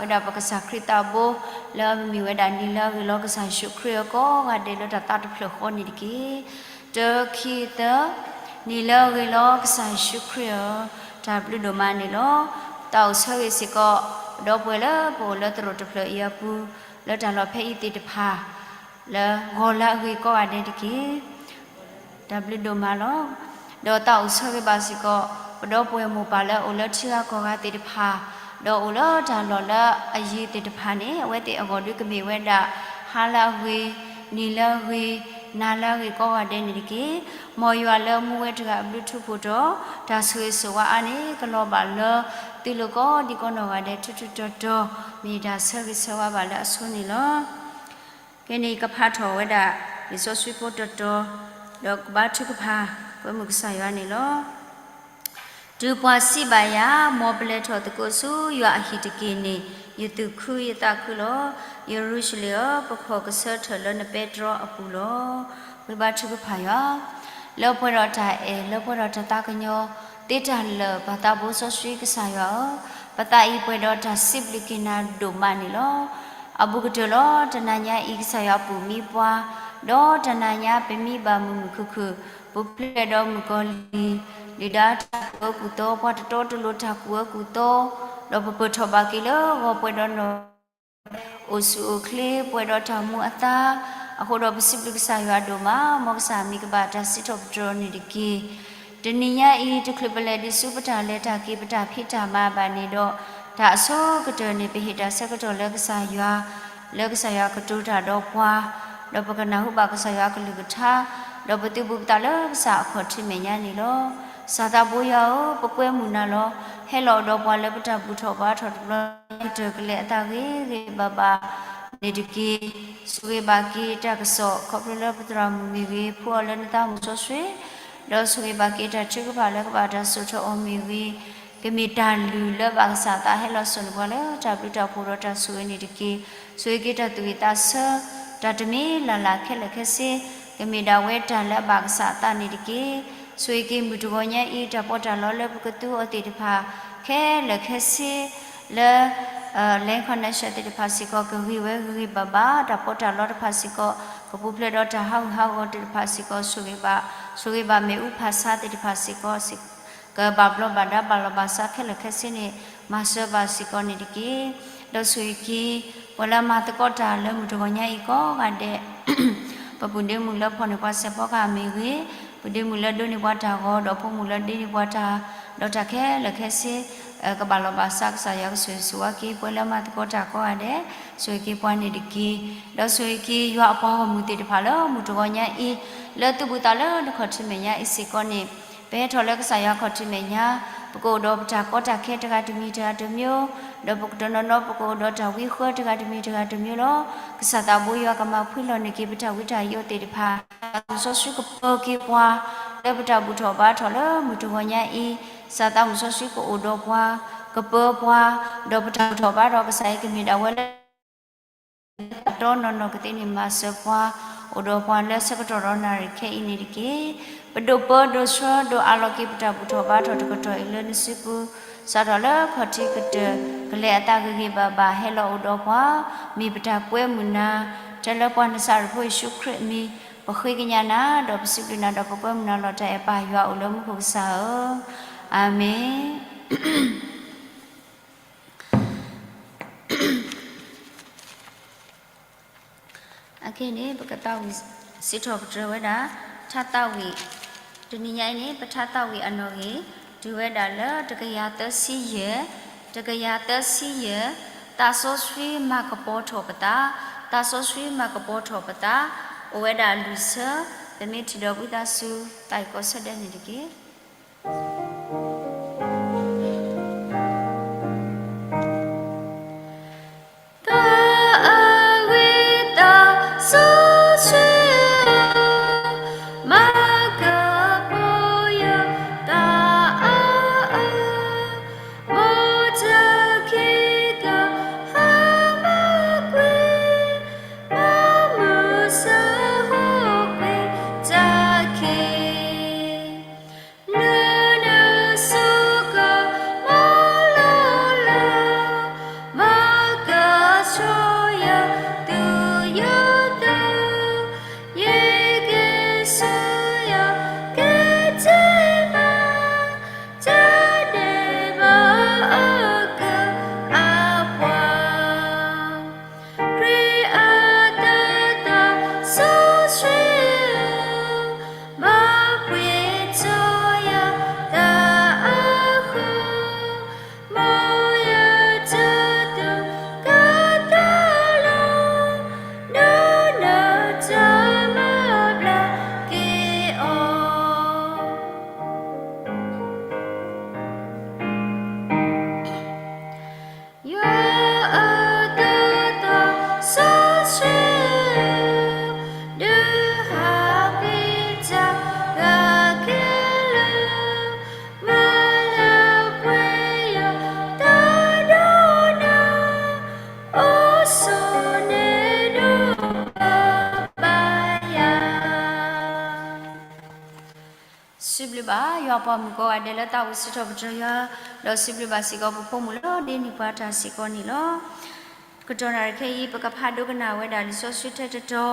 ဝဲဒၣ်ပကစၢ်ခရံာ်သးဘိ လၢအမ့ၢ်ဝဲဒၣ်နံၤလၢအဂ့ၤလီၤကစၢ်ယ့ၣ်ၡူးခရံာ်အကိးဂၤဒဲးလၢတၢ်သးတဖျၢၣ်ဃီန့ၣ်တက့ၢ်. တၢ ခံ သၢ, နံၤလၢအဂ့ၤလီၤကစၢ်ယ့ၣ်ၡူးခရံာ်ဧၢ, တၢ်ဘျုးဒိၣ်မးန့ၣ်လီၤ. သးအိၣ်ဆၢဂ့ၤစ့ၢ်ကီး ပဒီပုၢ်ဝဲၢ်လၢပအိၣ်လၢသရိာ်တဖျၢၣ်အံၤအပူၤ လၢတၢ်လီၢ်ဖဲအံၤသ့ၣ်တဖၣ် လၢဂီၤလၢအဂ့ၤကိးဂၤဒဲးတက့ၢ်. တၢ်ဘျုးဒိၣ်မးလီၤ. ဒီးသးအိၣ်ဆၢဂ့ၤဘၣ်စ့ၢ်ကီး ပဒီပုၢ်ဝဲၢ်မိၢ်ပၢ်လၢအအိၣ်လၢထံဂၤကီၢ်ဂၤသ့ၣ်တဖၣ်, ဒီးအိၣ်လၢတၢ်လီၢ်လၢအယံၤသ့ၣ်တဖၣ်န့ၣ် အဝဲသ့ၣ်အဂီၢ်ဒုးကမ့ၢ်ဝဲဒၣ် ဟါလၢအဂ့ၤ, နံၤလၢအဂ့ၤ, နၤလၢအဂ့ၤကိးဂၤဒဲးန့ၣ်တက့ၢ်. မ်ယွၤလၢမူဝဲတဂၤအဘျုးထူးဖှိၣ်ဒီး တၢ်ဆိၣ်ဂ့ၤဆိၣ်ဝါအါန့ၣ် ကလီၤဘၣ်လၢ သုလိၤကိးဒံကိးနီၢ်ဂၤဒဲးထူးထူးတီၤတီၤ မ့ၢ်တၢ်ဆၢဂ့ၤဆၢဝါဘၣ်လၢအဆိန့ၣ်လီၤ. ကဲန့ၣ် ကဖးထီၣ်ဝဲဒၣ် လံာ်စီဆှံဖိတီၤတီၤ, ဒီးကဘါထုကဖၣ် ကွဲမုာ်ကစၢ်ယွၤန့ၣ်လီၤ. တုၤပှၤစံးဘၣ်ယၤ, မ်ပလဲၤထီၣ်သကိးဆူယွၤအဟံၣ်တက့ၢ်န့ၣ်, ယသူၣ်ခုယသးခုလီၤ. ယရူၤၡလ့ၣ်ဧၢ, ပခီၣ်ကဆၢထၢၣ်လၢနပဲတြီအပူၤလီၤ. ဝံဘါထုကဖၣ်ယွၤ, လၢပှဲၤဒီးတၢ်အဲၣ်, လၢပှဲၤဒီးတၢ်သးကညီၤသ့တၢ်လၢာ်, ပၢ်သးဘိစီဆှံကစၢ်ယွၤဧၢ, ပသးအံၤပှဲၤဒီးတၢ်စံးဘျုးက့ၤနၤဒိၣ်မးန့ၣ်လီၤ. အဘူးကတၢၢ်လီၤ. တနၤညါအံၤကစၢ်ယွၤပူၤမံပှၤ, ဒီးတနၤညါပမံဘၣ်မုာ်မုာ်ခုၣ်ခုၣ်, ပူၤဖျဲးဒီးမုၣ်ကီၤလံၢ်, ဒုၣ်ဒါတၢ်ကူၣ်အၢကူၣ်သီ, ပှၤတတီတလိၤတၢ်ကူၣ်အၢကူၣ်သီ, ဒီးပပၢၢ်ထီၣ်ဘၣ်က့ၤလၢဂီၤပှဲၤဒီးနီၢ် အိၣ်ဆူၣ်အိၣ်ချ့ပှဲၤဒီးတၢ်မူအသါ, အဃိဒီးပစံးဘျုးကစၢ်ယွၤဒိၣ်မး, မ်ကစၢ်မံၤကဘၣ်တၢ်စံးထီၣ်ပတြၢၤန့ၣ်တက့ၢ်. တနံၤညါအံၤ တချုးပလဲၤဒံးဆူပတၢ်လဲၤတၢ်က့ၤ ပတၢ်ဖံးတၢ်မၤဘၣ်န့ၣ်ဒီး, တၢ်အဆိကတၢၢ်န့ၣ် ပဟ့ၣ်တၢ်ဆၢကတီၢ်လၢကစၢ်ယွၤ, လၢကစၢ်ယွၤကတိၤတၢ်ဒီးပှၤ, ဒီးပကနၢ်ဟူဘၣ်ကစၢ်ယွၤအကလုၢ်ကထါ, ဒီးပသုးဘူးပသးလၢကစၢ်အခီၣ်ထံးမဲာ်ညါန့ၣ်လီၤ. ကစၢ်သးဘိယွၤဧၢ, ပကွဲမုာ်နၤလီၤ. ဟဲလီၤအိၣ်ဒီးပှၤလၢပတၢ်ဘူၣ်ထီၣ်ဘါထီၣ်တဘျီ ကတၢၢ်ကလဲာ်အသးဂ့ၤဂ့ၤဘၣ်ဘၣ်န့ၣ်တက့ၢ်. ဆိၣ်ဂ့ၤဘၣ်က့ၤတၢ်ကစီၣ် ခီဖျိလၢပသရၣ်မုၣ်မ့ၢ်ဂ့ၤ ဖှူအီၤလၢနသးမုၢ်စီဆှံ, ဒီးဆိၣ်ဂ့ၤဘၣ်က့ၤတၢ်ထုကဖၣ်လၢကဘၣ်တၢ်စိာ်ထီၣ်အီၤမ့ၢ်ဂ့ၤ, ကမ့ၢ်တၢ်လုၢ်လၢဘၣ်ကစၢ်အသးဟဲလီၤစိာ်န့ၢ်ပှၤလၢတၢ်ဘျုးတၢ်ဖှိၣ်ဒီးတၢ်ဆိၣ်ဂ့ၤန့ၣ်တက့ၢ်. ဆိၣ်ဂ့ၤက့ၤတၢ်သူၣ်ဝံၣ်သးဆၢ, တၢ်တမံၤလၢ်လၢ်ခဲလၢာ်ခဲဆ့, ကမ့ၢ်ဒၣ်ဝဲတၢ်လၢအဘၣ်ကစၢ်အသးန့ၣ်တက့ၢ်. ဆိၣ်ဂ့ၤက့ၤမုၢ်တဂီၤညါအံၤ တၢ်ပီးတၢ်လီလၢပကသူအီၤသ့ၣ်တဖၣ် ခဲလၢာ်ခဲဆ့ လၢ လၢ connection သ့ၣ်တဖၣ်စ့ၢ်ကီး ကဂ့ၤဝဲဂ့ၤဂ့ၤဘၣ်ဘၣ်, တၢ်ပီးတၢ်လီတဖၣ်စ့ၢ်ကီး ကပူၤဖျဲးဒီးတၢ်ဟးဂူာ်ဟးဂီၤသ့ၣ်တဖၣ်စ့ၢ်ကီး ဆိၣ်ဂ့ၤဘၣ်, ဆိၣ်ဂ့ၤဘၣ်မ့ၣ်အူဖးဆါသ့ၣ်တဖၣ်စ့ၢ်ကီး ကဘၣ်ဘျီးဘၣ်ဒါဘၣ်လီၤဘၣ်စးခဲလၢာ်ခဲဆ့န့ၣ် မၤစၢၤဘၣ်စ့ၢ်ကီးန့ၣ်တက့ၢ်. ဒီးဆိၣ်ဂ့ၤက့ၤ ပှၤလၢအမၤသကိးတၢ်လၢမုၢ်တဂီၤညါအံၤကိးဂၤဒဲး ပပုၢ်ဒ့မုၣ်လၢဖီၣ်န့ၢ်ပှၤစဲးဖီကဟၣ်မ့ၢ်ဂ့ၤ, ပုၢ်ဒ့မုၣ်လၢဒိးန့ၢ်ပှၤတၢ်ဂီၤ, ဒီးဖိမုၣ်လၢဒ့န့ၢ်ပှၤတၢ်, ဒီးတၢ်ခဲလၢာ်ခဲဆ့ ကဘၣ်လီၤဘၣ်စး ကစၢ်ယွၤကဆိၣ်ဂ့ၤဆိၣ်ဝါက့ၤ ပှၤလၢအမၤသကိးတၢ်ကိးဂၤဒဲး, ဆိၣ်ဂ့ၤက့ၤပှၤန့ၣ်တက့ၢ်. ဒီးဆိၣ်ဂ့ၤက့ၤယွၤအပှၤဂီၢ်မုၢ်သ့ၣ်တဖၣ်လၢမုၢ်တဂီၤညါအံၤ, လၢသုးဘူးသးလၢနခီၣ်ထံးမဲာ်ညါအံၤစ့ၢ်ကီးန့ၣ်, ပဟဲထီၣ်လၢကစၢ်ယွၤခီၣ်ထံးမဲာ်ညါ, ပကအိၣ်ဒီးပတၢ်ကီတၢ်ခဲတဂၤတမံၤတဂၤတမျိုး, ဒီးပကတနီၤနီၤ ပကအိၣ်ဒီးတၢ်ဝံဃၢတဂၤတမံၤတဂၤတမျိုးလီၤ. ကစၢ်သးဘိယွၤကမၤဖှံလီၤန့ၢ်က့ၤပတၢ်ဝံတၢ်ယိးသ့ၣ်တဖၣ်, သးမုၣ်စီဆှံကပၢၤက့ၤပှၤ လၢပတၢ်ဘူၣ်ထီၣ်ဘါထီၣ်လၢမုၢ်တဂီၤညါအံၤ, ကစၢ်သးမုၣ်စီဆှံကအိၣ်ဒီးပှၤ, ကပၢၤပှၤ, ဒီးပတၢ်ဘူၣ်ထီၣ်ဘါထီၣ်ကစၢ်အံၤကမ့ၢ်ဒၣ်ဝဲလၢ တၢ်တီနီၢ်နီၢ်ကသ့န့ၣ် မၤစၢၤပှၤ, အိၣ်ဒီးပှၤလၢဆၢကတီၢ်ဒီးနၣ်ရံၣ်ခဲအံၤန့ၣ်တက့ၢ်. ပဒိၣ်ပၢဒိၣ်ဆှၢဒိၣ်အးလီၤက့ၤပတၢ်ဘူၣ်ထီၣ်ဘါထီၣ်တကတီၢ်အံၤလၢနစုပူၤ, စးထီၣ်လၢခီၣ်ထံးကတၢၢ် ကလဲၤအသးဂ့ၤဂ့ၤဘၣ်ဘၣ် ဟဲလီၤအိၣ်ဒီးပှၤ, မ့ၢ်ပတၢ်ကွဲမုာ်နၤ, ထဲလၢပှၤနစၤရ့းဖိယ့ၣ်ၡူးခရံာ်အမံၤ, ပဃ့ကညးနၤ, ဒီးပစံးဘျုးနၤ, ဒီးပကွဲမုာ်နၤလီၤ. တၢ်အဲၣ်ပၢ်ယွၤအိၣ်လၢမူခိၣ်ကစၢ်ဧၢ, အၤမ့ၣ်. အခဲအံၤန့ၣ် ပကသးဝံၣ်စံးထီၣ်ပတြၢၤဝဲဒၣ် ထါသးဝံၣ်, တနံၤညါအံၤန့ၣ် ပထါသးဝံၣ်အနီၣ်ဂံၢ် တုၤဝဲဒၣ်လၢတကယၤသၢဆံယဲၢ်, တကယၤသၢဆံယဲၢ်, သးစီဆှံမၤကပီၤထီၣ်ပသး, သးစီဆှံမၤကပီၤထီၣ်ပသး, အိၣ်ဝဲဒၣ်အလွံၢ်ဆၢ, ပမ့ၢ်ထံၣ်ဒီးဝံသးစူၤ သးအံၤကိးဆၢဒဲးန့ၣ်တက့ၢ်. အၢၣ်သၢသီစီဆှံ, ဒုးဟးက့ၤတၢ်ဂၤခဲလၢာ်, မၤလၢပှဲၤယွၤတၢ်ဒိကနၣ်, အိၣ်ဆိးန့ၢ်ဒိၣ်ပၢ်ဘါယွၤ. စံးဘျုးဘၣ်ယွၤပှၤမုၣ်ကိးဂၤဒဲးလၢသးအိၣ်စံးထီၣ်ပတြၢၤယွၤ, ဒီးစံးဘျုးဘၣ်စ့ၢ်ကီးပဖိမုၣ်လၢဒ်န့ၣ်ပှၤတၢ်စ့ၢ်ကီးန့ၣ်လီၤ. ကတီၢ်နၣ်ရံၣ်ခဲအံၤ ပကဖးဒိကနၣ်ဝဲဒၣ်လံာ်စီဆှံထဲတတီၤ,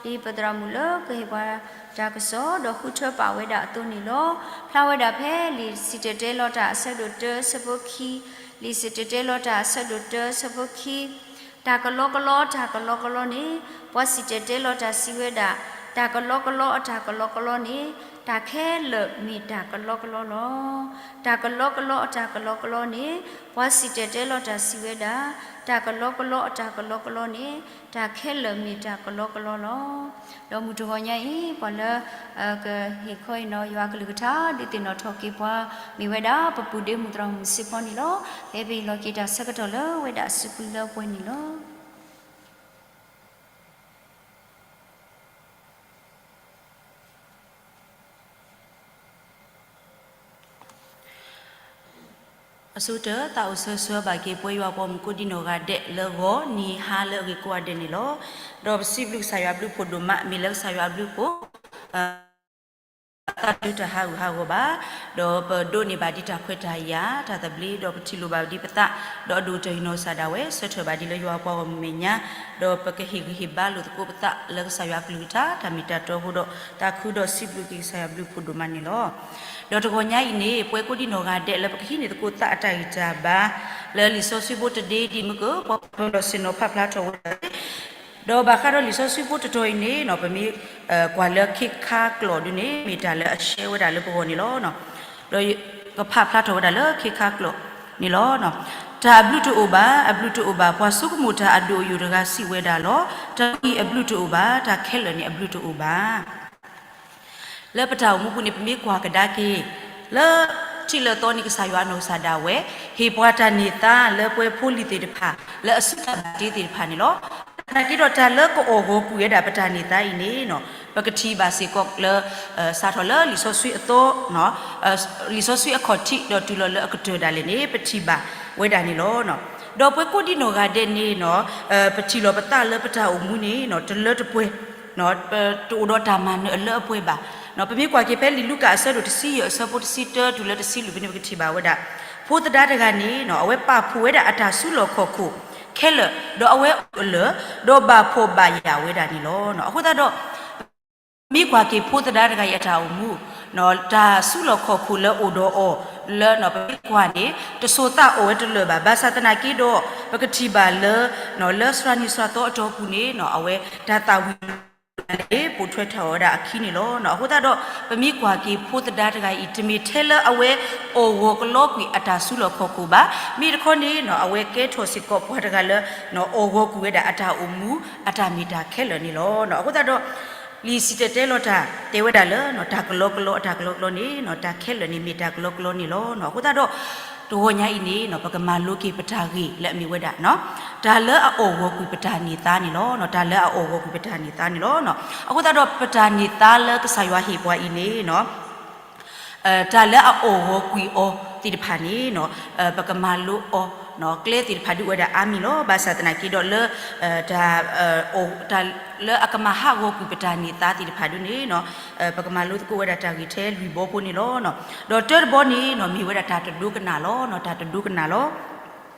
ဒ်ပသရၣ်မုၣ်လၢကဟ့ၣ်ပှၤတၢ်ကစီၣ် ဒီးဃုထၢပာ်ဝဲဒၣ်အသိးန့ၣ်လီၤ. ဖျါဝဲဒၣ်ဖဲလံာ်စံၣ်တဲၤတဲလီၤတၢ်အဆၢဒိၣ်တၢအဆၢဖိခံ, လံာ်စံၣ်တဲၤတဲလီၤတၢ်အဆၢဒိၣ်တၢအဆၢဖိခံ တၢ်ကလီကလီ တၢ်ကလီကလီန့ၣ် ပှၤစံၣ်တဲၤတဲလီၤတၢ်စံးဝဲဒၣ်, တၢ်ကလီကလီအတၢ်ကလီကလီန့ၣ် တၢ်ခဲလၢာ်မ့ၢ်တၢ်ကလီကလီလီၤ. တၢ်ကလီကလီအတၢ်ကလီကလီန့ၣ် ပှၤစံၣ်တဲၤတဲလီၤတၢ်စံးဝဲဒၣ်, တၢ်ကလီကလီအတၢ်ကလီကလီန့ၣ် တၢ်ခဲလၢာ်မ့ၢ်တၢ်ကလီကလီလီၤ. ဒီးမုၢ်တဂီၤညါအံၤ ပှၤလၢ ကဟ့ၣ်ခီအံၤနီၤ ယွၤကလုၢ်ကထါ ဒုးသ့ၣ်နီၣ်ထီၣ်က့ၤပှၤ မ့ၢ်ဝဲဒၣ် ပပုၢ်ဒ့မုၣ်သရၣ်မုၣ်စ့ၢ်ကီးန့ၣ်လီၤ. ဖဲပဟ့ၣ်လီၤက့ၤတၢ်ဆၢကတီၢ်လၢဝဲဒၣ်အစုပူၤလၢပှဲၤန့ၣ်လီၤ. အဆိကတၢၢ် သးအိၣ်ဆၢဆၢဘၣ်က့ၤပှၤယွၤပှၤမုၣ်ကိးဒံနီၢ်ဂၤဒဲးလၢဂီၤနံၤဟါလၢအဂ့ၤကိးဂၤဒဲးန့ၣ်လီၤ. ဒီးပစံးဘျုးကစၢ်ယွၤဘျုးဖှိၣ်ဒိၣ်မး မ့ၢ်လၢကစၢ်ယွၤဘျုးဖှိၣ် သးဒုတဟးဂူာ်ဟးဂီၤဘၣ်, ဒီးပဒိးန့ၢ်ဘၣ်ဒ်တၢ်ခွဲးတၢ်ယာ် တၢ်သဘျ့ ဒီးပထံၣ်လိာ်ဘၣ်ဒ်ပသး, ဒီးအဒိၣ်ကတၢၢ်ဟံးနီၤကစၢ်ဒၣ်ဝဲ ဆၢထၢၣ်ဘၣ်ဒ်လၢယွၤပှၤဂီၢ်မုၢ်မဲာ်ညါ, ဒီးပကဟ့ၣ်ဂံၢ်ဟ့ၣ်ဘါလိာ်သကိးပသးလၢကစၢ်ယွၤကလုၢ်ကထါ တၢ်မ့ၢ်တၢ်တီအဃိဒီး သးခုဒီးစံးဘျုးက့ၤကစၢ်ယွၤဘျုးဖှိၣ်ဒိၣ်မးန့ၣ်လီၤ. ဒီးတဂီၤညါအံၤန့ၣ် ပဝဲကိးဒံနီၢ်ဂၤဒဲးလၢပကဟံးန့ၢ်သကိးသးအတၢ်ဂံၢ်တၢ်ဘါ လၢလံာ်စီဆှံဖိတဒ့ဒ်မ့ၢ်က ပှၤပၢၤလီၢ်ဆ့ၣ်နီၤဖးဖျါထီၣ်ဝဲဒၣ် ဒီးဘၣ်ဃးဒီးလံာ်စီဆှံဖိတတီၤအံၤန့ၣ် ပမ့ၢ်ကွၢ်လၢခ့ခါကျိာ်ဒုန့ၣ် မ့ၢ်တၢ်လၢအရှဲဝဲဒၣ်လၢပဂီၢ်န့ၣ်လီၤ. ဒီးကဖးဖျါထီၣ်ဝဲဒၣ်လၢခ့ခါကျိာ်န့ၣ်လီၤ. တၢ်အဘျုးတအိၣ်ဘၣ်, အဘျုးတအိၣ်ဘၣ်, ပှၤဆိကမိၣ်တၢ်အဒိၣ်အယိာ်တဂၤစံးဝဲဒၣ်လီၤ. တၢ်အံၤအဘျုးတအိၣ်ဘၣ်, တၢ်ခဲလၢာ်န့ၣ်အဘျုးတအိၣ်ဘၣ်. လၢပတၢ်အိၣ်မူပူၤန့ၣ် ပမ့ၢ်ကွၢ်ကဒါက့ၤ လၢထံးလၢသီန့ၣ် ကစၢ်ယွၤအနီၢ်ကစၢ်ဒၣ်ဝဲ ဟ့ၣ်ပှၤတၢ်န့ၢ်သါလၢပဝဲဖိလံၤသ့ၣ်တဖၣ် လၢအစုတၢ်ဘၣ်တ့သ့ၣ်တဖၣ်န့ၣ်လီၤ. သနာ်က့ဒီးတၢ်လၢကအီၣ်ဂီၤကွံာ်ဝဲဒၣ်ပတၢ်န့ၢ်သါအံၤန့ၣ် ပကထံၣ်ဘၣ်စ့ၢ်ကီးလၢ စးထီၣ်လၢလံာ်စီဆှံအသီ လံာ်စီဆှံအခီၣ်ထံး ဒီးတုၤလီၤလၢအကတၢၢ်ဒၣ်လဲာ်န့ၣ် ပထံၣ်ဘၣ်ဝဲဒၣ်န့ၣ်လီၤ. ဒီးပဝဲကိးဒံနီၢ်ဂၤဒဲးန့ၣ် ပထံၣ်လီၤပသးလၢပတၢ်အိၣ်မူန့ၣ် တလၢတပှဲၤ တအိၣ်ဒီးတၢ်မၤနၢၤအလၢအပှဲၤဘၣ်. ပမ့ၢ်ကွၢ်က့ၤဖဲလံာ်လူၤကၣ်အဆၢဒိၣ်တဆံယဲၢ်အဆၢဖိတဆံတၢတုၤလၢတဆံလွံၢ်ဖဲန့ၣ် ပကထံၣ်ဘၣ်ဝဲဒၣ် ဖိသဒါတဂၤန့ၣ် အဝဲပာ်ဖှိၣ်ဝဲဒၣ်အတၢ်စုလီၢ်ခီၣ်ခိၣ်ခဲလၢာ် ဒီးအဝဲအိၣ်လၢ ဒီးဘၣ်ဖှီၣ်ဘၣ်ယာ်ဝဲဒၣ်န့ၣ်လီၤ. အဃိသတးဒီး မ့ၢ်ကွၢ်က့ၤဖိသဒါတဂၤအံၤအတၢ်အိၣ်မူ တၢ်စုလီၢ်ခီၣ်ခိၣ်လၢအိၣ်ဒီးအီၤလၢပမ့ၢ်ကွၢ်န့ၣ် တစိၤသးအိၣ်ဝဲတလၢာ်ဘၣ်. ဘၣ်ဆၣ်သနာ်က့ဒီး ပကထံၣ်ဘၣ်လၢ လၢစှၤနံၤစှၤသီအတီၢ်ပူၤန့ၣ် အဝဲတၢ်သၣ်ဝံၤန့ၣ် ပိာ်ထွဲထီၣ်ဝဲဒၣ်အခံန့ၣ်လီၤ. အဃိသတးဒီး ပမ့ၢ်ကွၢ်က့ၤဖိသဒါတဂၤအံၤ တမ့ၢ်ထဲလၢအဝဲအီၣ်ဂီၤကလီကွံာ်အတၢ်စုလီၢ်ခီၣ်ခိၣ်ဘၣ်. မ့ၢ်တခီန့ၣ် အဝဲကဲထီၣ်စ့ၢ်ကီးပှၤတဂၤလၢ အီၣ်ဂီၤကွံာ်ဝဲဒၣ်အတၢ်အိၣ်မူ အတၢ်မ့ၢ်တၢ်ခဲလၢာ်န့ၣ်လီၤ. အဃိသတးဒီး လံာ်စံၣ်တဲၤတဲလီၤတၢ် တဲဝဲဒၣ်လၢ တၢ်ကလီကလီအတၢ်ကလီကလီန့ၣ် တၢ်ခဲလၢာ်န့ၣ်မ့ၢ်တၢ်ကလီကလီန့ၣ်လီၤ. အဃိသတးဒီး တဂီၤညါအံၤန့ၣ် ပကမၤလိက့ၤပတၢ်ဂ့ၢ်လၢအမ့ၢ်ဝဲဒၣ် တၢ်လၢအအီၣ်ဂီၤကွံာ်ပတၢ်န့ၢ်သါန့ၣ်လီၤ. တၢ်လၢအအီၣ်ဂီၤကွံာ်ပတၢ်န့ၢ်သါန့ၣ်လီၤ. အဃိသတးဒီးပတၢ်န့ၢ်သါလၢကစၢ်ယွၤဟ့ၣ်ပှၤအံၤန့ၣ် တၢ်လၢအအီၣ်ဂီၤကွံာ်အီၤသ့ၣ်တဖၣ်န့ၣ် ပကမၤလိအီၤ ကျဲသ့ၣ်တဖၣ်ဒုးဝဲဒၣ်အါမံၤလီၤ. ဘၣ်ဆၣ်သနာ်က့ဒီးလၢ တၢ် တၢ်လၢအကမၤဟးဂီၤကွံာ်ပတၢ်န့ၢ်သါသ့ၣ်တဖၣ်ဒုးန့ၣ် ပကမၤလိသကိးဝဲဒၣ်တၢ်ဂ့ၢ်ထဲလွံၢ်ဘီဖိန့ၣ်လီၤ. ဒီးတၢတဘီန့ၣ် မ့ၢ်ဝဲဒၣ်တၢ်တဒိကနၣ်လီၤ. တၢ်တဒိကနၣ်လီၤ.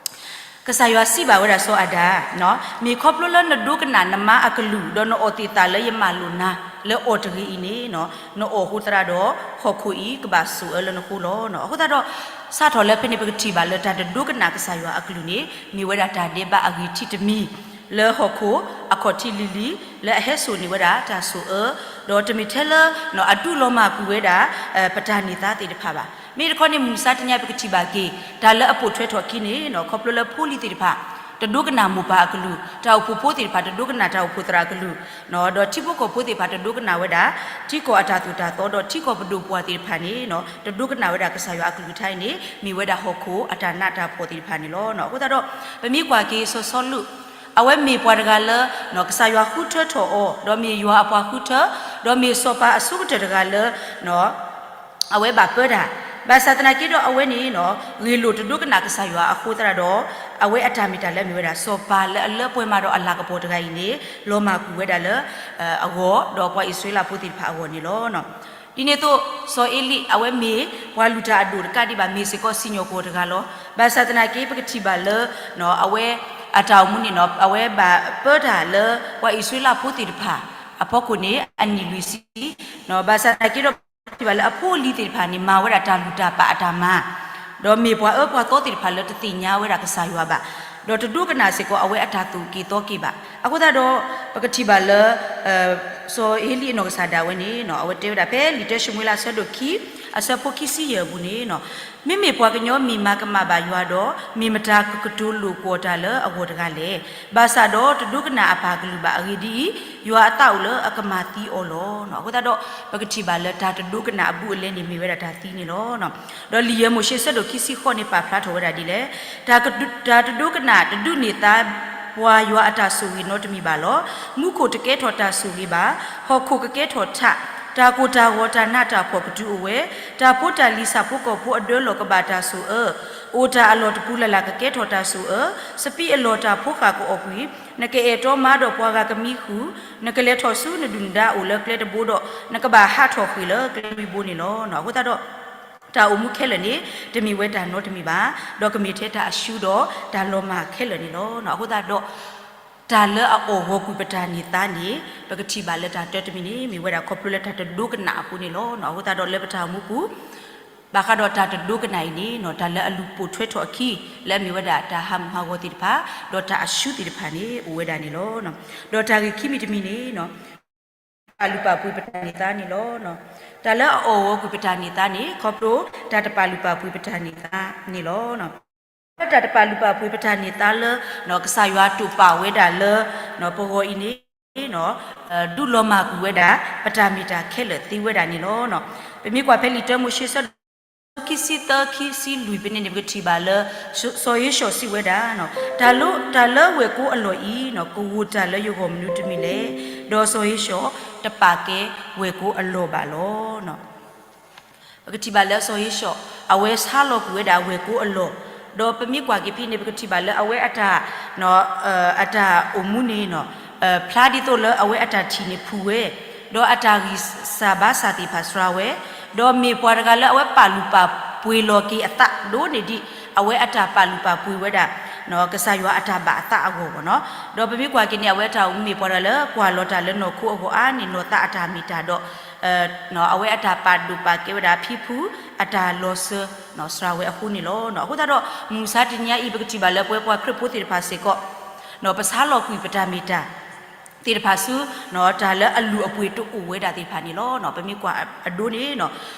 ကစၢ်ယွၤစံးဘၣ်ဝဲဒၣ်စီၤအၤဒၣ်, မ့ၢ်ခီဖျိလၢနဒိကနၣ်နမါအကလုၢ် ဒီးနအီၣ်သ့ၣ်သၣ်လၢယမၢလိာ်နၤလၢအီၤတဂ့ၤအံၤန့ၣ်, နအီၣ်အဃိသတးဒီး ဟီၣ်ခိၣ်အံၤကဘၣ်စိာ်အၢလၢနဃိလီၤ. အဃိသတးဒီး စးထီၣ်လၢဖဲန့ၣ် ပကထံၣ်ဘၣ်လၢတၢ်တဒိကနၣ်ကစၢ်ယွၤအကလုၢ်န့ၣ် မ့ၢ်ဝဲဒၣ်တၢ်ဒဲးဘးအဂံၢ်ထံးတမံၤ လၢဟီၣ်ခိၣ်အခီၣ်ထံးလံၤလံၤ လၢအဟဲစိာ်န့ၢ်ဝဲဒၣ်တၢ်စိာ်အၢ, ဒီးတမ့ၢ်ထဲလၢ အဒုးလီၤမၢ်ကွံာ်ဝဲဒၣ် ပတၢ်န့ၢ်သါသ့ၣ်တဖၣ်ဘၣ်. မ့ၢ်တခီန့ၣ် မုၢ်မဆါတနံၤအံၤ ပကထံၣ်ဘၣ်က့ၤ တၢ်လၢအပိာ်ထွဲထီၣ်အခံန့ၣ် ခီဖျိလၢဖိလံၤသ့ၣ်တဖၣ် တဒိကနၣ်မိၢ်ပၢ်အကလုၢ်, တၢ်အိၣ်ဖှိၣ်ဖိသ့ၣ်တဖၣ် တဒိကနၣ်တၢ်အိၣ်ဖှိၣ်သရၣ်အကလုၢ်, ဒီးထံဖိကီၢ်ဖိသ့ၣ်တဖၣ် တဒိကနၣ်ဝဲဒၣ် ထံကီၢ်အတၢ်သိၣ်တၢ်သီ, ဒီးထံကီၢ်ပဒိၣ်ပှၢ်သ့ၣ်တဖၣ်န့ၣ် တဒိကနၣ်ဝဲဒၣ်ကစၢ်ယွၤအကလုၢ်ကထါအံၤန့ၣ် မ့ၢ်ဝဲဒၣ်ဟီၣ်ခိၣ်အတၢ်နးတၢ်ဖှီၣ်သ့ၣ်တဖၣ်န့ၣ်လီၤ. အဃိသတးဒီး ပမ့ၢ်ကွၢ်က့ၤစီၤစီလူး, အဝဲမ့ၢ်ပှၤတဂၤလၢ ကစၢ်ယွၤဃုထၢထီၣ်အီၤ, ဒီးမ့ၢ်ယွၤအပှၤဃုထၢ, ဒီးမ့ၢ်စီၤပၤအဆိကတၢၢ်တဂၤလၢ အဝဲဘၣ်ပၢတၢ်, ဘၣ်ဆၣ်သနာ်က့ဒီးအဝဲန့ၣ် ဂ့ၢ်လိာ်တဒိကနၣ်ကစၢ်ယွၤအဃိသတးဒီး အဝဲအတၢ်မ့ၢ်တၢ်လၢအမ့ၢ်ဝဲဒၣ် စီၤပၤလၢအလၢပှဲၤမးဒီးအလၤကပီၤတဂၤအံၤန့ၣ် လီၤမၢ်ကွံာ်ဝဲဒၣ်လၢ အဂီၢ် ဒီးပှၤအံၣ်စရ့လးဖိသ့ၣ်တဖၣ်အဂီၢ်န့ၣ်လီၤ. ဒ်န့ၣ်အသိး စီၤအ့လံ အဝဲမ့ၢ်ပှၤလုၢ်တၢ်အဒိၣ်တကးဒံးဘၣ် မ့ၢ်စ့ၢ်ကီးစံၣ်ညီၣ်ကွီၢ်တဂၤလီၤ. ဘၣ်ဆၣ်သနာ်က့ ပကထံၣ်ဘၣ်လၢ အဝဲအတၢ်အိၣ်မူန့ၣ် အဝဲဘၣ်ပၢတၢ်လၢပှၤအံၣ်စရ့လးဖိသ့ၣ်တဖၣ်အဖီခိၣ်န့ၣ် အနံၣ်လွံၢ်ဆံ ဘၣ်ဆၣ်သနာ်က့ဒီး ပထံၣ်ဘၣ်လၢအဖိအလံၤသ့ၣ်တဖၣ်န့ၣ် မၤဝဲဒၣ်တၢ်လုၢ်တၢ်ပာ်အတၢ်မၤ, ဒီးမ့ၢ်ပှၤအၢပှၤသီသ့ၣ်တဖၣ်လၢတသ့ၣ်ညါဝဲဒၣ်ကစၢ်ယွၤဘၣ်, ဒီးတဒိကနၣ်စ့ၢ်ကီးအဝဲအတၢ်သိၣ်က့ၤသီက့ၤဘၣ်. အဃိသတးဒီး ပကထံၣ်ဘၣ်လၢ စီၤအ့လံအနီၢ်ကစၢ်ဒၣ်ဝဲန့ၣ် အဝဲတဲဝဲဒၣ်ဖဲလံာ်တၢၡမူၤအ့လးအဆၢဒိၣ်ခံ အဆၢဖိခံဆံယဲၢ်အပူၤန့ၣ် မ့မ့ၢ်ပှၤကညီမ့ၢ်မၤကမၣ်ဘၣ်ယွၤဒီး မ့ၢ်မတၤကကတိၤလိာ်ကွီၢ်တၢ်လၢအဂီၢ်တဂၤလဲၣ်. ဘၣ်ဆၣ်ဒီးတဒိကနၣ်အပၢ်ကလုၢ်ဘၣ်. အဂ့ၢ်ဒ်အံၤ, ယွၤအသးအိၣ်လၢအကမၤသံအီၤလီၤ. အဃိသတးဒီး ပကထံၣ်ဘၣ်လၢတၢ်တဒိကနၣ်အဘူးအလဲန့ၣ် မ့ၢ်ဝဲဒၣ်တၢ်သံန့ၣ်လီၤ. ဒီးလံာ်ယဲၢ်မိၤၡ့ဆၢဒိၣ်ခံဆံဃိးန့ၣ် ပာ်ဖျါထီၣ်ဝဲဒၣ်ဒ်လဲၣ်, တၢ်ကဒု- တၢ်တဒိကနၣ်တဒုးန့ၢ်သါ ပှၤယွၤအတၢ်ဆိၣ်ဂ့ၤနီတမံၤဘၣ်လီၤ. မူခိၣ်တကဲထီၣ်တၢ်ဆိၣ်ဂ့ၤဘၣ်, ဟီၣ်ခိၣ်ကကဲထီၣ်ထး, တၢ်ကိၢ်တၢ်ဂီၤတၢ်နးတၢ်ဖှီၣ်ကတုၤအိၣ်ဝဲ, တၢ်ဖိတၢ်လံၤဆၣ်ဖိကီၢ်ဖိအဒၢလီၢ်ကဘၣ်တၢ်ဆိၣ်အၢ, အိၣ်တၢ်အလီၢ်တပူၤလၢ်လၢ်ကကဲထီၣ်တၢ်ဆိၣ်အၢ, စပံးအလီၢ်တၢ်ဖိဃၢ်ကအီၣ်ကွံာ်, နကအဲၣ်တီမါဒီးပှၤဂၤကမံဃုာ်, နကလဲၤထီၣ်ဆူနဒုၣ်နဒါအိၣ်လၢကျဲတဘိဒီး နကဘၣ်ဟးထီၣ်ဃ့ၢ်လၢကျဲလွံၢ်ဘိန့ၣ်လီၤ. အဃိသတးဒီး တၢ်အိၣ်မူခဲလၢာ်န့ၣ် တမ့ၢ်ဝဲတၢ်နီတမံၤဘၣ်, ဒီးကမ့ၢ်ထဲတၢ်အရှုံးဒီးတၢ်လီၤမၢ်ခဲလၢာ်န့ၣ်လီၤ. အဃိသတးဒီး တၢ်လၢအအီၣ်ဂီၤကွံာ်ပတၢ်န့ၢ်သါန့ၣ် ပကထံၣ်ဘၣ်လၢတၢ်တၢတမံၤန့ၣ် မ့ၢ်ဝဲဒၣ်ခီဖျိလၢတၢ်တဒိကနၣ်အဃိန့ၣ်လီၤ. အဃိသတးဒီးလၢပတၢ်အိၣ်မူပူၤ ဘၣ်ဃးဒီးတၢ်တဒိကနၣ်အံၤန့ၣ် တၢ်လၢအလူၤပိာ်ထွဲထီၣ်အခံ လၢအမ့ၢ်ဝဲဒၣ်တၢ်ဟးမုၢ်ဟးဂီၤသ့ၣ်တဖၣ် ဒီးတၢ်အရှုံးသ့ၣ်တဖၣ်န့ၣ် အိၣ်ဝဲဒၣ်န့ၣ်လီၤ. ဒီးတၢ်ဂ့ၢ်ခံမံၤတမံၤန့ၣ် ပာ်လုၢ်ပာ်ပှ့ၤပတၢ်န့ၢ်သါန့ၣ်လီၤ. တၢ်လၢအအီၣ်ဂီၤကွံာ်ပတၢ်န့ၢ်သါန့ၣ် ခီဖျိတၢ်တပာ်လုၢ်ပာ်ပှ့ၤပတၢ်န့ၢ်သါန့ၣ်လီၤ. လၢတၢ်တပာ်လုၢ်ပာ်ပှ့ၤပတၢ်န့ၢ်သါလၢ ကစၢ်ယွၤတိာ်ပာ်ဝဲဒၣ်လၢ ပဂီၢ်အံၤန့ၣ် ဒုးလီၤမၢ်ကွံာ်ဝဲဒၣ် ပတၢ်မ့ၢ်တၢ်ခဲလၢာ်သ့ဝဲဒၣ်န့ၣ်လီၤ. ပမ့ၢ်ကွၢ်ဖဲလံာ်တၢမိၤၡ့ဆၢဒိၣ် ခံဆံသၢ ခံဆံလွံၢ်ဖဲန့ၣ်န့ၣ် ပကထံၣ်ဘၣ်လၢ စီၤဧ့ၡီၤစံးဝဲဒၣ်, တၢ်လၢ တၢ်လၢဝဲၢ်ကိအလီၢ်အံၤ ကဂိၢ်တၢ်လၢယဂီၢ်မနုၤတမံၤလဲၣ်. ဒီးစီၤဧ့ၡီၤတပာ်ကဲဝဲၢ်ကိအလီၢ်ဘၣ်လီၤ. ပကထံၣ်ဘၣ်လၢစီၤဧ့ၡီၤ အဝဲဆါလီၤကွံာ်ဝဲဒၣ်ဝဲၢ်ကိအလီၢ်, ဒီးပမ့ၢ်ကွၢ်က့ၤဖဲန့ၣ် ပကထံၣ်ဘၣ်လၢအဝဲအတၢ် အတၢ်အိၣ်မူန့ၣ် ဖျါဒ်သိးလၢအဝဲအတၢ်ထံၣ်န့ၣ်ဖုၣ်ဝဲ, ဒီးအတၢ်ဂံၢ်စၢ်ဘါစၢ်သ့ၣ်တဖၣ်စှၤဝဲ, ဒီးမ့ၢ်ပှၤတဂၤလၢအဝဲပာ်လုၢ်ပာ်ပှ့ၤလီၤက့ၤအသးဒိၣ်န့ၢ်ဒံး အဝဲအတၢ်ပာ်လုၢ်ပာ်ပှ့ၤဝဲဒၣ် ကစၢ်ယွၤအတၢ်ဘၣ်အသးအဂီၢ်ဘၣ်နီၤ. ဒီးပမ့ၢ်ကွၢ်က့ၤန့ၣ် အဝဲတၢ်အိၣ်မူမ့ၢ်ပှၤတဂၤလၢကွၢ်လီၤတၢ်လၢနီၢ်ခိအဂီၢ်အါန့ၢ်နီၢ်သးအတၢ်မ့ၢ်တၢ်ဒီး အဝဲအတၢ်ပာ်ဒိၣ်ပာ်ကဲဝဲဒၣ်ဖံဖု အတၢ်လီၤစၢၤ စှၤဝဲအဃိန့ၣ်လီၤ. အဃိသတးဒီး မုၢ်မဆါတနံၤအံၤ ပကထံၣ်ဘၣ်လၢပဝဲပှၤခရံာ်ဖိသ့ၣ်တဖၣ်စ့ၢ်ကီး ပဆါလီၤကွံာ်ပတၢ်မ့ၢ်တၢ်သ့ၣ်တဖၣ်ဆူ တၢ်လၢအလုၢ်အပှ့ၤတအိၣ်ဝဲဒၣ်သ့ၣ်တဖၣ်န့ၣ်လီၤ. ပမ့ၢ်ကွၢ်အဒိန့ၣ်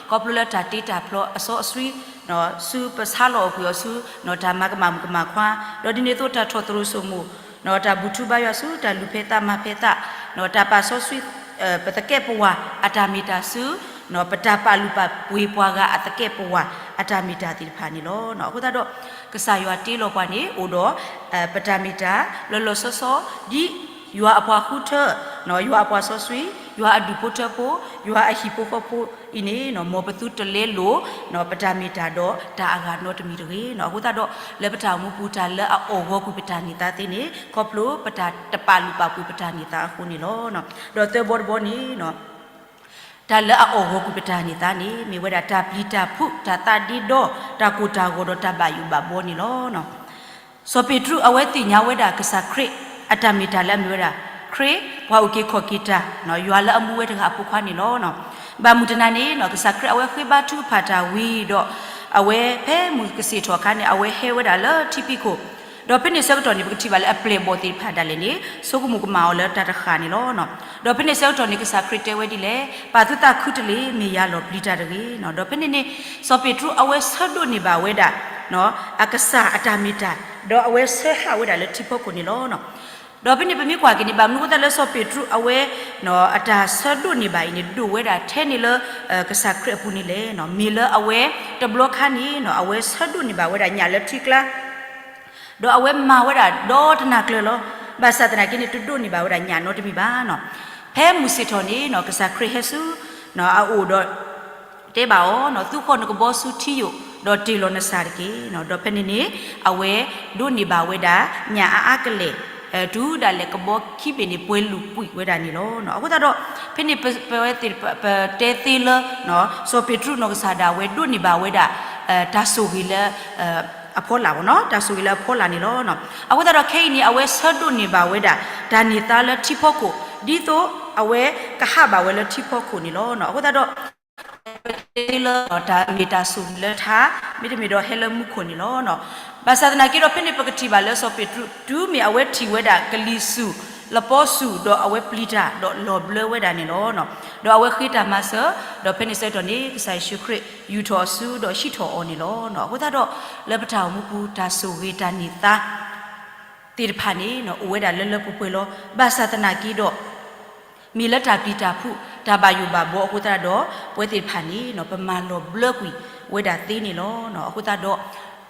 ခီဖျိလၢတၢ်တ့တၢ်ဖျီအစီအဆှံ ဆူပဆါလီၤအီၣ်ကွံာ်အီၤဆူ တၢ်မၤကမၣ်မုၣ်ကမၣ်ခွါ ဒီးဒ်န့ၣ်အသိးတၢ်ထီၣ်သရူးစိမိၣ် တၢ်ဘူၣ်ထူဘါယွၤဆူ တၢ်လူၤဖဲသးမၤဖဲသး တၢ်ပာ်စီဆှံ ပသကဲးပဝၢ်အတၢ်မ့ၢ်တၢ်ဆူ ပတၢ်ပာ်လုၢ်ပာ်ပှ့ၤပှၤဂၤအသကဲးပဝၢ်အတၢ်မ့ၢ်တၢ်သ့ၣ်တဖၣ်န့ၣ်လီၤ. အဃိသတးဒီး ကစၢ်ယွၤတ့လီၤပှၤန့ၣ် အိၣ်ဒီး ပတၢ်မ့ၢ်တၢ်လီၤလီၤဆီဆီ ဒ်ယွၤအပှၤဃုထၢ ယွၤအပှၤစီဆှံ ယွၤအဒူၣ်ဖိထၢဖိ ယွၤအဟံၣ်ဖိဃီဖိအံၤန့ၣ် မ်ပသုတလဲလိာ် ပတၢ်မ့ၢ်တၢ်ဒီးတၢ်အဂၤနီတမံၤတဂ့ၤ. အဃိသတးဒီး လၢပတၢ်အိၣ်မူပူၤ တၢ်လၢအအီၣ်ဂီၤကွံာ်ပတၢ်န့ၢ်သါသ့န့ၣ် ခီဖျိပတၢ်တပာ်လုၢ်ပာ်ပှ့ၤပတၢ်န့ၢ်သါအဃိန့ၣ်လီၤ. ဒီးသၢဘီတဘီန့ၣ် တၢ်လၢအအီၣ်ဂီၤကွံာ်ပတၢ်န့ၢ်သါန့ၣ် မ့ၢ်ဝဲဒၣ်တၢ်ပျံၤတၢ်ဖုး တၢ်သးဒ့ဒီ တၢ်ကိၢ်တၢ်ဂီၤဒီးတၢ်ဘၣ်ယိၣ်ဘၣ်ဘီန့ၣ်လီၤ. စီၤပ့းတရူးအဝဲသ့ၣ်ညါဝဲဒၣ်ကစၢ်ခရံာ် အတၢ်မ့ၢ်တၢ်လၢအမ့ၢ်ဝဲဒၣ် ခရံာ်ပှၤအုၣ်က့ၤခီၣ်က့ၤတၢ် ယွၤလၢအမူဝဲတဂၤအဖိခွါန့ၣ်လီၤ. ဘၣ်မုၢ်တနၤန့ၣ် ကစၢ်ခရံာ်အဝဲဃ့ဘါထုကဖၣ်တၢ်ဝံၤဒီး အဝဲဖဲမုၢ်ကဆ့ၣ်ထီၣ်အခါန့ၣ် အဝဲဟဲဝဲဒၣ်လၢထံဖံးခိၣ် ဒီးဖဲန့ၣ်ဆၢကတီၢ်န့ၣ် ပကထံၣ်ဘၣ်လၢအပျဲၢ်အဘီၣ်သ့ၣ်တဖၣ်ဒၣ်လဲာ်န့ၣ် ဆိကမိၣ်ကမၣ်အီၤလၢတၢ်တဃၣ်န့ၣ်လီၤ. ဒီးဖဲန့ၣ်ဆၢကတီၢ်န့ၣ် ကစၢ်ခရံာ်တဲဝဲဒ်လဲၣ်, ပာ်သုသးခုတလ့ၢ် မ့ၢ်ယၤလီၤပျံၤတၢ်တဂ့ၤ. ဒီးဖဲန့ၣ်န့ၣ် စီၤပ့းတရူးအဝဲဆၢဒိးန့ၢ်ဘၣ်ဝဲဒၣ် အကစၢ်အတၢ်မ့ၢ်တၢ်, ဒီးအဝဲဆၢဟးဝဲဒၣ်လၢထံဖီခိၣ်န့ၣ်လီၤ. ဒီးဖဲန့ၣ်ပမ့ၢ်ကွၢ်က့ၤန့ၣ် ဘၣ်မနုၤအဃိသတးလၢစီၤပ့းတရူးအဝဲ အတၢ်ဆၢဒိးန့ၢ်ဘၣ်အံၤန့ၣ် ဒိၣ်ဝဲဒၣ်ထဲန့ၣ်လၢ ကစၢ်ခရံာ်အပူၤန့ၣ်လဲၣ်. မ့ၢ်လၢအဝဲတဘျီခါန့ၣ် အဝဲဆၢဒိးန့ၢ်ဘၣ်ဝဲဒၣ်ညၣ်လၢထံကျါ ဒီးအဝဲမၤဝဲဒၣ်ဒီတနၤကျၢၤလီၤ. ဘၣ်ဆၣ်သနာ်က့န့ၣ် တဒိးန့ၢ်ဘၣ်ဝဲဒၣ်ညၣ်နီတမံၤဘၣ်နီၤ. ဖဲမုၢ်ဆ့ၣ်ထီၣ်န့ၣ်နီၤ ကစၢ်ခရံာ်ဟဲဆူ အအိၣ်ဒီး တဲဘၣ်အီၤနီၤ, သူဃီၣ်နကဘီဆူထံယိာ်, ဒီးတ့ၢ်လီၤနစၢ်တက့ၢ်နီၤ. ဒီးဖဲန့ၣ်န့ၣ် အဝဲဒိးန့ၢ်ဘၣ်ဝဲဒၣ် ညၣ်အါအါကလဲာ် တုၤဒၣ်လဲာ်ကဘီခံဘ့ၣ်န့ၣ် ပှဲၤလုာ်ကွံာ်ဝဲဒၣ်န့ၣ်လီၤ. အဃိသတးဒီး ဖဲန့ၣ်ပဝဲသ့ၣ် ပတဲသ့လၢ စီၤပ့းတရူးနီၢ်ကစၢ်ဒၣ်ဝဲဒိးန့ၢ်ဘၣ်ဝဲဒၣ် တၢ်ဆိၣ်ဂ့ၤလၢ အဖီလာ်ဘၣ်နီၤ, တၢ်ဆိၣ်ဂ့ၤလၢအဖီလာ်န့ၣ်လီၤ. အဃိသတးဒီးခဲအံၤန့ၣ် အဝဲဆၢဒိးန့ၢ်ဘၣ်ဝဲဒၣ် တၢ်န့ၢ်သါလၢထံဖီခိၣ် ဒ်သိးအဝဲကဟးဘၣ်ဝဲလၢထံဖီခိၣ်န့ၣ်လီၤ. အဃိသတးဒီး လၢတၢ်မ့ၢ်တၢ်ဆိၣ်ဂ့ၤလၢထါ မ့တမ့ၢ်ဒီးဟဲလၢမူခိၣ်န့ၣ်လီၤ. ဘၣ်ဆၣ်သနာ်က့ဒီး ဖဲန့ၣ်ပကထံၣ်ဘၣ်လၢစီၤပ့းတရူး တုၤမ့ၢ်အဝဲထံၣ်ဝဲဒၣ်ကလံၤဆူၣ် လပီဆူၣ် ဒီးအဝဲပျံၤတၢ်ဒီးလီၤဘျၢဝဲဒၣ်န့ၣ်လီၤ. ဒီးအဝဲဃ့တၢ်မၤစၢၤ ဒီးဖဲန့ၣ်ဆၢကတီၢ်န့ၣ် ကစၢ်ယ့ၣ်ၡူးခရံာ်ယူာ်ထီၣ်အီၤဆူဒီးဟံးထီၣ်အီၤန့ၣ်လီၤ. အဃိသတးဒီး လၢပတၢ်အိၣ်မူပူၤ တၢ်ဆိၣ်ဂ့ၤတၢ်န့ၢ်သါ သ့ၣ်တဖၣ်န့ၣ် အိၣ်ဝဲဒၣ်လၢလၢပှဲၤပှဲၤလီၤ. ဘၣ်ဆၣ်သနာ်က့ဒီး မ့ၢ်လၢတၢ်ပျံၤတၢ်ဖုး တၢ်ဘၣ်ယိၣ်ဘၣ်ဘှီအဃိသတးဒီး ပဝဲသ့ၣ်တဖၣ်န့ၣ် ပမၤလီၤဘျၢကွံာ်ဝဲဒၣ်သ့န့ၣ်လီၤ. အဃိသတးဒီး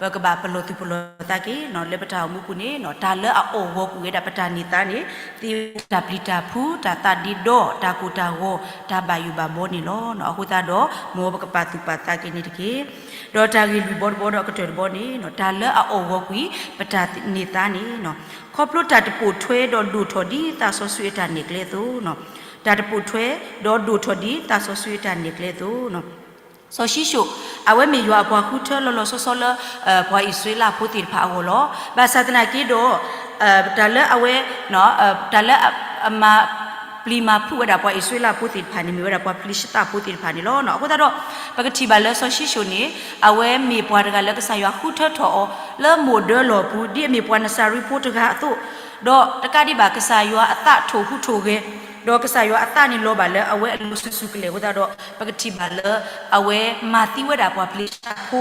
ပကဘၣ်ပလီၢ်သူၣ်ပလီၢ်သးက့ၤ လၢပတၢ်အိၣ်မူပူၤန့ၣ် တၢ်လၢအအိၣ်ဂီၤကွံာ်ဝဲဒၣ်ပတၢ်န့ၢ်သါန့ၣ် သ့ဝဲဒၣ်တၢ်ပျံၤတၢ်ဖုး တၢ်သးဒ့ဒီ တၢ်ကိၢ်တၢ်ဂီၤ တၢ်ဘၣ်ယိၣ်ဘၣ်ဘှီန့ၣ်လီၤ. အဃိသတးဒီး မ်ပကပာ်သူၣ်ပာ်သးက့ၤန့ၣ်တက့ၢ်. ဒီးတၢ်ဂ့ၢ်လွံၢ်ဘီတဘီဒီးအကတၢၢ်တဘီန့ၣ် တၢ်လၢအအိၣ်ဂီၤကွံာ် ပတၢ်န့ၢ်သါန့ၣ် ခီဖျိတၢ်တပိာ်ထွဲဒီးဒိၣ်ထီၣ်ဒ်သးစီဆှံအတၢ်နဲၣ်ကျဲအသိး, တၢ်တပိာ်ထွဲ ဒီးဒိၣ်ထီၣ်ဒ်သးစီဆှံအတၢ်နဲၣ်ကျဲအသိး, စီၤၡံၣ်ၡိၣ် အဝဲမ့ၢ်ယွၤအပှၤဃုထၢလီၤလီၤဆီဆီလၢ ပှၤအံၣ်စရ့လးဖိသ့ၣ်တဖၣ်အဂီၢ်လီၤ. ဘၣ်ဆၣ်သနာ်က့ဒီး တၢ်လၢအဝဲ တၢ်လၢအမၤပျံၤမၤဖုးဝဲဒၣ်ပှၤအံၣ်စရ့လးဖိသ့ၣ်တဖၣ်န့ၣ် မ့ၢ်ဝဲဒၣ်ပှၤဖလံၡသးဖိသ့ၣ်တဖၣ်န့ၣ်လီၤ. အဃိသတးဒီး ပကထံၣ်ဘၣ်လၢစီၤၡံၣ်ၡိၣ်န့ၣ် အဝဲမ့ၢ်ပှၤတဂၤလၢကစၢ်ယွၤဃုထၢထီၣ်အီၤ လၢမိၢ်ဒၢလီၢ်ပူၤ ဒ်အမ့ၢ်ပှၤနစၤရ့းဖိတဂၤအသိး, ဒီးတကးဒံးဘၣ် ကစၢ်ယွၤအသးထိၣ်ဟူးထိၣ်ဂဲၤ, ဒီးကစၢ်ယွၤအသးန့ၣ်လီၤဘၣ်လၢအဝဲအလိၤဆူၣ်ဆူၣ်ကလဲာ်အဃိသတးဒီး ပကထံၣ်ဘၣ်လၢ အဝဲမၤသံဝဲဒၣ်ပှၤဖလံၡသးဖိ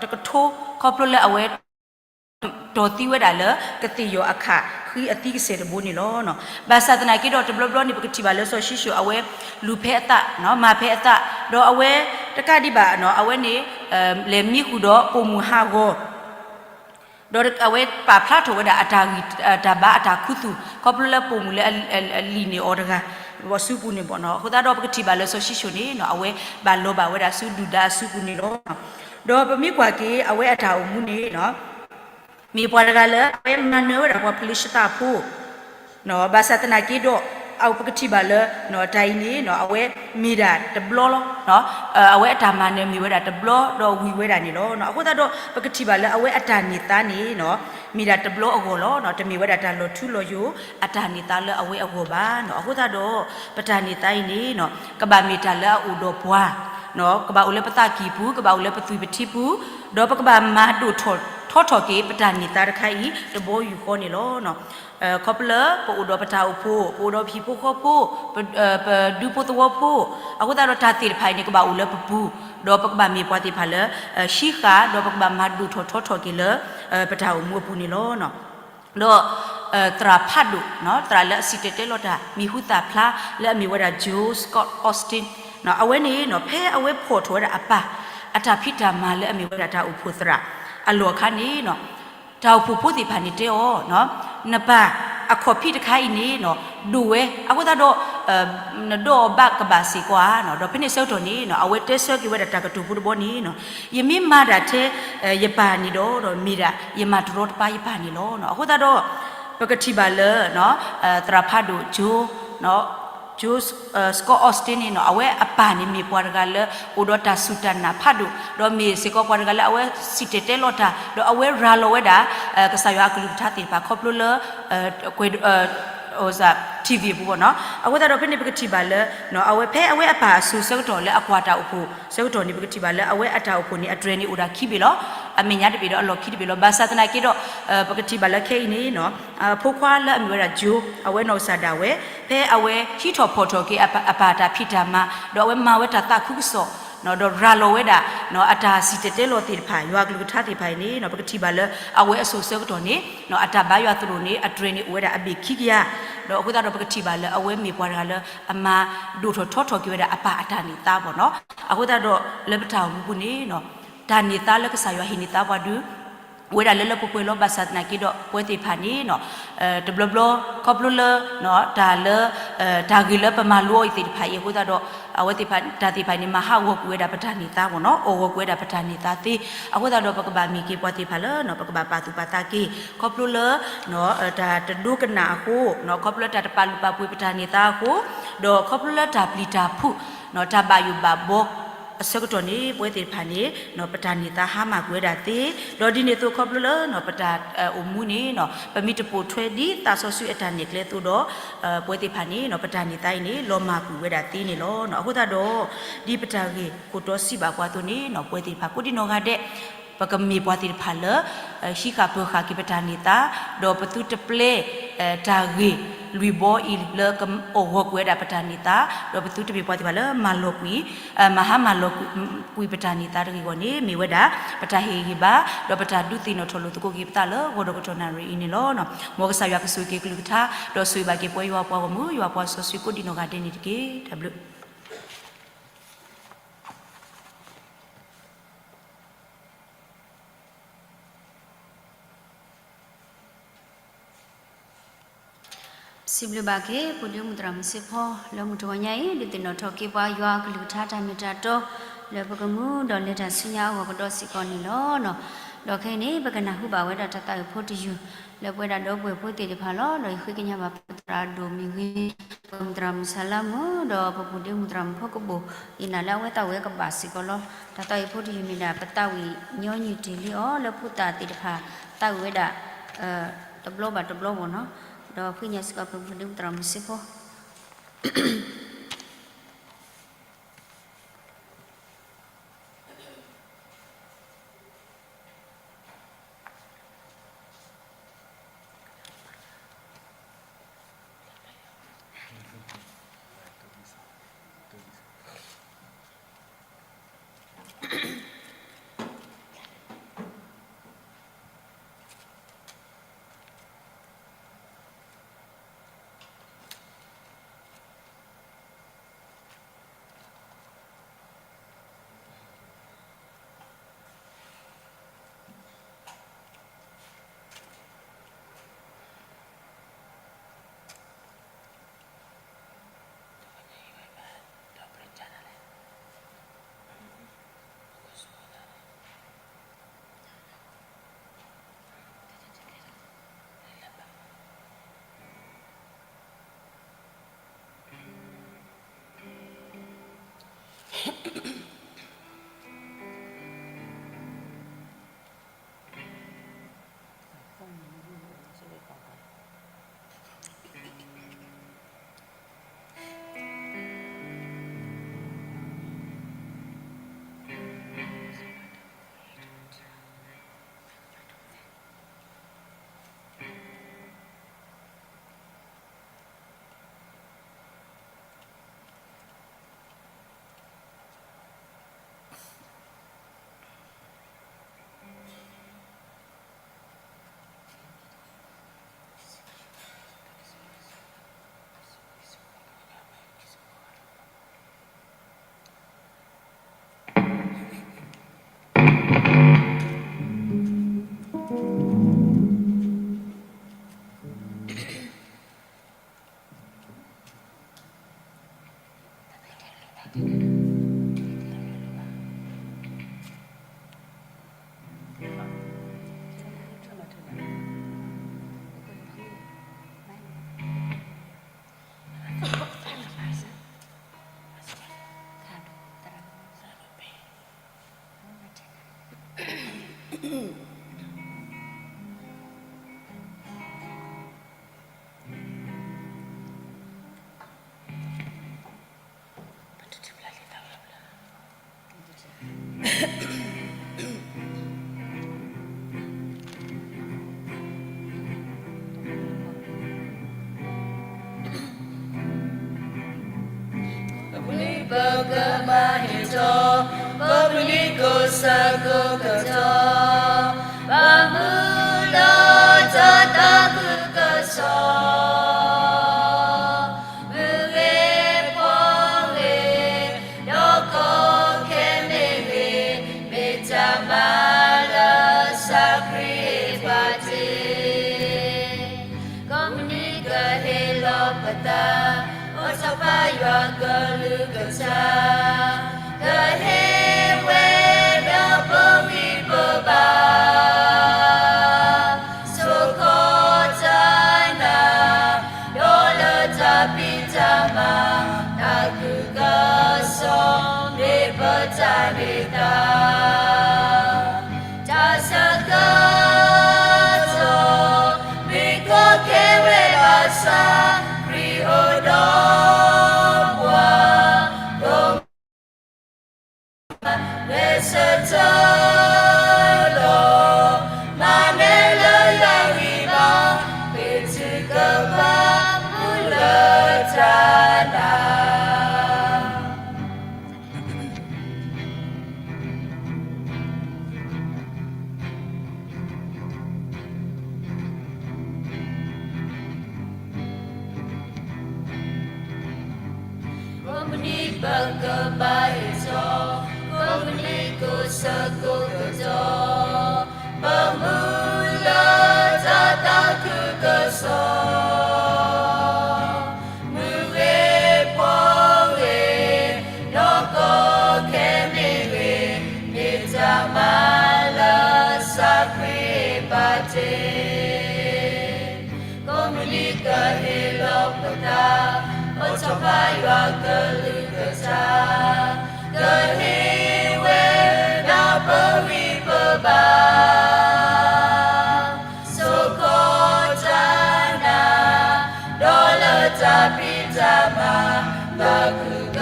တကထိ ခီဖျိလၢအဝဲ တီၢ်သံဝဲဒၣ်လၢကသ့ၣ်ယီၤအခးဃံအသံကစဲာ်တဘိန့ၣ်လီၤ. ဘၣ်ဆၣ်သနာ်က့ဒီး တဘျီဘျီန့ၣ် ပကထံၣ်ဘၣ်လၢစီၤၡံၣ်ၡိၣ် အဝဲလူၤဖဲအသး မၤဖဲအသး ဒီးအဝဲတကးဒံးဘၣ် အဝဲန့ၣ် လဲၤမံဃုာ်ဒီးပိာ်မုၣ်ဟးဂီၤ ဒီးအဝဲပာ်ဖျါထီၣ်ဝဲဒၣ်အတၢ်ဂံၢ် တၢ်ဘါအတၢ်ခူသူၣ် ခီဖျိလၢပိာ်မုၣ်လၢအလံၣ်န့ၢ်အီၤတဂၤ အစုပူၤန့ၣ်ဘၣ်နီၤ. အဃိသတးဒီး ပကထံၣ်ဘၣ်လၢစီၤၡံၣ်ၡိၣ်န့ၣ် အဝဲဘၣ်လီၤဘၣ်ဝဲဒၣ်ဆူဒုၣ်ဒါအစုပူၤန့ၣ်လီၤ. ဒီးပမ့ၢ်ကွၢ်က့ၤ အဝဲအတၢ်အိၣ်မူန့ၣ် မ့ၢ်ပှၤတဂၤလၢ အဝဲမၤနၢၤဝဲဒၣ်ပှၤဖလံၡသးဖိ ဘၣ်ဆၣ်သနာ်က့ဒီး အပကထံၣ်ဘၣ်လၢ တၢ်အံၤန့ၣ် အဝဲမ့ၢ်ဒၣ်တဘျီလီၤ. အဝဲအတၢ်မၤနၢၤမ့ၢ်ဝဲဒၣ်တဘျီဒီးဝံၤဝဲဒၣ်န့ၣ်လီၤ. အဃိသတးဒီး ပကထံၣ်ဘၣ်လၢအဝဲအတၢ်န့ၢ်သါန့ၣ် မ့ၢ်ဒၣ်တဘျီအဂီၢ်လီၤ. တမ့ၢ်ဝဲဒၣ်တၢ်လီၤထူလီၤယိာ် အတၢ်န့ၢ်သါလၢအဝဲအဂီၢ်ဘၣ်နီၤ. အဃိသတးဒီး ပတၢ်န့ၢ်သါအံၤန့ၣ် ကဘၣ်မ့ၢ်တၢ်လၢအအိၣ်ဒီးပှၤ ကဘၣ်အိၣ်လၢပသးကံၢ်ပူၤ ကဘၣ်အိၣ်လၢပသွံၣ်ပထံပူၤ ဒီးပကဘၣ်မၤဒိၣ်ထီၣ်ထီထီၣ်က့ၤ ပတၢ်န့ၢ်သါတခါအံၤ တဘီယူၢ်ဃီန့ၣ်လီၤ. ခီဖျိလၢပအိၣ်ဒီးပတၢ်အိၣ်ဖှိၣ် ပအိၣ်ဒီးပဟံၣ်ဖိဃီဖိ ပဒူဖိသဝီဖိ အဃိသတးဒီးတၢ်သ့ၣ်တဖၣ်အံၤန့ၣ် ကဘၣ်အိၣ်လၢပပူၤ ဒီးပကဘၣ်မ့ၢ်ပှၤသ့ၣ်တဖၣ်လၢ ဟံးဃာ် ဒီးပကဘၣ်မၤဒိၣ်ထီၣ်ထီထီၣ်က့ၤလၢ ပတၢ်အိၣ်မူအပူၤန့ၣ်လီၤ. ဒီး သရၣ်ဖးဒိၣ် သရၣ်လၢအစံၣ်တဲၤတဲလီၤတၢ် မံၤဟူသၣ်ဖျါလၢအမ့ၢ်ဝဲဒၣ် Joe Scott Austin အဝဲန့ၣ် ဖဲအဝဲဖီၣ်ထီၣ်ဝဲဒၣ်အပၢ် အတၢ်ဖံးတၢ်မၤလၢအမ့ၢ်ဝဲဒၣ်တၢ်အိၣ်ဖှိၣ်သရၣ်အလီၢ်အခါန့ၣ် တၢ်အိၣ်ဖှိၣ်ဖိသ့ၣ်တဖၣ်န့ၣ်တဲအီၤ နပၢ်အခီၣ်ဖံးတခါအံၤန့ၣ် ဒိၣ်ဝဲ အဃိသတးဒီး နဒိးအီၤဘၣ်ကဘၣ်စ့ၢ်ကီးဧါ. ဒီးဖဲန့ၣ်ဆၢကတီၢ်န့ၣ် အဝဲတဲဆၢက့ၤဝဲဒၣ်တၢ်ကတိၤဖိတဘီန့ၣ် ယမ့ၢ်မၤဒၣ်ထဲ ယပၢ်န့ၣ်ဒီး ဒီးမ့ၢ်ဒၣ်ယမၤတရီတပါယပၢ်န့ၣ်လီၤ. အဃိသတးဒီး ပကထံၣ်ဘၣ်လၢ သရၣ်ဖးဒိၣ် Joe Joe Scott Austin န့ၣ် အဝဲအပၢ်န့ၣ်မ့ၢ်ပှၤတဂၤလၢ အိၣ်ဒီးတၢ်စူၢ်တၢ်နာ်ဖးဒိၣ် ဒီးမ့ၢ်စ့ၢ်ကီးပှၤတဂၤလၢအဝဲစံၣ်တဲၤတဲလီၤတၢ် ဒီးအဝဲရၤလီၤဝဲဒၣ် ကစၢ်ယွၤအကလုၢ်ကထါသ့ၣ်တဖၣ်ခီဖျိလၢ ကွဲး TV အပူၤဘၣ်နီၤ. အဃိသတးဒီးဖဲန့ၣ်ပကထံၣ်ဘၣ်လၢ အဝဲဖဲအဝဲအပၢ်အစိၤဆၢကတီၢ်လၢအကွၢ်တၢ်အိၣ်ဖှိၣ်ဆၢကတီၢ်န့ၣ် ပကထံၣ်ဘၣ်လၢအဝဲအတၢ်အိၣ်ဖှိၣ်န့ၣ် အတြဲၤန့ၣ်အိၣ်ဒၣ်ခံဘ့ၣ်လီၤ. အမဲာ်ညါတဘ့ၣ်ဒီးအလီၢ်ခံတဘ့ၣ်လီၤ. ဘၣ်ဆၣ်သနာ်က့ဒီး ပကထံၣ်ဘၣ်လၢခဲအံၤန့ၣ် ဖိခွါလၢအမ့ၢ်ဝဲဒၣ် Joe အဝဲနီၢ်ကစၢ်ဒၣ်ဝဲ ဖဲအဝဲဟံးထီၣ်ဖီၣ်ထီၣ်က့ၤအပၢ်တၢ်ဖံးတၢ်မၤ ဒီးအဝဲမၤဝဲတၢ်သးခုကစီၣ် ဒီးရၤလီၤဝဲဒၣ် အတၢ်စံၣ်တဲၤတဲလီၤသ့ၣ်တဖၣ် ယွၤကလုၢ်ကထါသ့ၣ်တဖၣ်အံၤန့ၣ် ပကထံၣ်ဘၣ်လၢအဝဲအစိၤဆၢကတီၢ်န့ၣ် အတၢ်ဘါယွၤသရိာ်န့ၣ် အတြဲၤန့ၣ်အိၣ်ဝဲဒၣ်အဘ့ၣ်ခံကယၤ, ဒီးအဃိသတးဒီးပကထံၣ်ဘၣ်လၢအဝဲမ့ၢ်ပှၤတဂၤလၢအမၤဒိၣ်ထီၣ်ထီထီၣ်က့ၤဝဲဒၣ်အပၢ်အတၢ်န့ၢ်သါဘၣ်နီၤ. အဃိသတးဒီးလၢပတၢ်အိၣ်မူပူၤန့ၣ် တၢ်န့ၢ်သါလၢကစၢ်ယွၤဟ့ၣ်န့ၢ်သါပှၤဒုး ဝဲဒၣ်လၢလၢပှဲၤပှဲၤလီၤ. ဘၣ်ဆၣ်သနာ်က့ဒီး ပဝဲသ့ၣ်တဖၣ်န့ၣ် တဘျီဘျီ ခီဖျိလၢ တၢ်လၢ တၢ်ဂ့ၢ်လၢပမၤလိအီၤအံၤသ့ၣ်တဖၣ်အံၤအဃိသတးဒီး အဝဲသ့ၣ်တဖၣ်တၢ်သ့ၣ်တဖၣ်န့ၣ် မၤဟးဂီၤကွံာ်ဝဲဒၣ်ပတၢ်န့ၢ်သါဘၣ်နီၤ, အိၣ်ဂီၤကွံာ်ဝဲဒၣ်ပတၢ်န့ၢ်သါသ့. အဃိသတးဒီးပကဘၣ်မ့ၢ်က့ၤပှၤသ့ၣ်တဖၣ်လၢ ပကဘၣ်ပာ်သူၣ်ပာ်သးက့ၤ ခီဖျိလၢ တၢ်တဒိကနၣ်အဃိ ခီဖျိလၢတၢ်တပာ်လုၢ်ပာ်ပှ့ၤပတၢ်န့ၢ်သါအဃိ ဒီးခီဖျိလၢတၢ်ပျံၤတၢ်ဖုး တၢ်ဘၣ်ယိၣ်ဘၣ်ဘီ အဆၢကတီၢ်န့ၣ် ပဝဲသ့ၣ်တဖၣ်န့ၣ် ပတၢ်န့ၢ်သါဟါမၢ်ကွံာ်ဝဲဒၣ်သ့, ဒီးဒ်န့ၣ်အသိးခီဖျိလၢ ပတၢ်အိၣ်မူန့ၣ် ပမ့ၢ်တပိာ်ထွဲဒ်သးစီဆှံအတၢ်နဲၣ်ကျဲအသိးဒီး ပဝဲသ့ၣ်တဖၣ်န့ၣ် ပတၢ်န့ၢ်သါအံၤန့ၣ် လီၤမၢ်ကွံာ်ဝဲဒၣ်သ့န့ၣ်လီၤ. အဃိသတးဒီး ဒ်ပတၢ်ဂ့ၢ်ခိၣ်တီစံးဘၣ်ပှၤအသိးန့ၣ် ပဝဲသ့ၣ်တဖၣ်ကိးဒံနီၢ်ဂၤဒဲး ပကမ့ၢ်ပှၤသ့ၣ်တဖၣ်လၢ ဟံးဃာ်ပၢၤဃာ်က့ၤပတၢ်န့ၢ်သါ, ဒီးပသုတပျဲ တၢ်ဂ့ၢ်လွံၢ်ဘီအံၤလၢကအိၣ်ဂီၤကွံာ်ဝဲဒၣ်ပတၢ်န့ၢ်သါ, ဒီးပသုတမ့ၢ်ပှၤသ့ၣ်တဖၣ်လၢမၤလီၤကွံာ် မၤဟါမၢ်လီၤကွံာ်ပတၢ်န့ၢ်သါတဂ့ၤအဂီၢ်န့ၣ် မ့ၢ်ဝဲဒၣ် ပတၢ်ဟ့ၣ်ဂံၢ်ဘါ ဒီးပတၢ်ဒုးသ့ၣ်နီၣ်ထီၣ်လိာ်သကိးက့ၤပသးလၢဂီၤဒီးကတီၢ်နၣ်ရံၣ်အံၤန့ၣ်လီၤ. မ်ကစၢ်ယွၤကဆိၣ်ဂ့ၤက့ၤကလုၢ်ကထါ ဒီးဆိၣ်ဂ့ၤဘၣ်က့ၤပဝဲယွၤပှၤဂီၢ်မုၢ် ယွၤပှၤစီဆှံကိးဒံနီၢ်ဂၤဒဲးန့ၣ်တက့ၢ်. တၢ်ဘျုး စံးဘျုးဘၣ်က့ၤ ပူၤဒ့မုၣ်သရၣ်မုၣ်စ့ဖီ လၢမုၢ်တဂီၤညါအံၤ ဒုးသ့ၣ်နီၣ်ထီၣ်က့ၤပှၤယွၤအကလုၢ်ကထါတၢ်မ့ၢ်တၢ်တီ လၢပကမူဒီးလဲၤတၢ်ဆူညါအဂီၢ်ကဒီးစ့ၢ်ကီးန့ၣ်လီၤ. ဒီးခဲအံၤန့ၣ် ပကနၢ်ဟူဘၣ်ဝဲဒၣ်တၢ်သးဝံၣ်ဖိတယုၢ် လၢပဝဲဒၣ်ဒီပုၢ်ဝဲၢ်ဖိသ့ၣ်တဖၣ်လီၤ. ဒီးယဃ့ကညးဘၣ်ပသရၣ်ဒိၣ်မ့ၢ်ဂ့ၤ, ပမုၣ်သရၣ်မုၣ်ဆါလါမုၣ် ဒီးပပူၤဒ့မုၣ်သရၣ်မုၣ်ဖီကဘိၣ် ယနာ်လၢအဝဲသ့ၣ်ဝဲကဘၣ်စ့ၢ်ကီးလီၤ. တၢ်သးဝံၣ်ဖိတယုၢ်မ့ၢ်ဒၣ် ပသးဝံၣ်ညီနုၢ်တ့ၢ်လံအီၤလၢဖိသၣ်သ့ၣ်တဖၣ် သးဝံၣ်ဝဲဒၣ် တဘျီဘၣ်တဘျီဘၣ်နီၤ. ဒီးဃ့ကညးစ့ၢ်ကီးပပူၤဒ့မုၣ်သရၣ်မုၣ်စ့ဖီ ဆၢကိၣ်ကတီၢ်, ဘၣ်မူလၢတၢ်သးခုကစီၣ်, မုၢ်ဂ့ၤဖီဂ့ၤ, ဒီးကီခဲမ့ၢ်ဂ့ၤ, မ့ၢ်တၢ်မၤလၢကစၢ်ခရံာ်ဘၣ်တ့ၢ်. ကိးမုၢ်နံၤကဟ့ၣ်လီၤပသး, အိၣ်ဆီၣ်ဖးယွၤကလုၢ်ကထါ, ကဟ့ၣ်ဝဲဒၣ်ပဂံၢ်ပဘါ, ဆိၣ်ခီတၢ်နၤ, ဒီးလၢတၢ်ဖံးတၢ်မၤ, တၢ်သးခုကစီၣ်, မ့ၢ်ပတၢ်န့ၢ်သါ တၢ်ဆၢကတီၢ်, မ့ၢ်ကီခဲဝဲဘၣ်ဆၣ်, ခရံာ်အိၣ်ဒီးပှၤ, ကိးမုၢ်နံၤ ဂဲၤဆၢထၢၣ်လီၤ, မၤနဲလၢယဂံၢ်ဘါ, ပထံကပၤမူလၢတၢ်နၤ ကိးမုၢ်နံၤပကဘၣ်ဟ့ၣ်ထီၣ်, ကိးမုၢ်နံၤကိးဆၢကိးကတီၢ်, ပမူလၢတၢ်သးခုကစီၣ်, မုၢ်ဂ့ၤဖီဂ့ၤ, ဒီးကီခဲမ့ၢ်ဂ့ၤ, မ့ၢ်တၢ်မၤလၢကစၢ်ခရံာ်ဘၣ်တ့ၢ်. ကိးမုၢ်နံၤကဟ့ၣ်လီၤပသး, အိၣ်ဆီၣ်ဖးယွၤကလုၢ်ကထါ, ကဟ့ၣ်ဝဲဒၣ်ပဂံၢ်ပဘါ, ဆိၣ်ခီတၢ်နၤ, ဒီးလၢတၢ်ဖံးတၢ်မၤ, တၢ်သးခုက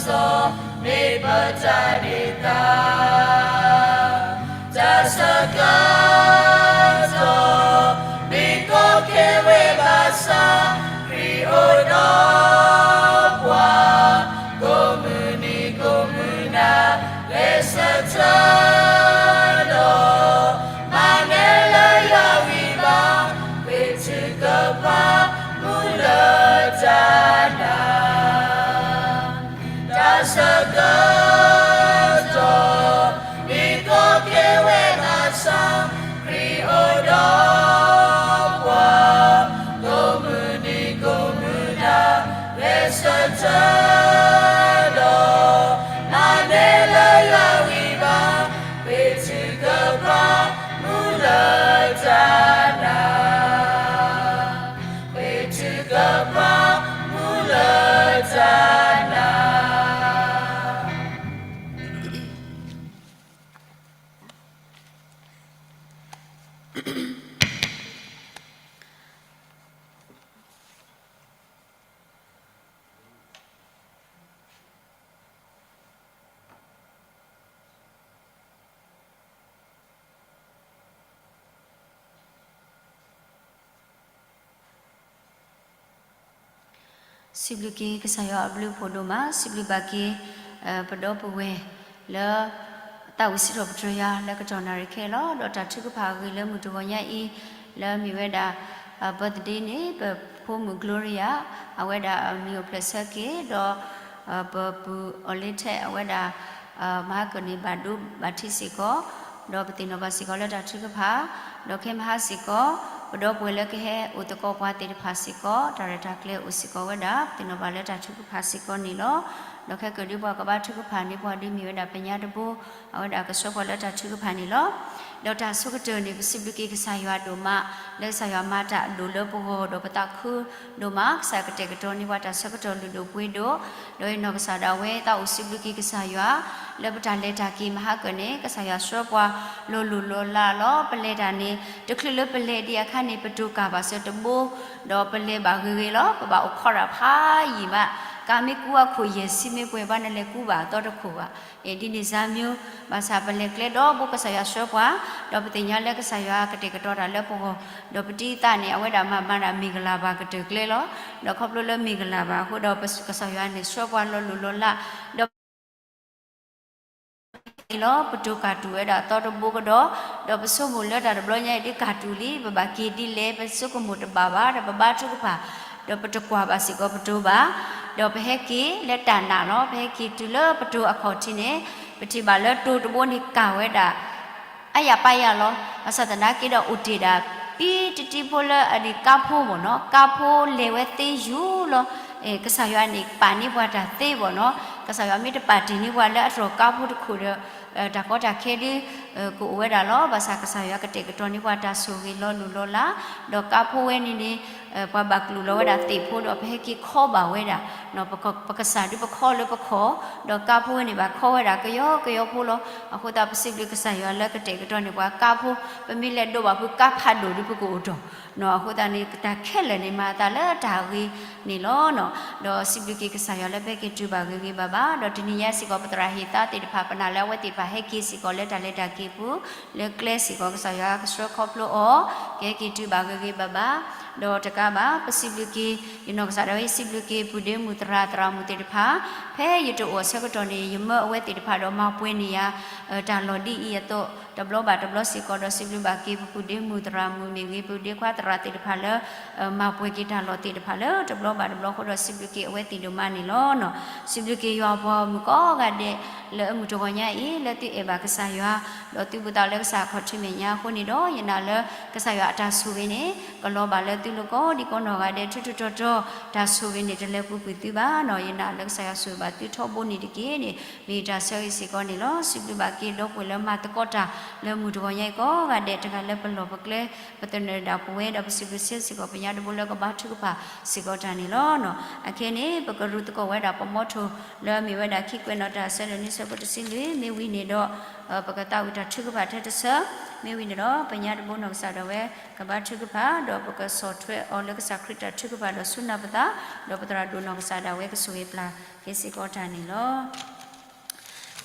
စီၣ်, မ့ၢ်ပတၢ်န့ၢ်သါ တၢ်ဆၢကတီၢ်, မ့ၢ်ကီခဲဝဲဘၣ်ဆၣ်, ခရံာ်အိၣ်ဒီးပှၤ, ကိးမုၢ်နံၤကိးမုၢ်နၤ, ဂဲၤဆၢထၢၣ်လီၤ, မၤနဲလၢယဂံၢ်ဘါ, ပထံကပၤမူလၢတၢ်နၤ တၢ်ဆၢကတီၢ်, မ့ၢ်ကီခဲဝဲဘၣ်ဆၣ်, ခရံာ်အိၣ်ဒီးပှၤ, ကိးမုၢ်နံၤကိးမုၢ်နၤ, ဂဲၤဆၢထၢၣ်လီၤ, မၤနဲလၢယဂံၢ်ဘါ, ပထံကပၤမူလၢတၢ်နၤ ပထံကပၤမူလၢတၢ်နၤ. စံးဘျုးက့ၤကစၢ်ယွၤအဘျုးအဖှိၣ်ဒိၣ်မး, စံးဘျုးဘၣ်က့ၤ ပဒီပုၢ်ဝဲၢ်လၢ သးဝံၣ်စံးထီၣ်ပတြၢၤယွၤလၢကတီၢ်နၣ်ရံၣ်ခဲလၢာ်, ဒီးတၢ်ထုကဖၣ်အဂ့ၢ်လၢမုၢ်တဂီၤညါအံၤ, လၢမ့ၢ်ဝဲဒၣ် birthday န့ၣ် ပဖိမုၣ် Gloria အဝဲဒၣ်အမံၤအိၣ်ဖျဲၣ်ဆၢက့ၤ, ဒီး ပပုၢ် Olive အဝဲဒၣ် မဟါကၢၣ်န့ၣ်ဘၣ်ဒိဘၣ်ထံးစ့ၢ်ကီး, ဒီးပသ့ၣ်နီၣ်ဘၣ်စ့ၢ်ကီးလၢတၢ်ထုကဖၣ်, ဒီးခဲမဟါစ့ၢ်ကီး ပဒီပုၢ်ဝဲၢ်လၢကဟဲအိၣ်သကိးပှၤသ့ၣ်တဖၣ်စ့ၢ်ကီး တၢ်ရဲၣ်တၢ်ကျဲၤအိၣ်စ့ၢ်ကီးဝဲဒၣ် ပသ့ၣ်နီၣ်ဘၣ်လၢတၢ်ထုကဖၣ်စ့ၢ်ကီးန့ၣ်လီၤ. ဒီးခဲကၢၣ်ဒုးပှၤကဘၣ်ထုကဖၣ်န့ၣ် ပှၤဒုးမ့ၢ်ဝဲဒၣ်ပညါတဘိ, အဝဲဒၣ်ကဆှၢပှၤလၢတၢ်ထုကဖၣ်န့ၣ်လီၤ. ဒီးတၢ်ဆိကတၢၢ်န့ၣ် ပစံးဘျုးက့ၤကစၢ်ယွၤဒိၣ်မး, လၢကစၢ်ယွၤမၤတၢ်အဒိၣ်လၢပဂီၢ် ဒီးပသးခုဒိၣ်မး, ကစၢ်ယွၤကတဲာ်ကတီၤန့ၢ်ပှၤတၢ်ဆၢကတီၢ်လုၢ်ဒိၣ်ပှ့ၤဒိၣ်, ဒီးအနီၢ်ကစၢ်ဒၣ်ဝဲသးအိၣ်စံးဘျုးက့ၤကစၢ်ယွၤ လၢပတၢ်လဲၤတၢ်က့ၤမဟါကၢၣ်န့ၣ် ကစၢ်ယွၤဆှၢပှၤလီၤလိၢ်လီၤလးလီၤ. ပလဲၤတၢ်န့ၣ် တချုးလၢပလဲၤဒံးအခါန့ၣ် ပတိၢ်ကၢ်ဘၣ်စၢၤတဘိ, ဒီးပလဲၤဘၣ်ဂ့ၤဂ့ၤလီၤ. ပဘၣ်အိၣ်ခိးတၢ်ဖးယံာ်မး, ကါမ့ၢ်ကူအခိၣ်ယဲၢ်ဆံမ့ၢ်ပှဲၤဘၣ်န့ၣ် လဲၤကူဘၣ်အသီတခိၣ်ဘၣ်. ဒ်န့ၣ်စၢ်မ့ၢ် ဘၣ်ဆၣ်ပလဲၤကျဲဒီးဘိကစၢ်ယွၤဆှၢပှၤ, ဒီးပသ့ၣ်ညါလၢကစၢ်ယွၤကတဲာ်ကတီၤတၢ်လၢပဂီၢ်, ဒီးပတံၤသးန့ၣ် အဝဲဒၣ်မၤမၤတၢ်မ့ၢ်ကလၤဘၣ်ကတၢၢ်ကျဲလီၤ. ဒီးခီဖျိလၢမ့ၢ်ကလၤဘၣ်အဃိဒီး ကစၢ်ယွၤန့ၣ်ဆှၢပှၤလီၤလိၢ်လီၤလး, ဒီး ပကဘၣ်က့ၤလီၤ ပတိၤကၢ်တူာ်ဝဲဒၣ်အသီတဘိကဒီး, ဒီးပဆိကမိၣ်လၢတၢ်တဘျီညါအံၤဒ်ကၢ်တူာ်လံ ပဘၣ်က့ၤဒ်လဲၣ် ပဆိကမိၣ်တဘၣ်ဘၣ် ဒီးပဘါထုကဖၣ်, ဒီးပတကွၢ်ဘၣ်စ့ၢ်ကီးပတိၤဘၣ်, ဒီးပဟဲက့ၤလၢတၢ်နာ်လီၤ. ပဟဲက့ၤတုၤလၢပတိၤအခီၣ်ထံးန့ၣ် ပထံၣ်ဘၣ်လၢတိၤတဘိန့ၣ်ကၢ်ဝဲဒၣ် အါယၤပါယၤလီၤ. ဘၣ်ဆၣ်သနာ်က့ဒီးအိၣ်တ့ၢ်ဒၣ် ပံတတံဖိလၢအဒံးကါဖိဘၣ်နီၤ, ကါဖိလဲၤဝဲသ့ယူၢ်လီၤ. ကစၢ်ယွၤန့ၣ်ပာ်န့ၢ်ပှၤတၢ်သ့ဘၣ်နီၤ, ကစၢ်ယွၤမ့ၢ်တပာ်တ့ၢ်န့ၢ်ပှၤလၢအတြီၢ်ကါဖိတခိၣ်ဒီး တၢ်ကီတၢ်ခဲဒ် ကအိၣ်ဝဲဒၣ်လီၤ. ဘၣ်ဆၣ်ကစၢ်ယွၤကတဲာ်ကတီၤန့ၢ်ပှၤတၢ်ဆိၣ်ဂ့ၤလီၤလိၢ်လီၤလး, ဒီးကါဖိဝဲန့ၣ်န့ၣ် ပှၤဘၣ်ကျိၣ်လီၤဝဲဒၣ်သ့ၣ်ဖိဒီး ပဟဲက့ၤခီဘၣ်ဝဲဒၣ် ပကစၢ်ဒုးပခီလၢပခီၣ်, ဒီးကါဖိဝဲန့ၣ်ဘၣ်ခီဝဲဒၣ်ကယီကယီဖိလီၤ. အဃိသတးပစံးဘျုးကစၢ်ယွၤလၢကတဲာ်ကတီၤန့ၢ်ပှၤကါဖိ, ပမ့ၢ်လဲၤဒိးဘၣ်ဖုကါဖးဒိၣ်ဒုးပကအိၣ်တီၢ်, အဃိသတးန့ၣ် တၢ်ခဲလၢာ်န့ၣ်မၤအသးလၢတၢ်ဂ့ၤန့ၣ်လီၤ. ဒီးစံးဘျုးက့ၤကစၢ်ယွၤလၢပဟဲက့ၤတုၤဘၣ်ဂ့ၤဂ့ၤဘၣ်ဘၣ်, ဒီးတနံၤညါစ့ၢ်ကီး ပသရၣ်ဟ့ၣ်သါသ့ၣ်တဖၣ်ပနာ်လၢအဝဲသ့ၣ်တဖၣ်ဟဲက့ၤစ့ၢ်ကီးလၢတၢ်လဲၤတၢ်က့ၤပူၤ, လၢကျဲစ့ၢ်ကီး ကစၢ်ယွၤကဆှၢခီဖျိအီၤ, ကဟဲက့ၤတုၤဘၣ်ဂ့ၤဂ့ၤဘၣ်ဘၣ်, ဒီးတကးဘၣ် ပစံးဘျုးက့ၤ ယနီၢ်ကစၢ်ဒၣ်ဝဲ ယစံးဘျုးက့ၤပုၢ်ဒ့မုၣ်သရၣ်သရၣ်မုၣ်သ့ၣ်တဖၣ်, ဖဲယတအိၣ်အဆၢကတီၢ်န့ၣ် ယမၢအဝဲသ့ၣ်တဖၣ်ဒီးမၤပှဲၤန့ၢ်ယၤ တၢ်လီၢ်ဒ်အံၤအသိး တဘျီဘၣ်တဘျီစ့ၢ်ကီး ဒီးစံးဘျုးဘၣ်က့ၤပပုၢ်ဒ့မုၣ်သရၣ်မုၣ်မ့ၢ်ဂ့ၤ ပုၢ်ဒ့ခွါသရၣ်သ့ၣ်တဖၣ်လၢ မၤပှဲၤက့ၤတၢ်လီၢ်သ့ၣ်တဖၣ်လၢတဘျီဘၣ်တဘျီအဃိဒီး စံးဘျုးက့ၤအဝဲသ့ၣ်ဒိၣ်မးန့ၣ်လီၤ. စံးဘျုးက့ၤယွၤအပှၤဂီၢ်မုၢ်ကိးဂၤဒဲး လၢအမုၢ်တဂီၤညါအံၤ လၢသုအဲၣ်ဘၣ်ကစၢ်ယွၤ ဒီးသုပသးလၢကစၢ်အခီၣ်ထံးမဲာ်ညါအဃိန့ၣ်ဒီး ယနာ်လၢကစၢ်ယွၤအတၢ်ဆိၣ်ဂ့ၤန့ၣ် ကလီၤဘၣ်လၢသုလိၤကိးဒံကိးနီၢ်ဂၤဒဲး ထူထူတီတီ တၢ်ဆိၣ်ဂ့ၤန့ၣ် တလဲၤပူၤကွံာ်သုဘၣ်နီၤ. ယနာ်လၢကစၢ်ယွၤဆိၣ်ဂ့ၤဘၣ်သုထီဘိန့ၣ်တက့ၢ်န့ၣ် မ့ၢ်ယတၢ်ဆၢဂ့ၤစ့ၢ်ကီးန့ၣ်လီၤ. စံးဘျုးဘၣ်က့ၤဒီပုၢ်ဝဲၢ်လၢမၤသကိးတၢ်လၢမုၢ်တဂီၤညါအံၤကိးဂၤဒဲး တဂၤလၢပလီၢ်ပကျဲ ပသနၢၣ်ဒၣ်ပဝဲဒီး ပစံးဘျုးဆၢစ့ၢ်ကီးပညါတဘိလၢကဘါထုကဖၣ်စ့ၢ်ကီးတၢ်န့ၣ်လီၤ. အခဲန့ၣ် ပကရူၢ်သကိးဝဲဒၣ်ပမီထိၣ်လၢအမ့ၢ်ဝဲဒၣ်ခံကွဲးနီၣ်တၢ်အဆၢဒိၣ်နွံဆၢဖိတဆံလွံၢ် မ့ၢ်ဝံၤန့ၣ်ဒီး ပကသးဝံၣ်တၢ်ထုကဖၣ်ထဲတဆၢ မ့ၢ်ဝံၤန့ၣ်ဒီး ပညါတဘိနီၢ်ကစၢ်ဒၣ်ဝဲ ကဘါထုကဖၣ် ဒီးပကဆီၣ်ထွဲအီၤလၢကစၢ်ခရံာ်တၢ်ထုကဖၣ်ဒီးဆူနၢ်ပသး ဒီးပသရၣ်ဒိၣ်နီၢ်ကစၢ်ဒၣ်ဝဲကဆိၣ်ဂ့ၤပျၢ်က့ၤစ့ၢ်ကီးတၢ်န့ၣ်လီၤ.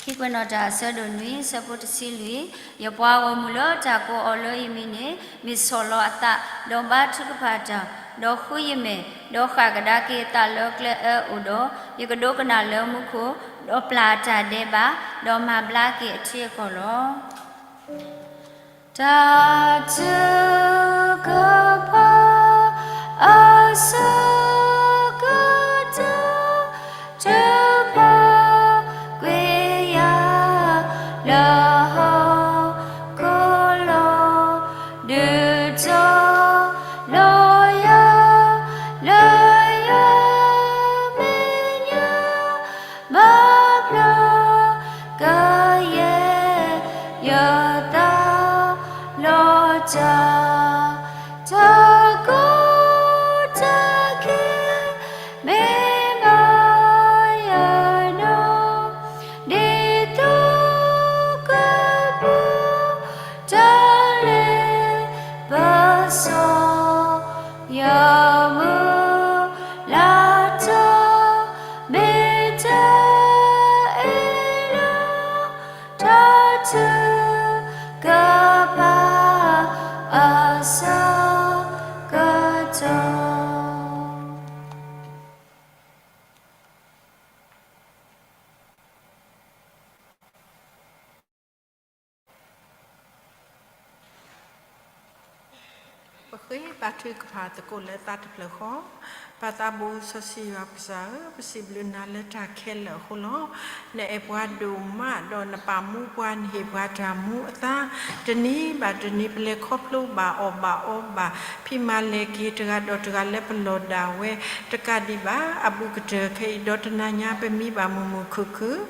ခံကွဲးနီၣ်တၢ်အဆၢဒိၣ်နွံဆၢဖိတဆံလွံၢ်, ယပှၤဂီၢ်မုၢ်လၢတၢ်ကိးအီၤလၢယမံၤန့ၣ် မ့ၢ်ဆီၣ်လီၤအသး, ဒီးဘါထုကဖၣ်တၢ်, ဒီးဃုယမဲာ်, ဒီးဃၣ်ကဒါက့ၤအသးလၢကျဲအၢအိၣ်ဒီး, ယကဒိကနၣ်လၢမူခိၣ်, ဒီးပျၢ်အတၢ်ဒဲးဘး, ဒီးမၤဘျါက့ၤအထံအကီၢ်လီၤ. တၢ်ထုကဖၣ် အဆၢကတီၢ် ထုကဖၣ်ကွံာ်ယၤ လၢဟီၣ်ခိၣ်လီၤ. ဒုးတီၤလီၤယၤ လၢယမဲာ်ညါ ဘၣ်ဖျၢၣ် ကယဲၢ်ယသးလီၤတၢ်, တၢ်ကီတၢ်ခဲ မ့ၢ်ဘၣ်ယၤဒီး ဒ်သိးကပူၤ တၢ်လဲၤပစီ ယမုၢ်လၢ်တၢ် မ့ၢ်တၢ်အ့ၣ်လိာ် တၢ်ထုကဖၣ်အဆၢကတီၢ်. ပဃ့ဘါထုကဖၣ်သကိးလၢသးတဖျၢၣ်ဃီ, ပၢ်သးဘိစီဆှံယွၤပကစၢ်ဧၢ, ပစံးဘျုးနၤလၢတၢ်ခဲလၢာ်အဃိလီၤ. နအဲၣ်ပှၤဒိၣ်မးဒီးနပာ်မူပှၤ နဟ့ၣ်ပှၤတၢ်မူအသါ, တနံၤဘၣ်တနံၤ ပလဲၤခီဖျိဘၣ်အီၣ်ဘၣ်အီဘၣ် ဖံးမၤလဲၤက့ၤတဂၤဒီးတဂၤလၢပလီၢ်ဒၣ်ဝဲ, တကးဒံးဘၣ် အဘူးကတၢၢ်ခဲအံၤဒီးတနၤညါ ပမံဘၣ်မုာ်မုာ်ခုၣ်ခုၣ်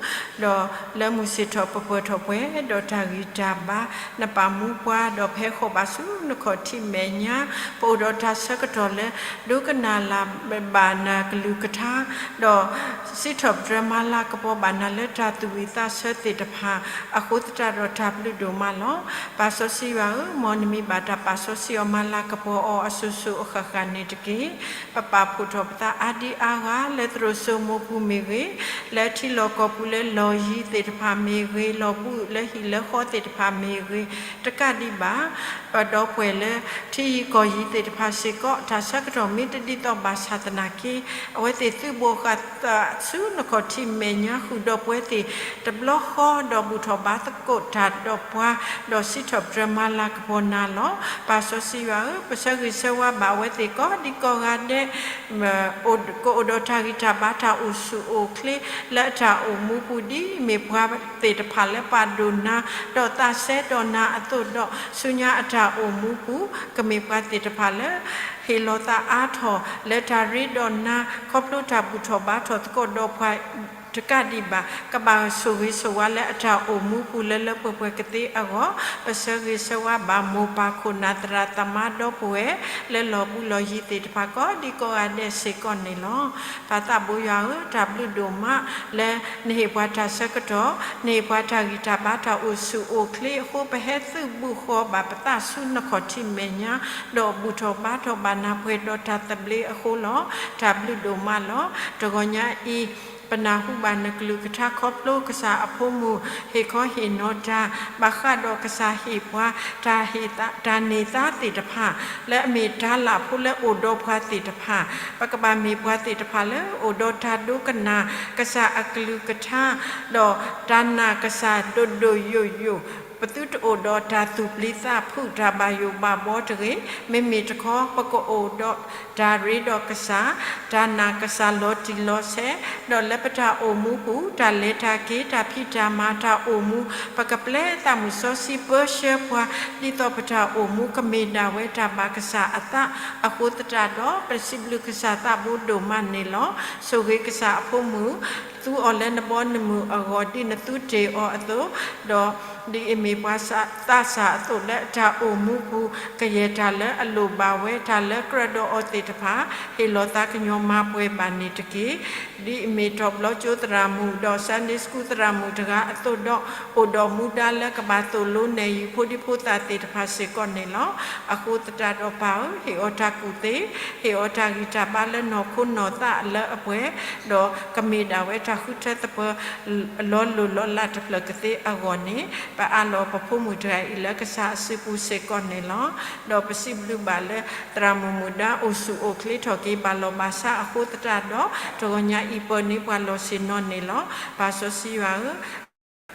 ဒီးလၢမုၢ်ဆ့ၣ်ထီၣ်ပပှဲၤထီၣ်ပှဲၤ ဒီးတၢ်ဂံၢ်တၢ်ဘါ နပာ်မူပှၤ ဒီးဖဲဃီၣ်ဘၣ်ဆူနခီၣ်ထံးမဲာ်ညါ ပအိၣ်ဒီးတၢ်ဆၢကတီၢ်လၢ ဒိကနၣ်လၢ်ဘၣ်နကလုၢ်ကထါ ဒီးစံးထီၣ်ပတြၢၤမၤလၤကပီၤဘၣ်နၤလၢတၢ်သူၣ်ဝံၣ်သးဆၢသ့ၣ်တဖၣ် အဃိသတးဒီးတၢ်ဘျုးဒိၣ်မးလီၤ. ပၢ်စီဆှံယွၤဧၢ, မ်နမံၤဘၣ်တၢ်ပာ်စီဆှံအီၤ မၤလၤကပီၤအီၤအစိၤစိၤအဃၣ်ဃၣ်န့ၣ်တက့ၢ်. ပပာ်ဖှိၣ်ထီၣ်ပသးအါဒံအါဂၤလၢသရိာ်စိမိးပူၤမ့ၢ်ဂ့ၤ, လၢထံလီၢ်ကီၢ်ပူၤလၢလီၢ်ယံၤသ့ၣ်တဖၣ်မ့ၢ်ဂ့ၤ, လီၢ်ဘူးလၢဟံၣ်လၢဃီသ့ၣ်တဖၣ်မ့ၢ်ဂ့ၤ, တကးဒံးဘၣ် ပဒီပုၢ်ဝဲၢ်လၢထံယံၤကီၢ်ယံၤ သ့ၣ်တဖၣ်စ့ၢ်ကီး တၢ်ဆၢကတီၢ်မ့ၢ်တဒ်သိးဘၣ်ဆၣ်သနာ်က့ အဝဲသ့ၣ်သုးဘိးဃာ်သးဆူနခီၣ်ထံးမဲာ်ညါ ဃုာ်ဒီးပဝဲသ့ၣ်တဘျီဃီ ဒီးဘူၣ်ထီၣ်ဘါသကိးတၢ်ဒီးပှၤ ဒီးစံးထီၣ်ပတြၢၤမၤလၤကပီၤနၤလီၤ. ပၢ်စီဆှံယွၤဧၢ, ပဆၢဂ့ၤဆၢဝါဘၣ်အဝဲသ့ၣ်ကိးဒံကိးဂၤဒဲး ကအိးဒီးတၢ်ဂံၢ်တၢ်ဘါတၢ်အိၣ်ဆူၣ်အိၣ်ချ့လၢအတၢ်အိၣ်မူပူၤ ဒ်အမ့ၢ်ပှၤသ့ၣ်တဖၣ်လၢပာ်ဒိၣ်နၤ ဒီးသးစဲဒီးနၤအသိးဒီး ဆူညါအတၢ်အိၣ်မူပူၤ ကမ့ၢ်ပှၤသ့ၣ်တဖၣ်လၢ ဟ့ၣ်လီၤသးအါထီၣ်လၢတၢ်ရ့ဒီးနၤ ခီဖျိတၢ်ဘူၣ်ထီၣ်ဘါထီၣ်သကိးဒီးပှၤတကးဒံးဘၣ် ကဘၣ်ဆိၣ်ဂ့ၤဆိၣ်ဝါလၢအတၢ်အိၣ်မူပူၤလၢလၢပှဲၤပှဲၤကသ့အဂီၢ် ပဆၢဂ့ၤဆၢဝါဘၣ်မိၢ်ပၢ်ခိၣ်နၢ်သရၣ်သမါဒီပုၢ်ဝဲၢ် လၢလီၢ်ဘူးလီၢ်ယံၤသ့ၣ်တဖၣ်ကိးဒံကိးဂၤဒဲးစ့ၢ်ကီးန့ၣ်လီၤ. ပၢ်သးဘိယွၤဧၢ, တၢ်ဘျုးဒိၣ်မးလၢနဟ့ၣ်ပှၤတၢ်ဆၢကတီၢ်, နဟ့ၣ်ပှၤတၢ်ဂံၢ်တၢ်ဘါတၢ်အိၣ်ဆူၣ်အိၣ်ချ့အဃိ ပဟဲသုးဘူးဃီၤဘၣ်ပသးဆူနခီၣ်ထံးမဲာ်ညါ ဒီးဘူၣ်ထီၣ်ဘါထီၣ်ဘၣ်နၤပှဲၤဒီးတၢ်သဘျ့အဃိလီၤ. တၢ်ဘျုးဒိၣ်မးလီၤ. တဂီၤညါအံၤ ပနၢ်ဟူဘၣ်နကလုၢ်ကထါခီဖျိကစၢ်အဖိမုၣ် ဟ့ၣ်ခီဟ့ၣ်နီၤတၢ် ဘၣ်ဃးဒီးကစၢ်ဟ့ၣ်ပှၤ တၢ်ဟ့ၣ်သး တၢ်န့ၢ်သါသ့ၣ်တဖၣ် လၢအမ့ၢ်တၢ်လၢ်ဖိလၢအိၣ်ဒီးပှၤသ့ၣ်တဖၣ် ပကဘၣ်မ့ၢ်ပှၤသ့ၣ်တဖၣ်လၢအိၣ်ဒီးတၢ်ဒိကနၣ် ကစၢ်အကလုၢ်ကထါ ဒီးတၢ်နာ်ကစၢ်ဒိၣ်ဒိၣ်ယိာ်ယိာ် ပသုတအိၣ်ဒီးတၢ်သူၣ်ပျံၤသးဖုး တၢ်ဘၣ်ယိၣ်ဘၣ်ဘီတဂ့ၤ. မ့မ့ၢ်တခီ ပကအိၣ်ဒီးတၢ်ရ့ဒီးကစၢ်, တၢ်နာ်ကစၢ်လီၤတံၢ်လီၤဆဲး, ဒီးလၢပတၢ်အိၣ်မူပူၤ တၢ်လဲၤတၢ်က့ၤ တၢ်ဖံးတၢ်မၤ တၢ်အိၣ်မူ ပကပျဲသးမုၢ်စီဆှံပၢဆှၢပှၤ ဒ်သိးပတၢ်အိၣ်မူကမ့ၢ်ဒၣ်ဝဲတၢ်ဘၣ်ကစၢ်အသးအဃိသတးဒီး ပစံးဘျုးကစၢ်သးဘိဒိၣ်မးန့ၣ်လီၤ. ဆိၣ်ဂ့ၤကစၢ်အဖိမုၣ် သူအီၤလၢနဘီနမုၢ်အဂီၢ် ဒ်နသူတ့ၢ်အီၤအသိး, ဒီးဒ်အမ့ၢ်ပှၤသးစၢ်အသိးလၢအတၢ်အိၣ်မူပူၤ ကယဲၢ်တၢ်လၢအလိၣ်ဘၣ်ဝဲ တၢ်လၢကြၢးဒီးအီၤသ့ၣ်တဖၣ် ဟ့ၣ်လီၤသးကညီၤမၤပှဲၤဘၣ်န့ၣ်တက့ၢ်. ဒ်အမ့ၢ်တီၤပျီကၠိသရၣ်မုၣ် ဒီး Sunday School သရၣ်မုၣ်တဂၤအသိးဒီး အိၣ်ဒီးမူဒါလၢကဘၣ်သိၣ်လိနဲၣ်ယုာ်ဖိဒံဖိသၣ်သ့ၣ်တဖၣ်စ့ၢ်ကီးန့ၣ်လီၤ. အဃိသတးဒီးပၢ်ဧၢ, ဟ့ၣ်အီၤတၢ်ကူၣ်သ့, ဟ့ၣ်အီၤတၢ်ဂံၢ်တၢ်ဘါလၢနီၢ်ခိနီၢ်သးလၢအပှဲၤ, ဒီးကမ့ၢ်ဒၣ်ဝဲတၢ်ဃုထၢသပှၢၤ လီၤလိၢ်လီၤလးတဖျၢၣ်ကသ့အဂီၢ်န့ၣ် ပအးလီၤပဖိမုၣ်တဂၤအံၤလၢကစၢ်အစုပူၤစ့ၢ်ကီးန့ၣ်လီၤ. ဒီးပစံးဘျုးဘၣ်လၢ သရၣ်မုၣ်မုၣ်ဒါအိၣ်ဆူၣ်အိၣ်ချ့ထီၣ်က့ၤဘၣ်လီၤဘၣ်ဆါအဃိသတးဒီး တဂီၤညါအံၤပၢၤန့ၢ်ပှၤလီၢ်ဆ့ၣ်နီၤန့ၣ်လီၤ. ပၢ်စီဆှံယွၤဧၢ,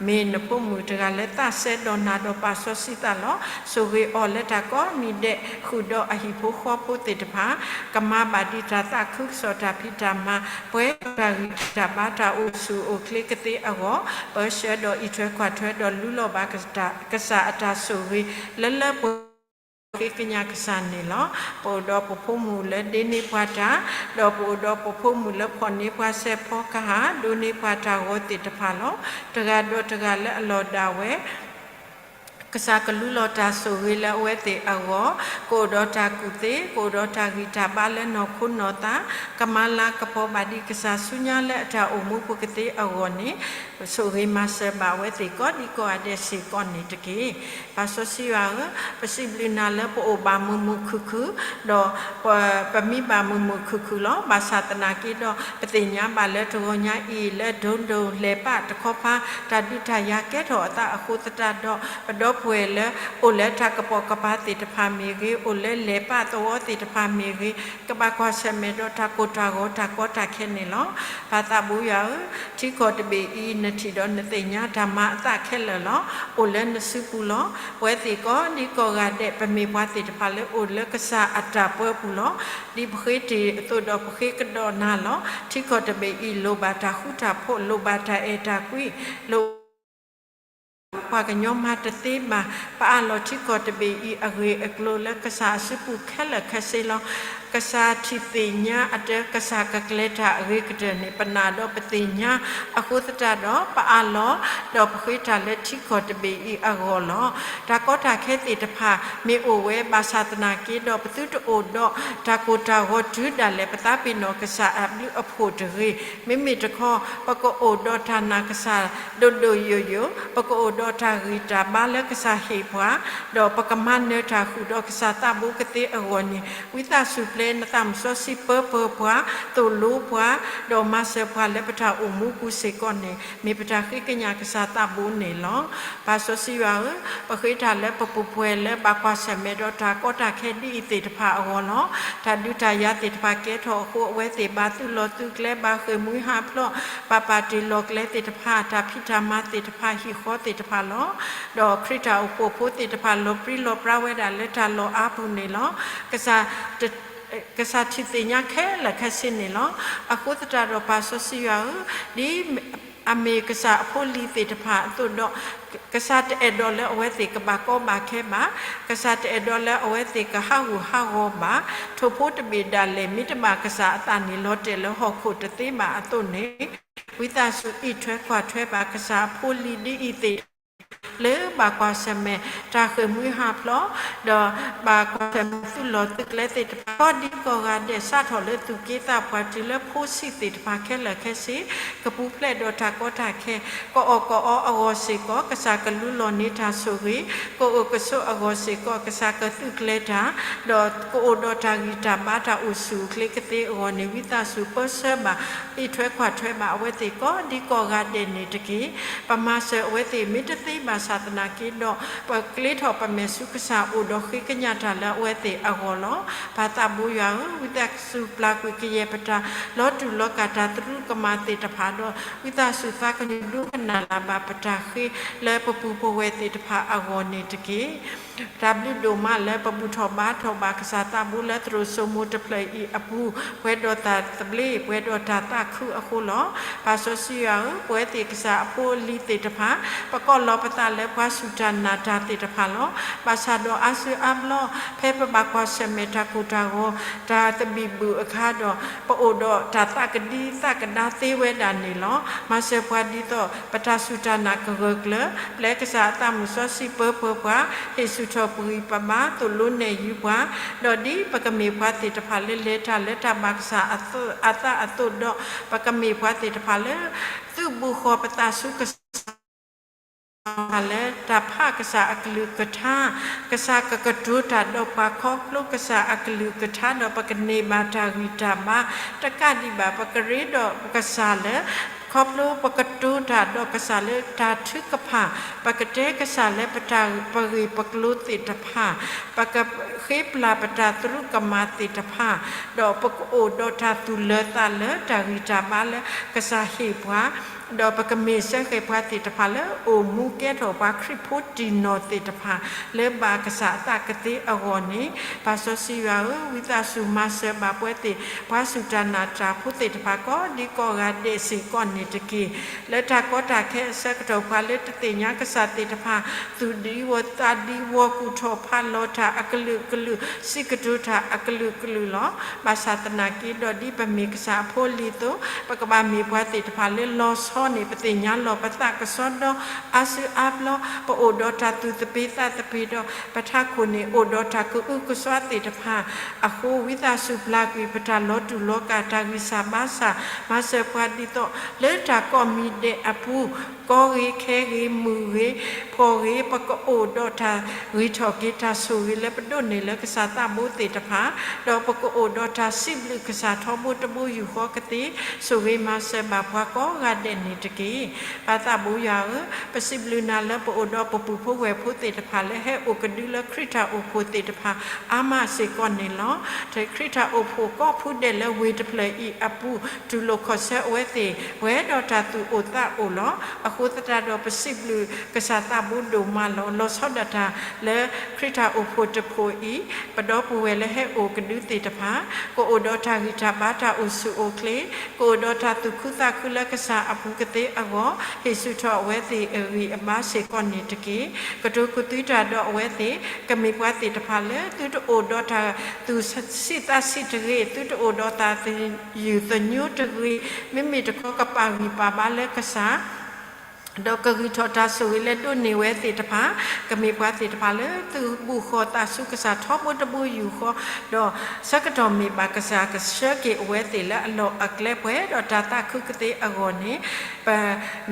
မ့ၢ်နဖိမုၣ်တဂၤလၢသးစဲဒီးနၤဒီးပာ်စီဆှံသးလီၤ. ဆိၣ်ဂ့ၤအီၤလၢတၢ်ကိးနံၤဒဲး ဃုာ်ဒီးအဟံၣ်ဖိဃီဖိသ့ၣ်တဖၣ် ကမၤဘၣ်ဒံးတၢ်သးခုကစီၣ်တၢ်ဖံးတၢ်မၤ ပှဲၤဒီးတၢ်ဂံၢ်တၢ်ဘါတၢ်အိၣ်ဆူၣ်အိၣ်ချ့ကသ့အဂီၢ် ပၢဆှၢဒီးအံးထွဲကွၢ်ထွဲဒီးလူလီၤဘၣ်ကစၢ်အတၢ်ဆိၣ်ဂ့ၤ လၢလၢပှဲၤ ဃ့ကညးကစၢ်န့ၣ်လီၤ. ပအိၣ်ဒီးပဖိမုၣ်လၢဒ့န့ၢ်ပှၤတၢ်, ဒီးပအိၣ်ဒီးပဖိမုၣ်လၢဖီၣ်န့ၢ်ပှၤစဲးဖီကဟၣ် ဒိးန့ၢ်ပှၤတၢ်ဂီၤသ့ၣ်တဖၣ်လီၤ. တဂၤဒီးတဂၤလၢအလီၢ်ဒၣ်ဝဲ ကစၢ်ကလူလီၤတၢ်ဆိၣ်ဂ့ၤလၢအဝဲသ့ၣ်အဂီၢ်, ကအိၣ်ဒီးတၢ်ကူၣ်သ့, ကအိၣ်ဒီးတၢ်ဂံၢ်တၢ်ဘါလၢနီၢ်ခိနီၢ်သး, ကမၤလၤကပီၤဘၣ်ဒံးကစၢ်ဆူညါလၢအတၢ်အိၣ်မူပူၤကသ့အဂီၢ်န့ၣ်, ဆိၣ်ဂ့ၤမၤစၢၤဘၣ်အဝဲသ့ၣ်ကိးဒံကိးဂၤဒဲးစ့ၢ်ကီးန့ၣ်တက့ၢ်. ပၢ်စီဆှံယွၤဧၢ, ပစံးဘျုးနၤလၢပအိၣ်ဘၣ်မုာ်မုာ်ခုၣ်ခုၣ်, ဒီးပမံဘၣ်မုာ်မုာ်ခုၣ်ခုၣ်လီၤ. ဘၣ်ဆၣ်သနာ်က့ဒီး ပသ့ၣ်ညါဘၣ်လၢတဂီၤညါအံၤ လၢဒိၣ်ဒိၣ်လဲၤပၣ်တခီဖး တၢ်ဒုးတၢ်ယၤကဲထီၣ်အသးအဃိသတးဒီး ပဒီပုၢ်ဝဲၢ်လၢ အိၣ်လၢတၢ်ကပိာ်ကပၤသ့ၣ်တဖၣ်မ့ၢ်ဂ့ၤ, အိၣ်လၢလဲၤပၣ်သဝီသ့ၣ်တဖၣ်မ့ၢ်ဂ့ၤ, ကဘၣ်ကွၢ်ဆၢၣ်မဲာ်ဒီးတၢ်ကိၢ်တၢ်ဂီၤတၢ်ကီတၢ်ခဲန့ၣ်လီၤ. ပၢ်သးဘိယွၤဧၢ, ထံကီၢ်တဘ့ၣ်အံၤ နထံၣ်ဒီးနသ့ၣ်ညါတၢ်မၤအသးခဲလၢာ်လီၤ. အိၣ်လၢနစုပူၤလီၤ. ပဝဲသ့ၣ်ကိးဒံကိးဂၤဒဲး ပမ့ၢ်ပှၤသ့ၣ်တဖၣ်လၢအိၣ်လၢကစၢ်အတၢ်ပၢပူၤလီၤ. ဒ်ပဃ့တ့ၢ်အသိးဒီးပဃ့ကဒီးနၤလီၤ. ထံကီၢ်တဘ့ၣ်အံၤ လိၣ်ဘၣ်တၢ်ဃူတၢ်ဖိး, လိၣ်ဘၣ်တၢ်အဲၣ်တၢ်ကွံ, လိၣ် ပှၤကညီမၤတသ့ဘၣ်. ပအးလီၤထံကီၢ်တဘ့ၣ်အံၤအဂ့ၢ်အကျိၤလၢကစၢ်အစုပူၤခဲလၢာ်ခဲဆ့လီၤ. ကစၢ်ထံၣ်သ့ၣ်ညါအတၢ် ကစၢ်ကကျဲၤတၢ်အဂ့ၤကတၢၢ်န့ၣ် ပနာ်ဒီးပသ့ၣ်ညါအဃိသတးဒီး ပအးလီၤ ဒီးပဃ့တၢ်လၢထံကီၢ်တဘ့ၣ်အံၤအဂီၢ်လီၤ. တၢ်ကီတၢ်ခဲသ့ၣ်တဖၣ်မ့ၢ်အိၣ်ဝဲဘၣ်ဆၣ်သနာ်က့ဒီး ပသုတအိၣ်ဒီးတၢ်ကိၢ်တၢ်ဂီၤတုၤဒၣ်လဲာ် ပသးပ့ၤနီၣ်ကစၢ်အဘျုးအဖှိၣ်တဂ့ၤ. မ့မ့ၢ်တခီ ပကအိၣ်ဒီးတၢ်နာ်ကစၢ်ဒိၣ်ဒိၣ်ယိာ်ယိာ်, ပကအိၣ်ဒီး တၢ်ဂံၢ်တၢ်ဘါလၢကစၢ်ဟ့ၣ်ပှၤ, ဒီးပကမၤနၢၤတၢ်ဃုာ်ဒီးကစၢ်သးဘိကသ့အဂီၢ်န့ၣ်, ဝံသးစူၤပျဲနသးမုၢ်စီဆှံပၢပၢၤပှၤ, သိၣ်လိပှၤ, ဒီးမၤစၢၤပှၤလၢပတၢ်အိၣ်မူပူၤစ့ၢ်ကီးန့ၣ် မ့ၢ်ပတၢ်ဃ့ကညးကစၢ်သးဘိန့ၣ်လီၤ. ပၢ်စီဆှံယွၤဧၢ, ပဃ့တၢ်လၢပပူၤပှဲၤလၢဘၣ်ကွၢ်ဆၢၣ်မဲာ်ဒီးတၢ်ကီတၢ်ခဲဒ်အံၤသ့ၣ်တဖၣ်အဂီၢ်လီၤ. တၢ်ဒုးတၢ်ယၤသ့ၣ်တဖၣ်ကဲထီၣ်အဃိ အဝဲသ့ၣ်ဘၣ်သုးလီၢ်သုးကျဲ ဘၣ်ဃ့ၢ်မှံဟးဖျိး, ဘၣ်ပာ်တ့ၢ်လီၢ်ကျဲသ့ၣ်တဖၣ်, တၢ်ဖံးတၢ်မၤသ့ၣ်တဖၣ် ဟံၣ်ဃီသ့ၣ်တဖၣ်လီၤ. ဒီးခရံာ်တၢ်အိၣ်ဖှိၣ်ဖိသ့ၣ်တဖၣ် လီၤပြံလီၤပြါဝဲဒၣ်လၢတၢ်လီၢ်အါပူၤန့ၣ်လီၤ. ကစၢ် ကစၢ်ထံၣ်သ့ၣ်ညါခဲလၢာ်ခဲဆ့န့ၣ်လီၤ. အဃိသတးဒီးပၢ်စီဆှံယွၤဧၢ, ဒ်အမ့ၢ်ကစၢ်အဖိလံၤသ့ၣ်တဖၣ်အသိးဒီး, ကစၢ်တအဲၣ်ဒိးလၢအဝဲသ့ၣ်ကဘၣ်ကီဘၣ်ခဲဘၣ်, ကစၢ်တအဲၣ်ဒိးလၢအဝဲသ့ၣ်ကဟးဂူာ်ဟးဂီၤဘၣ်, ထိၣ်ဖိတဘ့ၣ်ဒၣ်လဲာ် မ့ၢ်တဘၣ်ကစၢ်အသးန့ၣ် လီၤတဲာ်လၢဟီၣ်ခိၣ်တသ့ဘၣ်အသိးန့ၣ်, ဝံသးစူၤအံးထွဲကွၢ်ထွဲဘၣ်ကစၢ်အဖိလံၤဒ်အံၤသ့ၣ်တဖၣ် လၢဘၣ်ကွၢ်ဆၢၣ်မဲာ်တၢ်ဃ့ၢ်မှံဟးဖျိး, ဒီးဘၣ်ကွၢ်ဆၢၣ်မဲာ်သုးလီၢ်သုးကျဲသ့ၣ်တဖၣ် ကိးဒံကိးဂၤဒဲး စးထီၣ်လၢသူၣ်က့သးပှၢ်တုၤလၢဖိဆံးသ့ၣ်တဖၣ်ခဲလၢာ်ခဲဆ့ ကပူၤဖျဲးဒီးတၢ်ကီတၢ်ခဲ, ကအီၣ်ကအီအဂီၢ်စ့ၢ်ကီး ကစၢ်ကလူလီၤန့ၢ်တၢ်ဆိၣ်ဂ့ၤ, ကအိၣ်ကဆိးအဂီၢ်စ့ၢ်ကီး ကစၢ်ကသုးကျဲၤတၢ်, ဒီးကအိၣ်ဒီးတၢ်ဂံၢ်တၢ်ဘါတၢ်အိၣ်ဆူၣ်အိၣ်ချ့ကသ့အဂီၢ်န့ၣ် ဝံသးစူၤပၢဆှၢဘၣ် အံးထွဲကွၢ်ထွဲဘၣ်အဝဲသ့ၣ်ကိးဒံကိးဂၤဒဲးန့ၣ်တက့ၢ်. ပမၤစၢၤအဝဲသ့ၣ်မ့ၢ်တသ့ဘၣ်ဆၣ်သနာ်က့ဒီး ပကျ့ထီၣ်ပမဲာ်ဆူကစၢ်အိၣ်ဒီးဃ့ကညးတၢ်လၢအဝဲသ့ၣ်အဂီၢ်လီၤ. ပၢ်သးဘိယွၤဧၢ, ဝံသးစူၤပျၢ်ကွံာ်ကယဲၢ်ပတၢ်လီၤတူာ်လီၤကာ်တၢ်သရူးကမၣ်သ့ၣ်တဖၣ်ဒီး ဝံသးစူၤသးကညီၤဒိကနၣ်လၢ်ဘၣ်ပတၢ်ဃ့လၢပပူၤပဝဲၢ်သ့ၣ်တဖၣ်အဂီၢ်န့ၣ်တက့ၢ်. တၢ်ဘျုးဒိၣ်မးလၢပဘူၣ်ထီၣ်ဘါထီၣ်ဘၣ်ကစၢ်သးဘိလၢသရိာ်စိမိၤတဖျၢၣ်အံၤအပူၤ ပှဲၤဒီးတၢ်သဘျ့ ပှဲၤဒီးတၢ်သးခုအဃိလီၤ. ပၢ်စီဆှံယွၤဧၢ, ပဝဲသ့ၣ်ကစၢ်အဖိအလံၤသ့ၣ်တဖၣ် ပကိးလီၤပသးလၢပှၤစူၢ်တၢ်နာ်တၢ်သ့ၣ်တဖၣ်လီၤ. ဘၣ်ဆၣ်ဒီးအါစုအါဘျီ ဖဲပဘၣ်ကွၢ်ဆၢၣ်မဲာ်တၢ်ကိၢ်တၢ်ဂီၤ တၢ်သဘံၣ်ဘုၣ်အခါဒီး ပအိၣ်ဒီးတၢ်သးကဒံသးကဒါသ့ဝဲဒၣ်န့ၣ်လီၤ. မၤစၢၤပှၤဒ်သိး ပတၢ်စူၢ်တၢ်နာ်ကဂၢၢ်ကျၢၤ, ပျဲကစၢ်အသးမုၢ်စီဆှံပၢပၢၤပှၤ, ဟ့ၣ်ဆူၣ်ထီၣ်ပဂံၢ်ပဘါ, သိၣ်လိနဲၣ်ယုၤပှၤ, ဒီးဒ်ပကမ့ၢ်ပှၤသ့ၣ်တဖၣ်လၢလဲၤတၢ်လၢတၢ်ဘၣ်ကစၢ်အသးအသိးဒီး ပကမ့ၢ်ပှၤသ့ၣ်တဖၣ်လၢ သုးဘူးဃီၤပသးဆူကစၢ် လၢတၢ်ဖးကစၢ်အကလုၢ်ကထါ, ကစၢ်ကကတိၤတၢ်ဒီးပှၤခီဖျိကစၢ်အကလုၢ်ကထါဒီး ပကန့ၢ်ဘၣ်တၢ်ဂံၢ်တၢ်ဘါ တကးဒံးဘၣ် ပကရ့ဒီးကစၢ်လၢ ခီဖျိပကတိၤတၢ်ဒီးကစၢ်လၢတၢ်ထုကဖၣ်, ပကတဲကစၢ်လၢပတၢ်ပဂ့ၢ်ပကျိၤသ့ၣ်တဖၣ်, ပကဃ့ပျၢ်ပတၢ်သရူးကမၣ်သ့ၣ်တဖၣ်, ဒီးပကအိၣ်ဒီးတၢ်သူၣ်လၢာ်သးလၢတၢ်ဂံၢ်တၢ်ဘါလၢကစၢ်ဟ့ၣ်ပှၤ ဒီးပကမ့ၢ်စၢဃဲၣ်ပှၤသ့ၣ်တဖၣ်လၢအိၣ်မူကဲထီၣ်ပှၤခရံာ်ဖိတံၢ်နီၢ်သ့ၣ်တဖၣ် လၢဘၣ်ကစၢ်အသးကသ့အဂီၢ်န့ၣ်, ပၢ်စီဆှံယွၤဧၢ, ဝံသးစူၤမၤစၢၤဘၣ်ပဝဲသ့ၣ် ပှၤစူၢ်တၢ်နာ်တၢ်ဖိသ့ၣ်တဖၣ် ကိးဒံကိးဂၤဒဲးစ့ၢ်ကီးန့ၣ်တက့ၢ်. လၢတၢ်ကီတၢ်ခဲအဆၢကတီၢ် ပှၤလၢတသ့ၣ်ညါကစၢ်သ့ၣ်တဖၣ် သူၣ်ဒံဝီသးဒံဝီ ကူၣ်ထီၣ်ဖးလီၤတၢ်အကလုာ်ကလုာ် စံးကတိၤတၢ်အကလုာ်ကလုာ်လီၤ. ဘၣ်ဆၣ်သနာ်က့ဒီး ဒ်ပမ့ၢ်ကစၢ်အဖိအလံၤအသိး ပကဘၣ်မ့ၢ်ပှၤသ့ၣ်တဖၣ်လၢလီၤဆီန့ၣ် ပသ့ၣ်ညါလီၤပသးကစီဒီ အါစုအါဘျီ ပအိၣ်ဒီးတၢ်သူၣ်သပ့ၤသးသပ့ၤဒီး ပထးခိၣ်န့ၣ်အိၣ်ဒီးတၢ်ကအုကစွါသ့ၣ်တဖၣ်အဃိ ဝံသးစူၤပျၢ်ကွံာ်ပတၢ်လီၤတူာ်လီၤကာ် တၢ်ဂံၢ်စၢ်ဘါစၢ် မၤစၢၤပှၤဒ်သိး လၢတၢ်ကိးမံၤဒဲးအပူၤ ကီဂ့ၤခဲဂ့ၤမုၢ်ဂ့ၤ ဖှီၣ်ဂ့ၤ ပကအိၣ်ဒီးတၢ်ဂ့ၤထီၣ်က့ၤ တၢ်ဆိၣ်ဂ့ၤလၢပဒိးန့ၢ်လၢကစၢ်သးဘိသ့ၣ်တဖၣ်, ဒီးပကအိၣ်ဒီးတၢ်စံးဘျုးကစၢ်ထီဘိတဘိယူၢ်ဃီကသ့ ဆိၣ်ဂ့ၤမၤစၢၤဘၣ်ပှၤကိးဂၤဒဲးန့ၣ်တက့ၢ်. ပၢ်သးဘိယွၤဧၢ, ပစံးဘျုးနၤလၢပအိၣ်ဒီးပပုၢ်ဖိဝဲၢ်ဖိသ့ၣ်တဖၣ်လၢဟဲအိၣ်ကဒုလၢခရံာ်တၢ်အိၣ်ဖှိၣ်သ့ၣ်တဖၣ်အါမးစ့ၢ်ကီးန့ၣ်လီၤ. ခရံာ်တၢ်အိၣ်ဖှိၣ်ကိးဖုဒဲးလၢဝ့ၢ်တဖျၢၣ်အံၤအပူၤ တူၢ်လိာ်ခီၣ်ဆၢအဝဲသ့ၣ် ပှဲၤဒီးတၢ်သူၣ်အိၣ်သးအိၣ်လီၤ. အဃိသတးဒီးပစံးဘျုးကစၢ်သးဘိဒိၣ်မးလီၤ. လီၤဆီဒၣ်တၢ်လၢခရံာ်တၢ်အိၣ်ဖှိၣ်တဖှိၣ်အံၤ ပဒီပုၢ်ဝဲၢ်လၢဟဲအိၣ်ကဒုသ့ၣ်တဖၣ် ကအိၣ်ဒီးတၢ်ဂံၢ်တၢ်ဘါတၢ်အိၣ်ဆူၣ်အိၣ်ချ့, ကအိၣ်ဒီးတၢ်သူၣ်ခုသးခုလၢကစၢ်အပူၤကသ့အဂီၢ် ဟ့ၣ်ဆူၣ်ထီၣ်အဝဲသ့ၣ်အဂံၢ်အဘါစ့ၢ်ကီးန့ၣ်တက့ၢ်. ကတိၤကသွံတၢ်ဒီးအဝဲသ့ၣ် ကမ့ၢ်ပှၤသ့ၣ်တဖၣ်လၢ သုတအိၣ်ဒီးတၢ်သူၣ်ဆံးသးဆံးတဂ့ၤ, သုတအိၣ်ဒီးတၢ်သယုၢ်သညိတဂ့ၤ, မ့မ့ၢ်တခီကပာ်ဂံၢ်ပာ်ဘါလၢကစၢ် ဒီးကဂံၢ်ထီၣ်တၢ်ဆိၣ်ဂ့ၤလၢဒိးန့ၢ်ဝဲသ့ၣ်တဖၣ်, ကမ့ၢ်ပှၤသ့ၣ်တဖၣ်လၢသုးဘူးဃီၤသးဆူကစၢ်ထီဘိတဘိယူၢ်ဃီ, ဒီးဆၢကတီၢ်မ့ၢ်ဘၣ်ကစၢ်ကဆှၢက့ၤအဝဲသ့ၣ်လၢအလီၢ်အကျဲပှဲၤဒီးတၢ်သးခုကသ့အဂီၢ်န့ၣ်, ပ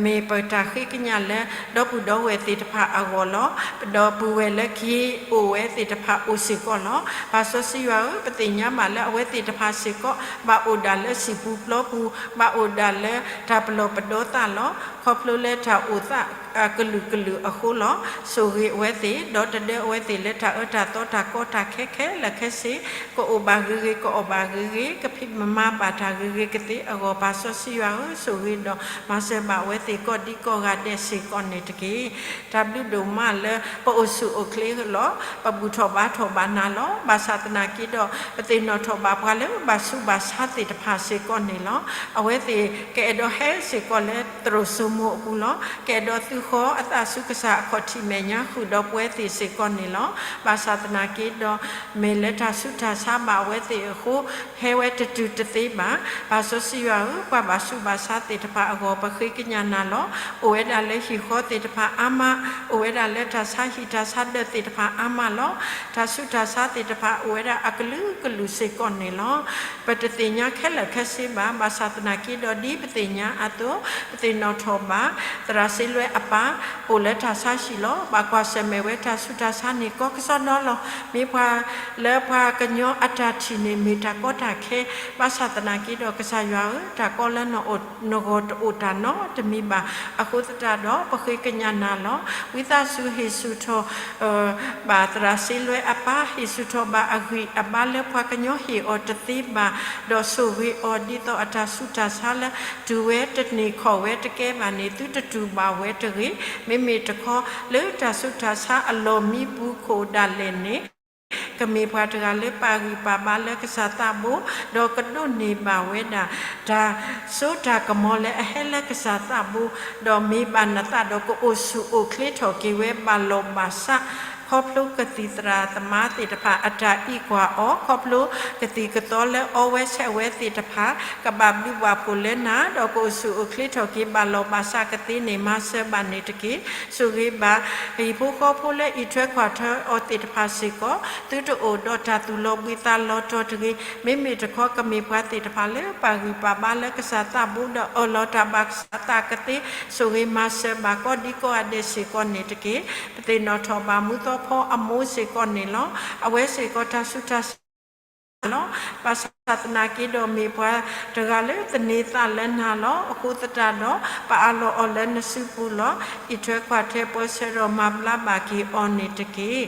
မ့ၢ်ပတၢ်ဃ့ကညးလၢ ဒီပုၢ်ဒီဝဲၢ်သ့ၣ်တဖၣ်အဂီၢ်လီၤ. ဒီပုၢ်ဝဲၢ်လၢကဟ့ၣ်အိၣ်ဝဲသ့ၣ်တဖၣ်အိၣ်စ့ၢ်ကီးလီၤ. ပၢ်စီဆှံယွၤဧၢ, ပသ့ၣ်ညါဘၣ်လၢအဝဲသ့ၣ်တဖၣ်စ့ၢ်ကီး ဘၣ်အိၣ်ဒၣ်လၢစံာ်ပူၤပျီပူၤ, ဘၣ်အိၣ်ဒၣ်လၢတၢ်ပလီၢ်ပဒီသးလီၤ. ခီဖျိလၢတၢ်အိၣ်သးအကလုာ်ကလုာ်အဃိလီၤ. ဆိၣ်ဂ့ၤအဝဲသ့ၣ်, ဒီးတဒၢအဝဲသ့ၣ်လၢတၢ်အၢတၢ်သီတၢ်ကီတၢ်ခဲခဲလၢာ်ခဲဆ့, ကအိၣ်ဘၣ်ဂ့ၤဂ့ၤ, ကအီၣ်ဘၣ်ဂ့ၤဂ့ၤ, ကဖံးမၤဘၣ်တၢ်ဂ့ၤဂ့ၤကသ့အဂီၢ်, ပၢ်စီဆှံယွၤဧၢ, ဆိၣ်ဂ့ၤဒီးမၤစၢၤဘၣ်အဝဲသ့ၣ်ကိးဒံကိးဂၤဒဲးစ့ၢ်ကီးန့ၣ်တက့ၢ်. တၢ်ဘျုးဒိၣ်မးလၢပအိၣ်ဆူၣ်အိၣ်ချ့လီၤ. ပဘူၣ်ထီၣ်ဘါထီၣ်ဘၣ်နၤလီၤ. ဘၣ်ဆၣ်သနာ်က့ဒီး ပသ့ၣ်နီၣ်ထီၣ်ဘၣ်ပှၤလၢဘၣ်ဆူးဘၣ်ဆါသ့ၣ်တဖၣ်စ့ၢ်ကီးန့ၣ်လီၤ. အဝဲသ့ၣ်ကအဲၣ်ဒိးဟဲစ့ၢ်ကီးလၢသရိာ်စိမိၤအပူၤလီၤ. ကအဲၣ်ဒိးသုးဃီၤအသးဆူကစၢ်အခီၣ်ထံးမဲာ်ညါ ဃုာ်ဒီးပဝဲသ့ၣ်စ့ၢ်ကီးန့ၣ်လီၤ. ဘၣ်ဆၣ်သနာ်က့ဒီး မ့ၢ်လၢတၢ်ဆူးတၢ်ဆါဘၣ်အဝဲသ့ၣ်အဃိ ဟဲဝဲတတုၤတသ့ဘၣ်. ပၢ်စီဆှံယွၤဧၢ, ပှၤဘၣ်ဆူးဘၣ်ဆါသ့ၣ်တဖၣ်အဂီၢ် ပဃ့ကညးနၤလီၤ. အိၣ်ဝဲဒၣ်လၢဟံၣ်ဃီသ့ၣ်တဖၣ်အါမး, အိၣ်ဝဲဒၣ်လၢတၢ်ဆါဟံၣ်တၢ်ဆါဒၢးသ့ၣ်တဖၣ်အါမးလီၤ. တၢ်ဆူးတၢ်ဆါသ့ၣ်တဖၣ်အိၣ်ဝဲဒၣ်အကလုာ်ကလုာ်စ့ၢ်ကီးန့ၣ်လီၤ. ပတသ့ၣ်ညါခဲလၢာ်ခဲဆ့ဘၣ်. ဘၣ်ဆၣ်သနာ်က့ဒီးဒ်ပသ့ၣ်ညါအသိး, ပသ့ၣ်နီၣ်ထီၣ်ဘၣ် သရၣ်စ့လွဲအပၢ် အိၣ်လၢတၢ်ဆါဟံၣ်လီၤ. ဘၣ်ကွၢ်ဆၢၣ်မဲာ်ဝဲတၢ်ဆူးတၢ်ဆါန့ၣ် ကိးကစီဒီလီၤ. မ့ၢ်ပှၤလၢပှၤကညီအတၢ်ထံၣ်န့ၣ် မ့ၢ်တၢ်ကီတၢ်ခဲ, ဘၣ်ဆၣ်သနာ်က့ဒီး ကစၢ်ယွၤဧၢ, တၢ်ကီလၢနဂီၢ်တအိၣ်တၢ်နီတမံၤဘၣ်. အဃိသတးဒီး ပဃ့ကညးနၤလီၤ. ဝံသးစူၤဟ့ၣ်ဆူၣ်ထီၣ် ဘၣ်သရၣ်စ့လွဲအပၢ်, ဟ့ၣ်ဆူၣ်ထီၣ်ဘၣ်အဂံၢ်အဘါလၢပှၤကညီဟ့ၣ်အီၤတသ့ဘၣ်, ဒီးဆိၣ်ဂ့ၤအီၤဒ်သိးအတၢ်ဆူးတၢ်ဆါလၢ တုၤဝဲတန့ၢ်ခီၣ်ဝဲတကဲဘၣ်န့ၣ် သုတတူၢ်ဘၣ်ဝဲတဂ့ၤ. မ့မ့ၢ်တခီ လၢတၢ်ဆူးတၢ်ဆါအလီၢ်မံပူၤခိၣ်ဒၣ်လဲာ်န့ၣ် ကမ့ၢ်ပှၤတဂၤလၢပာ်ဂံၢ်ပာ်ဘါလၢကစၢ်သးဘိ, ဒီးကဒိးန့ၢ်ဘၣ်ဝဲဒၣ် တၢ်စိတၢ်ကမီၤလၢအဟဲလၢကစၢ်သးဘိ, ဒီးမ့ၢ်ဘၣ်နသးဒီးကအိၣ်ဆူၣ်အိၣ်ချ့ထီၣ်က့ၤဝဲဘၣ်လီၤဘၣ်စး, ခီဖျိကသံၣ်သရၣ်သမါသ့ၣ်တဖၣ်အတၢ်အံးကွၢ်အီၤ, ခီဖျိကသံၣ်ကသီလၢအီဝဲဆဲးဝဲသ့ၣ်တဖၣ် ကဘၣ်ဘျုးဘၣ်ဖှိၣ်လၢနၤ, ဒီးကအိၣ်ဆူၣ်အိၣ်ချ့ထီၣ်က့ၤဘၣ်လီၤဘၣ်စးကသ့န့ၣ် မၤစၢၤဘၣ်န့ၣ်တက့ၢ်. ဆိၣ်ဂ့ၤဘၣ် ဟံၣ်ဖိဃီဖိလၢအံးထွဲကွၢ်ထွဲအီၤသ့ၣ်တဖၣ်စ့ၢ်ကီး, သုတအိၣ်ဒီးတၢ်သူၣ်လီၤဘှံးသးလီၤတီၤတဂ့ၤ. မ့မ့ၢ်တခီကမ့ၢ်ပှၤသ့ၣ်တဖၣ်လၢပာ်ဂံၢ်ပာ်ဘါလၢကစၢ်သးဘိဒီးအၢၣ်လီၤတၢ်ဘၣ်ကစၢ်သးကသ့, ဆိၣ်ဂ့ၤမၤစၢၤဘၣ်ကိးဒံကိးဂၤဒဲးစ့ၢ်ကီးန့ၣ်တက့ၢ်. ပသ့ၣ်နီၣ်ထီၣ်ဘၣ်မူသီဖီအမိၢ်စ့ၢ်ကီးန့ၣ်လီၤ. အဝဲစ့ၢ်ကီးတၢ်ဆူးတၢ်ဆါ လီၤ. ဘၣ်ဆၣ်သနာ်က့ဒီးမ့ၢ်ပှၤတဂၤလၢသန့ၤသးလၢနၤလီၤ. အဃိသတးဒီး ပအးလီၤအီၤလၢနစုပူၤလီၤ. အံးထွဲကွၢ်ထွဲပၢဆှၢဒီးမၤဘျါဘၣ်က့ၤအီၤန့ၣ်တက့ၢ်.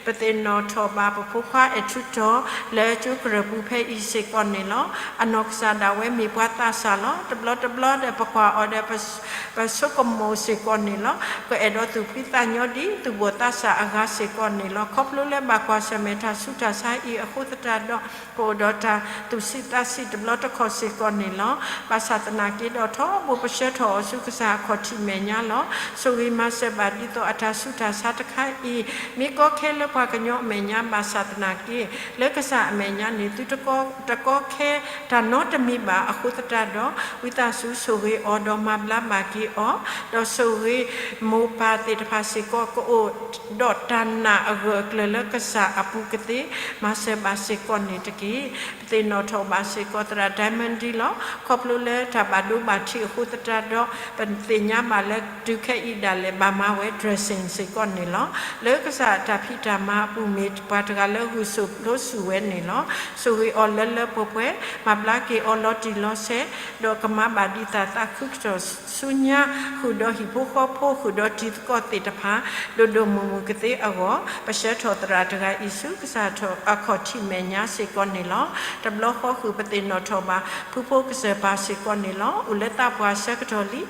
ပသ့ၣ်နီၣ်ထီၣ်ဘၣ်ပဖိခွါအဲၣ်ထူတီၤလၢကၠိကရၢၢ်ပူၤဖဲအံၤစ့ၢ်ကီးန့ၣ်လီၤ. အနီၢ်ကစၢ်ဒၣ်ဝဲမ့ၢ်ပှၤသးစၢ်လီၤ. တဘျီတဘျီဒီးပကွၢ်အီၤဒီး ပဆိကမိၣ်စ့ၢ်ကီးန့ၣ်လီၤ. ကအဲၣ်ဒိးသူၣ်ဖှံသးညီဒ်သူၣ်ဘီၣ်သးစၢ်အဂၤစ့ၢ်ကီးန့ၣ်လီၤ. ခီဖျိလၢဘၣ်ကွၢ်ဆၢၣ်မဲာ်တၢ်ဆူးတၢ်ဆါအံၤအဃိသတးဒီး ကအိၣ်ဒီးတၢ်သူၣ်ဆံးသးဆံးတဘျီတခီၣ်စ့ၢ်ကီးန့ၣ်လီၤ. ဘၣ်ဆၣ်သနာ်က့ဒီး ထီဘိပဆှၢထီၣ်အီၤဆူကစၢ်အခီၣ်ထံးမဲာ်ညါလီၤ. ဆိၣ်ဂ့ၤမၤစၢၤဘၣ်ဒ်သိးအတၢ်ဆူးတၢ်ဆါတခါအံၤ မ့ၢ်ကီခဲလၢပှၤကညီအမဲာ်ညါဘၣ်ဆၣ်သနာ်က့ လၢကစၢ်အမဲာ်ညါန့ၣ် သုတကီခဲတၢ်နီတမံၤဘၣ်. အဃိသတးဒီး ဝံသးစူၤဆိၣ်ဂ့ၤအီၤဒီးမၤဘျါဘၣ်က့ၤအီၤ, ဒီးဆိၣ်ဂ့ၤမိၢ်ပၢ်သ့ၣ်တဖၣ်စ့ၢ်ကီး ကအိၣ်ဒီးတၢ်နာ်အဂၢၢ်အကျၢၤလၢကစၢ်အပူၤကသ့ မၤစၢၤဘၣ်စ့ၢ်ကီးန့ၣ်တက့ၢ်. ပသ့ၣ်နီၣ်ထီၣ်ဘၣ်စ့ၢ်ကီးသရၣ် Diamond ဒ်လီၤ. ခီဖျိလၢတၢ်ဘၣ်ဒိဘၣ်ထံးအဃိသတးဒီး ပသ့ၣ်ညါဘၣ်လၢတုၤခဲအံၤဒၣ်လဲာ် ဘၣ်မၤဝဲ dressing စ့ၢ်ကီးန့ၣ်လီၤ. လၢကစၢ်တၢ်ဖံးတၢ်မၤအပူၤ မ့ၢ်ပှၤတဂၤလၢဂုာ်ဆူၣ်လိဆူၣ်ဝဲန့ၣ်လီၤ. ဆိၣ်ဂ့ၤအီၤလၢလၢပှဲၤပှဲၤ, မၤဘျါက့ၤအီၤလီၤတံၢ်လီၤဆဲး, ဒီးကမၤဘၣ်ဒံးတၢ်သးခုကစီၣ်ဆူညါ ဃုာ်ဒီးဟံၣ်ဖိဃီဖိ ဃုာ်ဒီးတံၤသကိးသ့ၣ်တဖၣ် ဒိၣ်ဒိၣ်မုၢ်မုၢ်ကသ့အဂီၢ်, ပဆှၢထီၣ်သရၣ်တဂၤအံၤဆူကစၢ်အခီၣ်ထံးမဲာ်ညါစ့ၢ်ကီးန့ၣ်လီၤ. တဘျီဃီဃုာ်ပသ့ၣ်နီၣ်ထီၣ်ဘၣ် ဖုဖိကစၢၢ်ပၢ်စ့ၢ်ကီးန့ၣ်လီၤ. အိၣ်လၢသးပှၢ်ဆၢကတီၢ်လံ ဒီး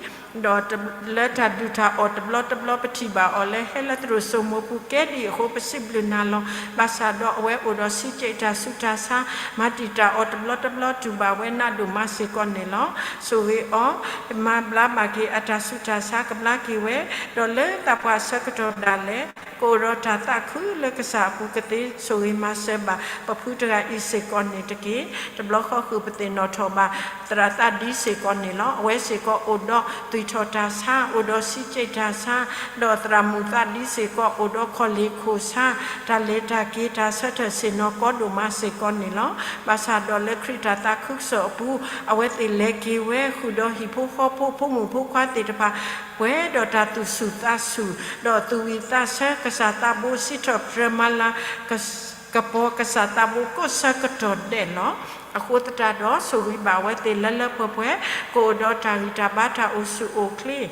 လၢတၢ်ဒုၣ်တၢ်အီၣ်တဘျီတဘျီ ပထံၣ်ဘၣ်အီၤလၢဟဲလၢသရိာ်စိမိၤပူၤကဲဒံးအဃိ ပစံးဘျုးနၤလီၤ. ဘၣ်ဆၣ်ဒီးအဝဲအိၣ်ဒီးဆံးကဲးတၢ်ဆူးတၢ်ဆါ မၤတံာ်တာ်အီၤတဘျီတဘျီ တူၢ်ဘၣ်ဝဲနးဒိၣ်မးစ့ၢ်ကီးန့ၣ်လီၤ. ဆိၣ်ဂ့ၤအီၤ မၤဘျါဘၣ်က့ၤအတၢ်ဆူးတၢ်ဆါ ကဘျါက့ၤဝဲ, ဒီးလၢသးပှၢ်ဆၢကတီၢ်ဒၣ်လဲာ် ကအိၣ်ဒီးတၢ်သးခုလၢကစၢ်အပူၤကသ့ ဆိၣ်ဂ့ၤမၤစၢၤဘၣ် ပဖုတဂၤအံၤစ့ၢ်ကီးန့ၣ်တက့ၢ်. တဘျီဃီဃုာ်ပသ့ၣ်နီၣ်ထီၣ်ဘၣ် သရၣ်သးဒံစ့ၢ်ကီးန့ၣ်လီၤ. အဝဲစ့ၢ်ကီးအိၣ်ဒီးသွံၣ်ထီၣ်တၢ်ဆါ, အိၣ်ဒီးစံးကၠံၣ်တၢ်ဆါ, ဒီးသရၣ်မုၣ်သးဒံစ့ၢ်ကီး အိၣ်ဒီးခီၣ်လ့ၢ်ခိၣ်ဆါ, တၢ်လဲၤတၢ်က့ၤတၢ်ဆၢထၢၣ်ဆ့ၣ်နီၤကီဒိၣ်မးစ့ၢ်ကီးန့ၣ်လီၤ. ဘၣ်ဆၣ်ဒီးလၢခရံာ်တၢ်သးခုကစီၣ်အပူၤ အဝဲသ့ၣ်လဲၤက့ၤဝဲဃုာ်ဒီးဟံၣ်ဖိဃီဖိ ဖိမုၣ်ဖိခွါသ့ၣ်တဖၣ် ပှဲၤဒီးတၢ်သူၣ်ဆူၣ်သးဆူၣ် ဒီးသူၣ်ဝံၣ်သးဆၢ ကစၢ်သးဘိစံးထီၣ်ပတြၢၤမၤလၤကပီၤ ကစၢ်သးဘိကိးဆၢကတီၢ်ဒဲးလီၤ. အဃိသတးဒီး ဆိၣ်ဂ့ၤဘၣ်အဝဲသ့ၣ်လၢလၢပှဲၤပှဲၤ ကအိၣ်ဒီးတၢ်ဂံၢ်တၢ်ဘါတၢ်အိၣ်ဆူၣ်အိၣ်ချ့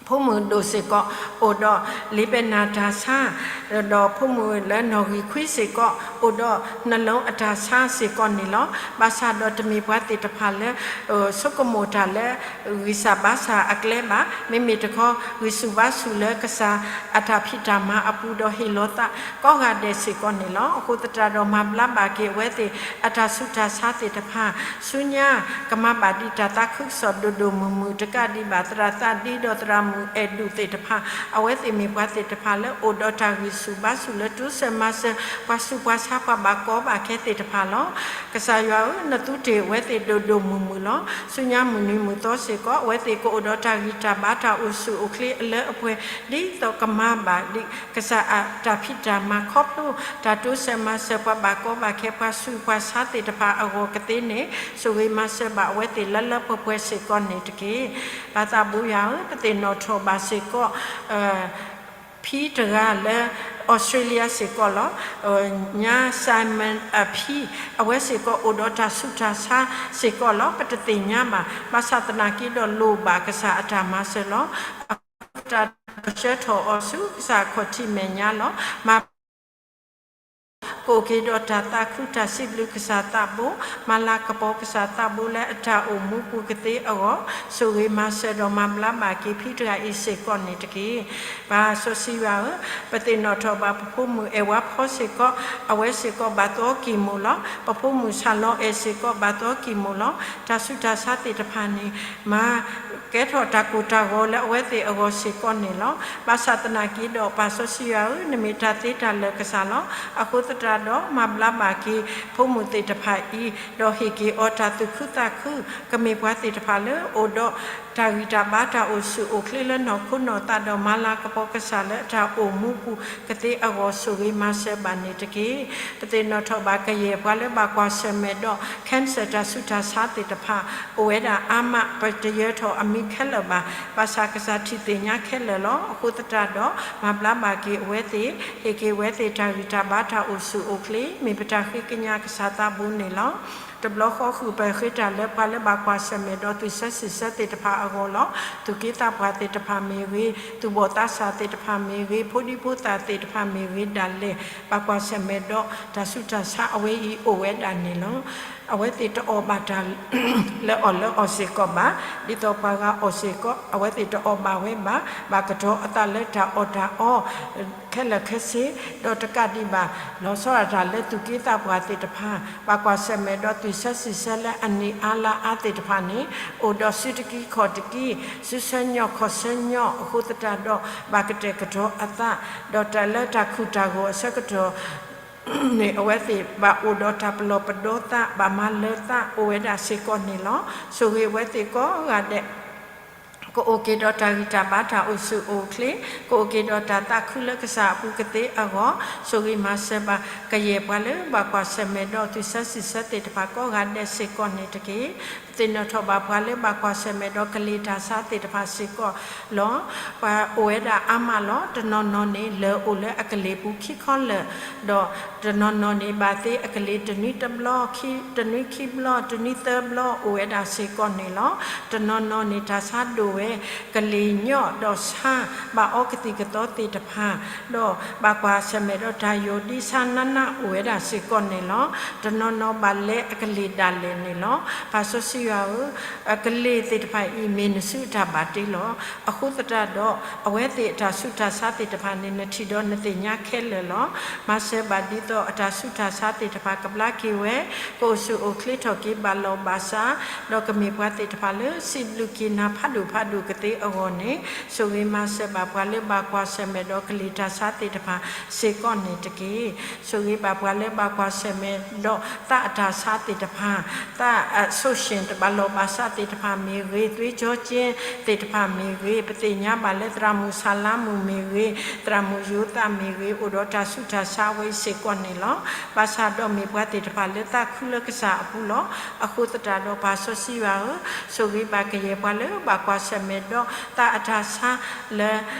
ဖိမုၣ်ဒိၣ်စ့ၢ်ကီး အိၣ်ဒီးလ့ပဲနၢ်တၢ်ဆါ, ဒီးဖိမုၣ်လၢနီၣ်ဂံၢ်ခွံစ့ၢ်ကီး အိၣ်ဒီးနှလုံးအတၢ်ဆါစ့ၢ်ကီးန့ၣ်လီၤ. ဘၣ်ဆၣ်ဒီးတမ့ၢ်ပှၤသ့ၣ်တဖၣ်လၢ ဆိကမိၣ်တၢ်လၢ ဂံၢ်စၢ်ဘါစၢ်အကျဲဘၣ်. မ့မ့ၢ်တခီ ဂံၢ်ဆူၣ်ဘါဆူၣ်လၢကစၢ်အတၢ်ဖံးတၢ်မၤအပူၤဒီးဟ့ၣ်လီၤသးကိးဂၤဒဲးစ့ၢ်ကီးန့ၣ်လီၤ. အဃိသတးဒီး မၤဘျါဘၣ်က့ၤအဝဲသ့ၣ် အတၢ်ဆူးတၢ်ဆါသ့ၣ်တဖၣ် ဆူညါ ကမၤဘၣ်ဒံးတၢ်သးခုကစီၣ်ဒိၣ်ဒိၣ်မုၢ်မုၢ် တကးဒံးဘၣ် သရၣ်သးဒံဒီးသရၣ်မုၣ်အဲၣ်ဒူၣ်သ့ၣ်တဖၣ် အဝဲသ့ၣ်မ့ၢ်ပှၤသ့ၣ်တဖၣ်လၢအိၣ်ဒီးတၢ်ဂံၢ်ဆူၣ်ဘါဆူၣ်လၢတိစၢၤမၤစၢၤ ပှၤဆူးပှၤဆါ ပှၤဘၣ်ကီဘၣ်ခဲသ့ၣ်တဖၣ်လီၤ. ကစၢ်ယွၤဧၢ, နသူတ့ၢ်အဝဲသ့ၣ်ဒိၣ်ဒိၣ်မုၢ်မုၢ်လီၤ. ဆူညါမုၢ်နံၤမုၢ်သီစ့ၢ်ကီး အဝဲသ့ၣ်ကအိၣ်ဒီးတၢ်ဂံၢ်တၢ်ဘါတၢ်အိၣ်ဆူၣ်အိၣ်ချ့အလၢအပှဲၤ ဒ်သိးကမၤဘၣ်ဒံး ကစၢ်အတၢ်ဖံးတၢ်မၤခီဖျိ တၢ်တိစၢၤမၤစၢၤပှၤဘၣ်ကီဘၣ်ခဲ ပှၤဆူးပှၤဆါသ့ၣ်တဖၣ်အဂီၢ်ကသ့န့ၣ် ဆိၣ်ဂ့ၤမၤစၢၤဘၣ်အဝဲသ့ၣ်လၢလၢပှဲၤပှဲၤစ့ၢ်ကီးန့ၣ်တက့ၢ်. ပၢ်သးဘိယွၤဧၢ, ပသ့ၣ်နီၣ်ထီၣ်ဘၣ်စ့ၢ်ကီး ဖံတဂၤလၢ Australia စ့ၢ်ကီးလီၤ. ညါ Simon အဖံ အဝဲစ့ၢ်ကီးအိၣ်ဒီးတၢ်ဆူးတၢ်ဆါစ့ၢ်ကီးလီၤ. ပတသ့ၣ်ညါဘၣ်. ဘၣ်ဆၣ်သနာ်က့ဒီးလိၣ်ဘၣ်ကစၢ်အတၢ်မၤစၢၤလီၤ. အဃိသတးဒီးဆှၢထီၣ်အီၤဆူကစၢ်ခီၣ်ထံးမဲာ်ညါလီၤ. မၤ ကအိၣ်က့ၤဒီးတၢ်သးခု တၢ်စံးဘျုးကစၢ်သးဘိ, မၤလၤကပီၤကစၢ်သးဘိလၢအတၢ်အိၣ်မူပူၤကသ့အဂီၢ်, ဆိၣ်ဂ့ၤမၤစၢၤဒီးမၤဘျါဘၣ်က့ၤဖံတဂၤအံၤစ့ၢ်ကီးန့ၣ်တက့ၢ်. ပၢ်စီဆှံယွၤဧၢ, ပသ့ၣ်နီၣ်ထီၣ်ဘၣ်ပဖိမုၣ်အဲၣ်ဝါဖီစ့ၢ်ကီး, အဝဲစ့ၢ်ကီးဘၣ်သီကံၢ်မူးလီၤ. ပဖိမုၣ်ဆၣ်လီၤအဲၣ်စ့ၢ်ကီးဘၣ်သီကံၢ်မူးလီၤ. တၢ်ဆူးတၢ်ဆါသ့ၣ်တဖၣ်န့ၣ် မၤ ကဲထီၣ်တၢ်ကိၢ်တၢ်ဂီၤလၢအဝဲသ့ၣ်အဂီၢ်စ့ၢ်ကီးန့ၣ်လီၤ. ဘၣ်ဆၣ်သနာ်က့ဒီး ပၢ်စီဆှံယွၤဧၢ, နမ့ၢ်တၢ်သ့တၢ်လၢာ်ကစၢ်လီၤ. အဃိသတးဒီး မၤဘျါဘၣ်က့ၤဖိမုၣ်သ့ၣ်တဖၣ်အံၤ, ဒီးဟ့ၣ်က့ၤအီၤတၢ်သူၣ်ခုသးခု, ကမ့ၢ်ပှၤသ့ၣ်တဖၣ်လၢအိၣ်ဒီးတၢ်ဂံၢ်တၢ်ဘါတၢ်အိၣ်ဆူၣ်အိၣ်ချ့လၢနီၢ်ခိနီၢ်သးဒီး မၤလၤကပီၤကစၢ်လၢအတၢ်အိၣ်မူပူၤကသ့အဂီၢ် ဆိၣ်ဂ့ၤမၤစၢၤဘၣ်န့ၣ်တက့ၢ်. ပသ့ၣ်နီၣ်ထီၣ်ဘၣ်ကယဲၢ်ပှၤလၢဘၣ်ကွၢ်ဆၢၣ်မဲာ်ဒီး cancer တၢ်ဆူးတၢ်ဆါသ့ၣ်တဖၣ် အိၣ်ဝဲဒၣ်အါမး, ပတယၢၤထီၣ်အမံၤခဲလၢာ်ဘၣ်. ဘၣ်ဆၣ်ကစၢ်ထံၣ်သ့ၣ်ညါခဲလၢာ်လီၤ. အဃိသတးဒီး မၤဘျါဘၣ်က့ၤအဝဲသ့ၣ်, ဟ့ၣ်က့ၤဝဲသ့ၣ်တၢ်ဂံၢ်တၢ်ဘါတၢ်အိၣ်ဆူၣ်အိၣ်ချ့, မ့ၢ်ပတၢ်ဃ့ကညးကစၢ်သးဘိန့ၣ်လီၤ. တဘျီဃီဃုာ်ပဃ့တၢ်လၢပှၤလၢဘၣ်ကွၢ်ဆၢၣ်မဲာ်ဒီးသွံၣ်ဆၢဆံးဆၢသ့ၣ်တဖၣ်အဂီၢ်လီၤ. သူၣ်က့သးပှၢ်သ့ၣ်တဖၣ်မ့ၢ်ဂ့ၤ, သူၣ်ဘီၣ်သးစၢ်သ့ၣ်တဖၣ်မ့ၢ်ဂ့ၤ, ဖိဒံဖိသၣ်သ့ၣ်တဖၣ်မ့ၢ်ဂ့ၤဒၣ်လဲာ်, ဘၣ်ကွၢ်ဆၢၣ်မဲာ်ဒီးတၢ်ဆူးတၢ်ဆါအဝဲအံၤအိၣ်ဝဲဒၣ်န့ၣ်လီၤ. အဝဲသ့ၣ်တအီၣ်ဘၣ်တၢ်လၢအီၣ်လၢအီစ့ၢ်ကီးဘၣ်, ဒ်သိးပှၤဂၤအီၣ်စ့ၢ်ကီး အဝဲသ့ၣ်တအီၣ်ဘၣ်ဝဲဘၣ်, ဘၣ်ကတီၤအသးလၢတၢ်အီၣ်တၢ်အီ ခဲလၢာ်ခဲဆ့, ဒီးတကးဒံးဘၣ် လီၤဆီဒၣ်တၢ်လၢသူၣ်က့သးပှၢ်သ့ၣ်တဖၣ်, ဘၣ်ကွၢ်ဆၢၣ်မဲာ်ဒီးသွံၣ်ဆၢဆံးဆၢလၢအနံၣ်အါလါအါသ့ၣ်တဖၣ်န့ၣ်, အိၣ်ဒီးစုတကံခီၣ်တကံ, စုဆၢညီၣ်ခီၣ်ဆၢညီၣ်အဃိသတးဒီး ဘၣ်ကတဲာ်ကတီၤအသး, ဒီးတၢ်လၢတၢ်ခူၣ်တၢ်ဂီၤအဆၢကတီၢ် န့ၣ် အဝဲသ့ၣ်ဘၣ်အိၣ်ဒီးတၢ်ပလီၢ်ပဒီသး ဘၣ်မၤလၢသးအိၣ်ဝဲဒၣ်စ့ၢ်ကီးန့ၣ်လီၤ. ဆိၣ်ဂ့ၤအဝဲသ့ၣ်ကိးဂၤဒဲး ကအိၣ်က့ၤဒီးတၢ်ဂံၢ်တၢ်ဘါတၢ်အိၣ်ဆူၣ်အိၣ်ချ့, ကအိၣ်က့ၤဒီးတၢ်သးခုလၢကစၢ်အပူၤကသ့အဂီၢ်, ဆိၣ်ဂ့ၤမၤစၢၤဘၣ်ကယဲၢ်ပှၤလၢဘၣ်ကွၢ်ဆၢၣ်မဲာ်ဒီးသွံၣ်ဆၢဆံးဆၢသ့ၣ်တဖၣ်ကိးဂၤဒဲးစ့ၢ်ကီးန့ၣ်တက့ၢ်. ပသ့ၣ်နီၣ်ထီၣ်ဘၣ်ပှၤလၢဘၣ်ကွၢ်ဆၢၣ်မဲာ်ဒီးကလံၤတၢ်ဆါသ့ၣ်တဖၣ်စ့ၢ်ကီးလီၤ. ပှၤအိၣ်ဝဲဒၣ်အါမးလီၤ. တနီၤနီၤန့ၣ် လၢာ်အိၣ်လၢအကလံၤပူၤခံခီလၢာ်, ဒီးတနီၤနီၤန့ၣ် ဘၣ်သ့အကလံၤတနွံတဘျီ, တနွံခံဘျီ, တနွံသၢဘျီ အိၣ်ဝဲဒၣ်စ့ၢ်ကီးန့ၣ်လီၤ. တနီၤနီၤန့ၣ် တၢ်ဆါဒိၣ်ဝဲ ကလံၤညီၣ်ဒီးဆါ ဘၣ်အီကသံၣ်ကသီသ့ၣ်တဖၣ်, ဒီးဘၣ်ကွၢ်ဆၢၣ်မဲာ်ဒီးတၢ်ယိာ်ဒံဆါနးနးအိၣ်ဝဲဒၣ်စ့ၢ်ကီးန့ၣ်လီၤ. တနီၤနီၤဘၣ်လဲအကလံၤဒၣ်လဲာ်န့ၣ်လီၤ. ပၢ်စီဆှံယွၤဧၢ, အကလံၤသ့ၣ်တဖၣ်အံၤ မ့ၢ်နစုအတၢ်ဘၣ်တ့လီၤ. အဃိသတးဒီး အဝဲသ့ၣ်အတၢ်ဆူးတၢ်ဆါသ့ၣ်တဖၣ်န့ၣ် နထံၣ်ဒီးနသ့ၣ်ညါခဲလၢာ်လီၤ. မၤစၢၤဘၣ်ဒ်သိးအတၢ်ဆူးတၢ်ဆါသ့ၣ်တဖၣ်ကဘျါက့ၤဝဲ, ကအိၣ်ဆူၣ်အိၣ်ချ့ထီၣ်က့ၤဘၣ်လီၢ်ဘၣ်စး, ဒီးကမ့ၢ်ပှၤသ့ၣ်တဖၣ်လၢစံးဘျုးက့ၤနၤဖးဒိၣ်ဖး ပှၤလၢအအိၣ်မူလၢတၢ်မၤလိာ်ကသ့အဂီၢ်န့ၣ်, ဆိၣ်ဂ့ၤမၤစၢၤဘၣ်ပှၤလၢဘၣ်ကွၢ်ဆၢၣ်မဲာ်ဒီးကလံၤတၢ်ဆါသ့ၣ်တဖၣ်စ့ၢ်ကီးန့ၣ်တက့ၢ်. ဆိၣ်ဂ့ၤဘၣ်ပှၤလၢဘၣ်ကွၢ်ဆၢၣ်မဲာ်ဒီးသးအတၢ်ဆါသ့ၣ်တဖၣ်, သးအဆိၣ်ရှ့ၣ်တဘၣ်လီၢ်ဘၣ်စးသ့ၣ်တဖၣ်မ့ၢ်ဂ့ၤ, သွေးကြောကျဉ်သ့ၣ်တဖၣ်မ့ၢ်ဂ့ၤ, ပသ့ၣ်ညါဘၣ်လၢသရၣ်မုၣ်ဆၣ်လါမုၣ်မ့ၢ်ဂ့ၤ, သရၣ်မုၣ်ယိၤသးမ့ၢ်ဂ့ၤ, အိၣ်ဒီးတၢ်ဆူးတၢ်ဆါဝဲအံၤစ့ၢ်ကီးန့ၣ်လီၤ. ဘၣ်ဆၣ်ဒီးမ့ၢ်ပှၤသ့ၣ်တဖၣ်လၢသးခုလၢကစၢ်အပူၤလီၤ. အဃိသတးဒီးပၢ်စီဆှံယွၤဧၢ, ဆိၣ်ဂ့ၤဘၣ်ကယဲၢ်ပှၤလၢဘၣ်ကွၢ်ဆၢၣ်မဲာ်ဒီးသးအတၢ်ဆါလၢ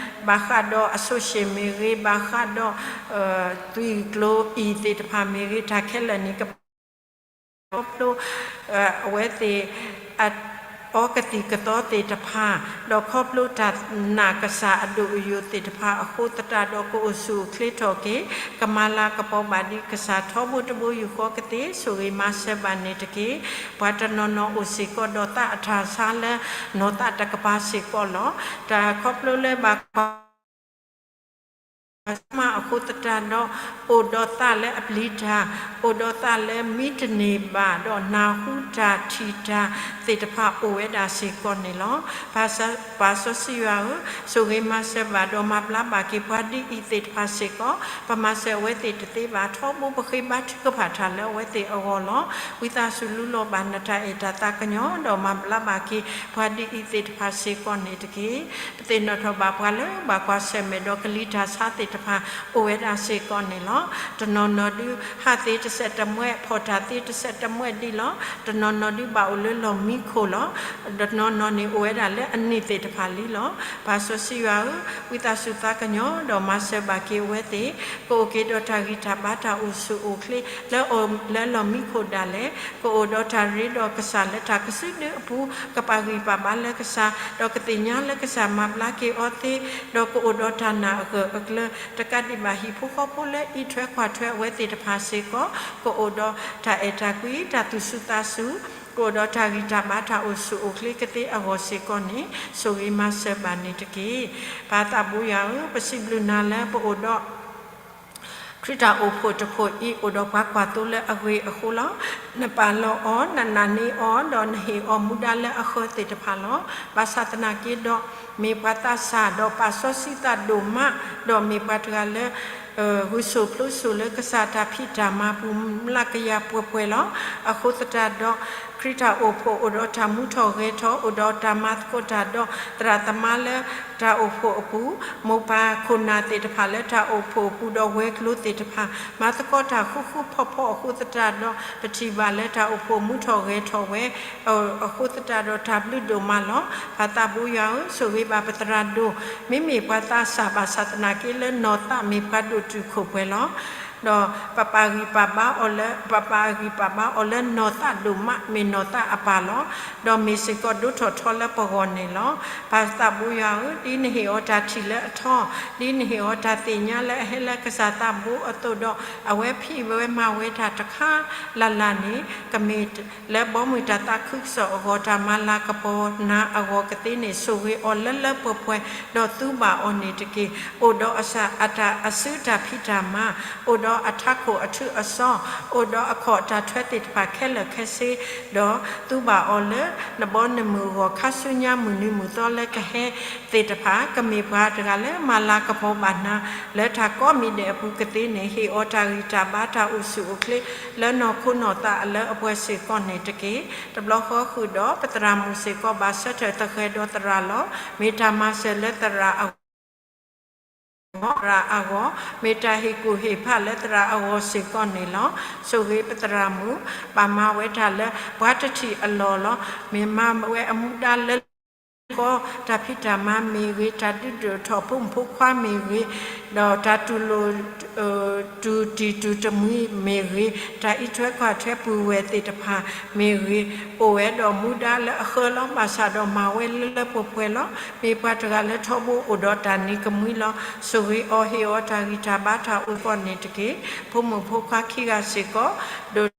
ဘၣ်ဃးဒီးအဆိၣ်ရှ့ၣ်မ့ၢ်ဂ့ၤ, ဘၣ်ဃးဒီး သွံၣ်ကျိၤအံၤသ့ၣ်တဖၣ်မ့ၢ်ဂ့ၤ, တၢ်ခဲလၢာ်န့ၣ် ကဘၣ်ခီဖျိ အဝဲသ့ၣ် အ အီကသံၣ်ကသီသ့ၣ်တဖၣ်, ဒီးခီဖျိတၢ်နာ်ကစၢ်အဒိၣ်အယိာ်သ့ၣ်တဖၣ်အဃိသတးဒီး ကအိၣ်ဆူၣ်အိၣ်ချ့ထီၣ်က့ၤ, ကမၤလၤကပီၤဘၣ်ဒံးကစၢ်ထီဘိတဘိယူၢ်ဃီကသ့, ဆိၣ်ဂ့ၤမၤစၢၤဘၣ်န့ၣ်တက့ၢ်. ပှၤတနီၤနီၤအိၣ်စ့ၢ်ကီးဒီးသးအတၢ်ဆါလၢ နီၢ်သးတကပၤစ့ၢ်ကီးလီၤ. တၢ်ခီဖျိလၢဘၣ်ကွၢ် မၤအဃိသတးဒီး အိၣ်ဒီးသးလၢအပျံၤတၢ်, အိၣ်ဒီးသးလၢမံတန့ၢ်ဘၣ်ဒီး နၢ်ဟူတၢ်ထံၣ်တၢ်သ့ၣ်တဖၣ်အိၣ်ဝဲဒၣ်စ့ၢ်ကီးန့ၣ်လီၤ. ပၢ်စီဆှံယွၤဧၢ, ဆိၣ်ဂ့ၤမၤစၢၤဘၣ်ဒီးမၤဘျါဘၣ်က့ၤပှၤဒ်အံၤသ့ၣ်တဖၣ်စ့ၢ်ကီး, ပမၤစၢၤအဝဲသ့ၣ်တသ့ဘၣ် ထီဘိပဃ့ဘါထုကဖၣ်တၢ်လၢအဝဲသ့ၣ်အဂီၢ်လီၤ. ဝံသးစူၤလူလီၤဘၣ်နတၢ်အဲၣ်တၢ်သးကညီၤ ဒီးမၤဘျါဘၣ်က့ၤပှၤဒ်အံၤသ့ၣ်တဖၣ်စ့ၢ်ကီးန့ၣ်တက့ၢ်. ပသ့ၣ်နီၣ်ထီၣ်ဘၣ်ပှၤလၢဘၣ်ကွၢ်ဆၢၣ်မဲာ်ဒီးကလံၤတၢ်ဆါသ့ၣ်တဖၣ်အိၣ်ဝဲဒၣ်စ့ၢ်ကီးန့ၣ်လီၤ. တနီၤနီၤဒုးဟးသ့တစဲးတမှဲး, ဖီၣ်တၢ်သ့တစဲးတမှဲးဒံးလီၤ. တနီၤနီၤဒုးဘၣ်အိၣ်လၢလီၢ်မံခိၣ်လီၤ. တနီၤနီၤန့ၣ်အိၣ်ဝဲဒၣ်လၢအနံၣ်သ့ၣ်တဖၣ်လံလီၤ. ပၢ်စီဆှံယွၤဧၢ, ဝံသးစူၤသးကညီၤ ဒီးမၤစၢၤဘၣ်က့ၤအဝဲသ့ၣ်, ကအိၣ်က့ၤဒီးတၢ်ဂံၢ်တၢ်ဘါတၢ်အိၣ်ဆူၣ်အိၣ်ချ့ လၢအအိၣ်လၢလီၢ်မံခိၣ်ဒၣ်လဲာ်, ကအိၣ်ဒီးတၢ်ရ့ဒီးကစၢ်လၢတၢ်ကစုဒုအပူၤ, ကပာ်ဂံၢ်ပာ်ဘါလၢကစၢ်, ဒီးကသ့ၣ်ညါလၢကစၢ်မၤဘျါက့ၤအီၤသ့, ဒီးကအိၣ်ဒီးတၢ်နာ်အဂၢၢ်အကျၢၤ, တကးဒံးဘၣ်ဟံၣ်ဖိဃီဖိလၢအံးထွဲကွၢ်ထွဲအဝဲသ့ၣ်တဖၣ်စ့ၢ်ကီး, ကအိၣ်ဒီးတၢ်အဲၣ်တၢ်ကွံ တၢ်သူၣ်စူၤသးစူၤ, ကအိၣ်ဒီးတၢ်ဂံၢ်တၢ်ဘါတၢ်အိၣ်ဆူၣ်အိၣ်ချ့ကသ့အဂီၢ်စ့ၢ်ကီးန့ၣ်, ဆိၣ်ဂ့ၤမၤစၢၤဘၣ်န့ၣ်တက့ၢ်. ပၢ်သးဘိယွၤဧၢ, ပစံးဘျုးနၤလၢပအိၣ်ဒီး ခရံာ်တၢ်အိၣ်ဖှိၣ်တခိၣ်အံၤ အိၣ်ဒီးပှၤကွၢ်သိလၢအဂ့ၤအဃိလီၤ. နပာ်လီၤအီၤ, နနာ်န့ၢ်အီၤ, ဒီးနဟ့ၣ်အီၤမူဒါလၢအဃၢသ့ၣ်တဖၣ်လီၤ. ဘၣ်ဆၣ်သနာ်က့ဒီး, မ့ၢ်ပှၤသးစၢ်ဒီးပာ်စီဆှံသးဒိၣ်မး, ဒီးမ့ၢ်ပှၤတဂၤလၢ ဂုာ်ဆူၣ်ပျိဆူၣ်လၢကစၢ်တၢ်ဖံးတၢ်မၤပူၤ မျးကယၤပှဲၤပှဲၤလီၤ. အဃိသတးဒီး, ခရံာ်တၢ်အိၣ်ဖှိၣ်အိၣ်ဒီးတၢ်မူထီၣ်ဂဲၤထီၣ်, အိၣ်ဒီးတၢ်မၤသကိးတၢ်ဒီးသရၣ်သမါလၢတၢ်အိၣ်ဖှိၣ်အပူၤ, မိၢ်ပၢ်ခိၣ်နၢ်သ့ၣ်တဖၣ်လၢတၢ်အိၣ်ဖှိၣ်အပူၤဒီးဝဲၤကျိၤသ့ၣ်တဖၣ် မၤသကိးတၢ်ဃူဃူဖိးဖိးအဃိသတးဒီး ပထံၣ်ဘၣ်လၢတၢ်အိၣ်ဖှိၣ်မူထီၣ်ဂဲၤထီၣ်ဝဲ အဃိသတးဒီးတၢ်ဘျုးဒိၣ်မးလီၤ. ပၢ်သးဘိယွၤဧၢ, ဆိၣ်ဂ့ၤဘၣ်ပသရၣ်ဒိၣ်, မ့မ့ၢ်ပှၤသးစၢ်ဘၣ်ဆၣ်သနာ်က့လၢနီၢ်သးမ့ၢ်ပှၤဒိၣ်တုာ်ခိၣ်ပှဲၤလီၤ. ဒီးပပာ်ဂံၢ်ပာ်ဘါအီၤလၢ, ပပာ်ဂံၢ်ပာ်ဘါအီၤလၢနီၢ်သးဒိၣ်မး, မ့ၢ်နီၢ်သးအပၢ်လီၤ. ဒီးမ့ၢ်စ့ၢ်ကီးဒိးထီၣ်ထီလၢပဂီၢ်န့ၣ်လီၤ. ပၢ်သးဘိယွၤဧၢ, ဒ်နဟ့ၣ်အီၤတၢ်ထံၣ်လၢအထီ, ဒ်နဟ့ၣ်အီၤတၢ်သ့ၣ်ညါလၢအဟဲလၢကစၢ်သးဘိအသိးဒီး အဝဲဖံးဝဲမၤဝဲတၢ်တခါလၢ်လၢ်န့ၣ်, ကမ့ၢ် လၢဘီမုၢ်တၢ်သးခုကစီၣ်အဂီၢ် တၢ်မၤလၤကပီၤနၤအဂီၢ်ကသ့န့ၣ် ဆိၣ်ဂ့ၤအီၤလၢလၢပှဲၤပှဲၤ, ဒီးသူဘၣ်အီၤန့ၣ်တက့ၢ်. အိၣ်ဒီးအတၢ်အစုတၢ်ဖံးတၢ်မၤ, အိၣ်ဒီးအထးခိၣ်အထုးအစီ, အိၣ်ဒီးအခီၣ်တၢ်ထွဲသ့ၣ်တဖၣ်ခဲလၢာ်ခဲဆ့, ဒီးသူဘၣ်အီၤလၢနဘီနမုၢ်အဂီၢ် ခါဆူညါမုၢ်နံၤမုၢ်သီလၢကဟဲသ့ၣ်တဖၣ်, ကမ့ၢ်ပှၤတဂၤလၢမၤလၤကပီၤဘၣ်နၤ လၢတၢ်ကိးမံၤဒဲးအပူၤကသ့န့ၣ် ဟ့ၣ်အီၤတၢ်ဂံၢ်တၢ်ဘါတၢ်အိၣ်ဆူၣ်အိၣ်ချ့ လၢနီၢ်ခိနီၢ်သးအလၢအပှဲၤစ့ၢ်ကီးန့ၣ်တက့ၢ်. တဘျီဃီဃုာ်ဒီး ပသရၣ်မုၣ်စ့ၢ်ကီး ဘၣ်ဆၢထၢၣ်သဃဲၤဒီးသရၣ်လီၤ. မ့ၢ်တၢ်မၤစၢၤလၢသရၣ်အဂီၢ်, သရၣ်အဂီၢ်, မ့ၢ်တၢ်ဟ့ၣ်ကူၣ်ဟ့ၣ်ဖးလၢသရၣ်အဂီၢ်စ့ၢ်ကီးန့ၣ်လီၤ. ဆိၣ်ဂ့ၤပသရၣ်မုၣ်, ပာ်မၤဝဲတၢ်လၢပှၤတထံၣ်အလီၢ်လီၤ. မ့ၢ်မၤဝဲအမူဒါလၢ ကီတၢ်ဖံးတၢ်မၤမ့ၢ်ဂ့ၤ, တၢ်ဒုးဒိၣ်ထီၣ်ဖိမုၣ်ဖိခွါမ့ၢ်ဂ့ၤ, ဒီးတၢ်တူၢ်လိာ် တူၢ်တံၢ်တူၢ်တမှံမ့ၢ်ဂ့ၤ, တၢ်အံးထွဲကွၢ်ထွဲပုၢ်ဝဲၢ်သ့ၣ်တဖၣ်မ့ၢ်ဂ့ၤ, အိၣ်ဝဲဒီးမူဒါလၢအဃၢလီၤ. ဘၣ်ဆၣ်ဒီးမၤဝဲလၢလၢပှဲၤပှဲၤလီၤ. မ့ၢ်ပှၤတဂၤလၢထီဘိအိၣ်ဒီးတၢ်နံၤကမှံလီၤ. ဆိၣ်ဂ့ၤအီၤဟ့ၣ်အီၤတၢ်ဂံၢ်တၢ်ဘါတၢ်အိၣ်စ့ၢ်ကီးန့ၣ်တက့ၢ်. ဖိမုၣ်ဖိခွါခံဂၤစ့ၢ်ကီး ဒိၣ်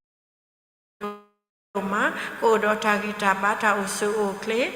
ဒိၣ် ကအိၣ်ဒီးတၢ်ဂံၢ်တၢ်ဘါတၢ်အိၣ်ဆူၣ်အိၣ်ချ့,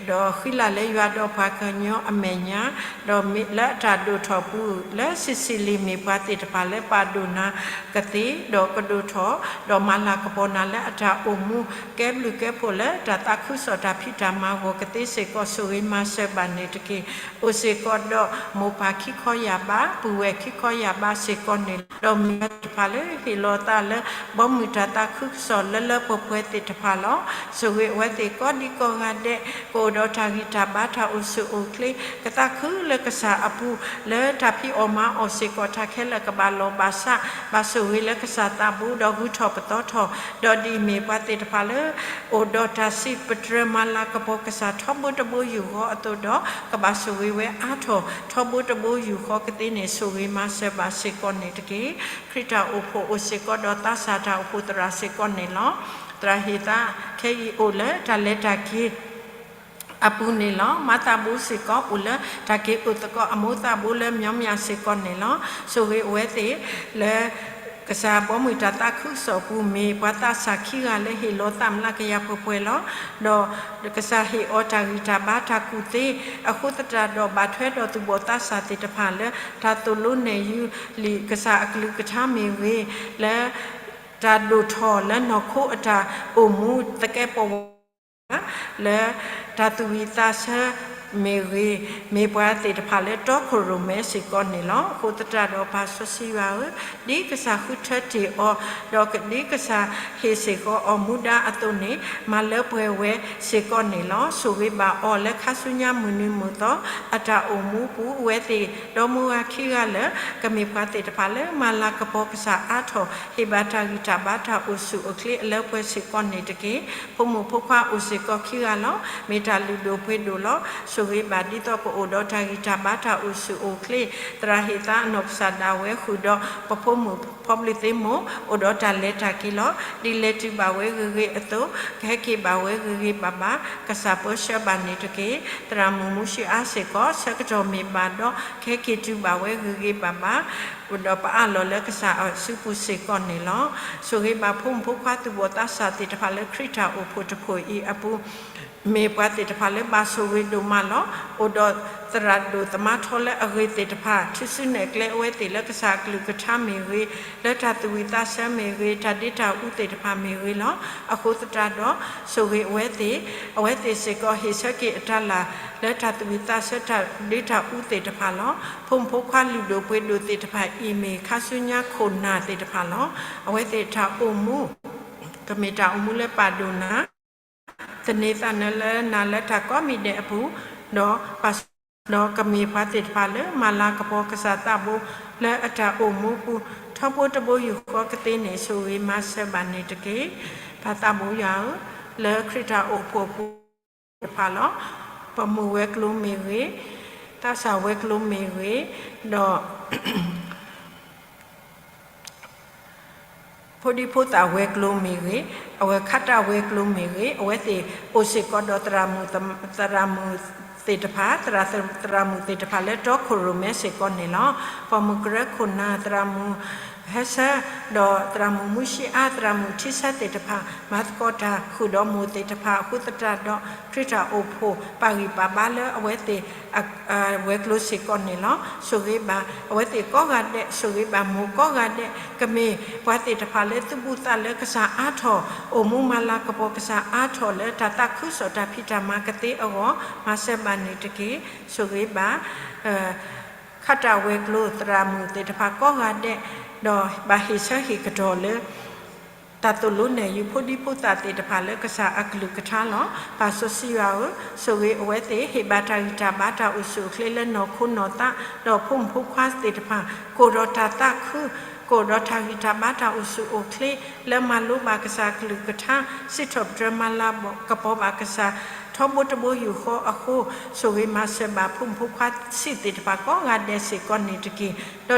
ဒီးဃံလၤလၢယွၤဒီးပှၤကညီအမဲာ်ညါ, ဒီးမ့ၢ်လၢအတၢ်ဒိၣ်ထီၣ်ပူၤလၢ Sicily မ့ၢ်ပှၤသ့ၣ်တဖၣ်လၢပာ်ဒိၣ်နၤကသ့, ဒီးကဒိၣ်ထီၣ်, ဒီးမၤလၤကပီၤနၤလၢအတၢ်အိၣ်မူ ကဲဘျုးကဲဖှိၣ်လၢတၢ်သးခုကစီၣ်တၢ်ဖံးတၢ်မၤအဂီၢ်ကသ့စ့ၢ်ကီး ဆိၣ်ဂ့ၤမၤစၢၤဘၣ်န့ၣ်တက့ၢ်. အိၣ်စ့ၢ်ကီးဒီးမိၢ်ပၢ်ခံခီယာ်ဘး, ပုၢ်ဝဲၢ်ခံခီယာ်ဘးစ့ၢ်ကီးန့ၣ်လီၤ. ဒီးမ့ၢ်ပှၤသ့ၣ်တဖၣ်လၢဟ့ၣ်လီၤသးလၢ ဘီမုၢ်တၢ်သးခုကစီၣ်လၢလၢပှဲၤပှဲၤသ့ၣ်တဖၣ်လီၤ. ဆိၣ်ဂ့ၤအဝဲသ့ၣ်ကိးဒံကိးဂၤဒဲး, ကအိၣ်ဒီးတၢ်ဂံၢ်တၢ်ဘါတၢ်အိၣ်ဆူၣ်အိၣ်ချ့, ကသးခုလၢကစၢ်အပူၤ, လၢတၢ်ဖံးအီၣ်မၤအီၣ်စ့ၢ်ကီးတၢ်ခဲလၢာ်ကဘၣ်လီၤဘၣ်စး, ဘၣ်ဆိၣ်ဂ့ၤလၢကစၢ်သးဘိ, ဒီးဂုၤထီၣ်ပသီထီၣ်, ဒီးဒ်အမ့ၢ်ပှၤသ့ၣ်တဖၣ်လၢ အိၣ်ဒီးတၢ်စံးပတြၢၤမၤလၤကပီၤကစၢ်ထီဘိတဘိယူၢ်ဃီအသိးဒီး, ကဘၣ်ဆိၣ်ဂ့ၤဝဲအါထီၣ်ထီဘိတဘိယူၢ်ဃီကသ့န့ၣ် ဆိၣ်ဂ့ၤမၤစၢၤဘၣ်စ့ၢ်ကီးန့ၣ်တက့ၢ်. ခရံာ်တၢ်အိၣ်ဖှိၣ်အိၣ်စ့ၢ်ကီးဒီးသးစၢ်တၢ်အိၣ်ဖှိၣ်သရၣ်စ့ၢ်ကီးန့ၣ်လီၤ. သရၣ်ဟ့ၣ်သးခဲအံၤအိၣ်လၢတၢ်လဲၤတၢ်က့ၤ အပူၤန့ၣ်လီၤ. မါသးဘိစ့ၢ်ကီးအိၣ်လၢတၢ်က့ၤအိၣ်သကိးအမိၢ်သးဘိလၢ မျီမၠၣ် စ့ၢ်ကီးန့ၣ်လီၤ. ဆိၣ်ဂ့ၤအဝဲသ့ၣ်လၢ ကစၢ်ဘီမုၢ်တၢ်သးခုကစီၣ်ပူၤ မ့ၢ်ပှၤသးစၢ်ခံဂၤလၢဟ့ၣ်လီၤသးမျးကယၤပှဲၤပှဲၤလီၤ. ဒီးကစၢ်ဟ့ၣ်အီၤတၢ်ဂံၢ်တၢ်ဘါတၢ်ကူၣ်သ့, အဃိသတးဒီးဘၣ်ထွဲဒီးသူၣ်ဘီၣ်သးစၢ်သ့ၣ်တဖၣ်လၢ တၢ်သိၣ်လိနဲၣ်ယုၤလံာ်ကစၢ်အကလုၢ်ကထါမ့ၢ်ဂ့ၤ, လၢ တၢ်ဒိၣ်ထီၣ်လၢနီၢ်ခိအတၢ်အိၣ်မူသကဲးပဝး လၢတၢ်သူၣ်ဝံၣ်သးဆၢမ့ၢ်ဂ့ၤ, မ့ၢ်ပှၤသ့ၣ်တဖၣ်လၢတီခိၣ်ရိၣ်မဲစ့ၢ်ကီးန့ၣ်လီၤ. အဃိသတးဒီးပၢ်စီဆှံယွၤဧၢ, ဒ်ကစၢ်ဃုထၢတ့ၢ်အီၤ, ဒီးဒ်ကစၢ်ဟ့ၣ်စ့ၢ်ကီးအီၤမူဒါအသိးန့ၣ်, မၤလၢပှဲၤဝဲစ့ၢ်ကီးန့ၣ်လီၤ. ဆိၣ်ဂ့ၤဘၣ်အီၤလၢခါဆူညါမုၢ်နံၤမုၢ်သီ အတၢ်အိၣ်မူပူၤ အဝဲသ့ၣ်ဒီမါဝၤခံဂၤလၢ ကမ့ၢ်ပှၤသ့ၣ်တဖၣ်လၢမၤလၤကပီၤကစၢ်အါထီၣ် ဟ့ၣ်ဘၣ်တၢ်ဂံၢ်တၢ်ဘါတၢ်အိၣ်ဆူၣ်အိၣ်ချ့အလၢပှဲၤစ့ၢ်ကီးန့ၣ်တက့ၢ်. ဖိမုၣ်ဖိခွါအိၣ်စ့ၢ်ကီးခံဂၤလီၤ. မ့ၢ်တၢ်လုၢ်ဒိၣ်ပှ့ၤဒိၣ်လီၤ. ဆိၣ်ဂ့ၤဘၣ်ဒ်သိးကအိၣ်ဒီးတၢ်ဂံၢ်တၢ်ဘါတၢ်အိၣ်ဆူၣ်အိၣ်ချ့, သရၣ်ဟ့ၣ်သးအနီၢ်ကစၢ်ဒၣ်ဝဲဃုာ်ဒီး ပဖိမုၣ်ဖီဘျုးသ့မိၢ် အိၣ်ဒီးတၢ်လဲၤတၢ်က့ၤလီၤ. ဒ်လဲၤတုၤဘၣ်ဝဲဂ့ၤဂ့ၤအသိး, ကဟဲက့ၤဘၣ်ဝဲဂ့ၤဂ့ၤဘၣ်ဘၣ်, ကစၢ်ပၢဆှၢဘၣ်န့ၣ်တက့ၢ်. သရၣ်မုၣ်မူၡ့အါစ့ၢ်ကီး ဆၢကတီၢ်မ့ၢ်ဘၣ်ဒီး ကဟဲက့ၤတုၤဘၣ်ဝဲဂ့ၤဂ့ၤဘၣ်ဘၣ် ဒီးပအးလီၤလၢကစၢ်အစုပူၤစ့ၢ်ကီးန့ၣ်လီၤ. ဆိၣ်ဂ့ၤဘၣ်ဖိမုၣ်ဖိခွါသူၣ်ဘီၣ်သးစၢ်သ့ၣ်တဖၣ်လၢခရံာ်တၢ်အိၣ်ဖှိၣ်တဖှိၣ်အံၤအပူၤ, မ့ၢ်ပှၤသ့ၣ်တဖၣ်လၢဘၣ်ဆိၣ်ဂ့ၤဒိၣ်မးလီၤ. အိၣ်ဒီးသရၣ်ဒိၣ်သမါထီလၢအဂ့ၤသ့ၣ်တဖၣ်, ထုးစုနဲၣ်ကျဲအဝဲသ့ၣ်လၢကစၢ်အကလုၢ်ကထါမ့ၢ်ဂ့ၤ, လၢတၢ်သူၣ်ဝံၣ်သးဆၢမ့ၢ်ဂ့ၤ, တၢ်ဒ့တၢ်အူသ့ၣ်တဖၣ်မ့ၢ်ဂ့ၤလီၤ. အဃိသတးဒီး ဆိၣ်ဂ့ၤအဝဲသ့ၣ်, အဝဲသ့ၣ်စ့ၢ်ကီးဟ့ၣ်ဆၢက့ၤအတၢ်လၢ် လၢတၢ်သူၣ်ဝံၣ်သးဆၢတၢ်ဒ့တၢ်အူသ့ၣ်တဖၣ်လီၤ. ဖိမုၣ်ဖိခွါလုၢ်ဒိၣ်ပှ့ၤဒိၣ်သ့ၣ်တဖၣ်အံၤမ့ၢ်ခါဆူညါခိၣ်နၢ်သ့ၣ်တဖၣ်လီၤ. အဝဲသ့ၣ်တၢ်အိၣ်မူ ကမ့ၢ်တၢ်အိၣ်မူလၢပာ်ဒိၣ်နၤ, သန့ၤသးနၢလၢနၤလၢတၢ်ကိးမံၤဒဲးအပူၤ, ဒီးပာ်စီဆှံ, ဒီးကမ့ၢ်ပှၤသ့ၣ်တဖၣ်လၢမၤလၤကပီၤကစၢ်သးဘိလၢအတၢ်အိၣ်မူပူၤ, ထီဘိတဘိယူၢ်ဃီကသ့န့ၣ် ဆိၣ်ဂ့ၤမၤစၢၤဘၣ်န့ၣ်တက့ၢ်. ပၢ်သးဘိယွၤဧၢ, လၢခရံာ်တၢ်အိၣ်ဖှိၣ်အပူၤသ့ၣ်တဖၣ်လီၤ. ပမိၢ်ဝဲၤကျိၤမ့ၢ်ဂ့ၤ, သးစၢ်ဝဲၤကျိၤမ့ၢ်ဂ့ၤ, ဒီး ဖိဒံဖိသၣ်ဝဲၤကျိၤမ့ၢ်ဂ့ၤ, အဝဲခးတၢ်ဝဲၤကျိၤမ့ၢ်ဂ့ၤ, အဝဲသ့ၣ်အိၣ်စ့ၢ်ကီးဒီးသရၣ်မုၣ်သရၣ်မုၣ်သ့ၣ်တဖၣ်, သရၣ်သရၣ်မုၣ်သ့ၣ်တဖၣ်လၢတီခိၣ်ရိၣ်မဲစ့ၢ်ကီးန့ၣ်လီၤ. ပှၤမုၢ်ကရၢခိၣ်နၢ် သရၣ်မုၣ်ဟဲဆၢ, ဒီးသရၣ်မုၣ်မူၡ့အါ သရၣ်မုၣ်ထံဆၢသ့ၣ်တဖၣ်, မၤသကိးတၢ်ဃုာ်ဒီးမိၢ်သ့ၣ်တဖၣ်အဃိသတးဒီး ခရံာ်တၢ်အိၣ်ဖှိၣ်ပာ်ဂံၢ်ပာ်ဘါလၢအဝဲသ့ၣ် ဝဲၤကျိၤစ့ၢ်ကီးန့ၣ်လီၤ. ဆိၣ်ဂ့ၤဘၣ်အဝဲသ့ၣ်ကိးဂၤဒဲး, ဆိၣ်ဂ့ၤဘၣ်မိၢ်ကိးဂၤဒဲး, ကမ့ၢ်ပှၤသ့ၣ်တဖၣ်လၢသုးဘူးသးလၢကစၢ်အါထီၣ်, အိၣ်မူမၤလၤကပီၤကစၢ်အါထီၣ်လၢတၢ်သးခုကစီၣ်တၢ်ဖံးတၢ်မၤကသ့အဂီၢ်, မၤစၢၤဘၣ်န့ၣ်တက့ၢ်. ဆိၣ်ဂ့ၤဘၣ် ခးတၢ်ဝဲၤကျိၤသရၣ်မုၣ်သ့ၣ်တဖၣ်ကိးဂၤဒဲး, ဒီးဘၣ်ဟ့ၣ်ဆၢဟ့ၣ်ကတီၢ်လၢ တၢ်သိၣ်လိနဲၣ်ယုၤဖိဒံဖိသၣ်သ့ၣ်တဖၣ်လၢကစၢ်အကလုၢ်ကထါလီၤ. ပၢ်စီဆှံယွၤဧၢ, ဆိၣ်ဂ့ၤအဝဲသ့ၣ် ဟ့ၣ်ဘၣ်တၢ်ဂံၢ်တၢ်ဘါတၢ်အိၣ်ဆူၣ်အိၣ်ချ့လၢနီၢ်ခိနီၢ်သး, ဒီးဖိမုၣ်ဖိခွါသ့ၣ်တဖၣ် ကအိၣ်ဒီးတၢ်သးခု, ကအိၣ်ဒီးတၢ်ဂံၢ်တၢ်ဘါတၢ်အိၣ်ဆူၣ်အိၣ်ချ့, လၢမၤလိဘၣ်ကစၢ်အကလုၢ်ကထါ, စံးထီၣ်ပတြၢၤမၤလၤကပီၤဘၣ်ကစၢ် ထီဘိတဘိယူၢ်ဃီအဃိ, ဆိၣ်ဂ့ၤမၤစၢၤဘၣ်ဖိမုၣ်ဖိခွါဆံးသ့ၣ်တဖၣ်ကိးဂၤဒဲးစ့ၢ်ကီးန့ၣ်တက့ၢ်.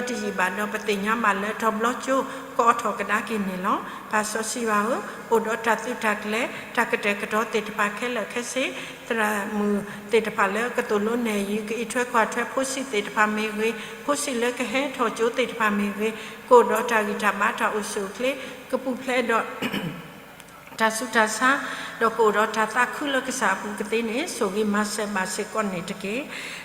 ဒီးတယံာ်ဘၣ်ဒီးပသ့ၣ်ညါဘၣ်လၢထီၣ်ဘျီကၠိ ကအိးထီၣ်ကဒါက့ၤန့ၣ်လီၤ. ပၢ်စီဆှံယွၤဧၢ, အိၣ်ဒီးတၢ်သုးတၢ်ကျဲၤ တၢ်ကတဲာ်ကတီၤသ့ၣ်တဖၣ်ခဲလၢာ်ခဲဆ့, သရၣ်မုၣ်သ့ၣ်တဖၣ်လၢကသိၣ်လိနဲၣ်ယုၤ ကအံးထွဲကွၢ်ထွဲဖိဆံးသ့ၣ်တဖၣ်မ့ၢ်ဂ့ၤ, ဖိဆံးလၢကဟဲထီၣ်ကၠိသ့ၣ်တဖၣ်မ့ၢ်ဂ့ၤ, ကအိၣ်ဒီးတၢ်ဂံၢ်တၢ်ဘါတၢ်အိၣ်ဆူၣ်အိၣ်ချ့, ကပူၤဖျဲးဒီး တၢ်ဆူးတၢ်ဆါ, ဒီးကအိၣ်ဒီးတၢ်သးခုလၢကစၢ်အပူၤကသ့န့ၣ် ဆိၣ်ဂ့ၤမၤစၢၤဘၣ်စ့ၢ်ကီးန့ၣ်တက့ၢ်.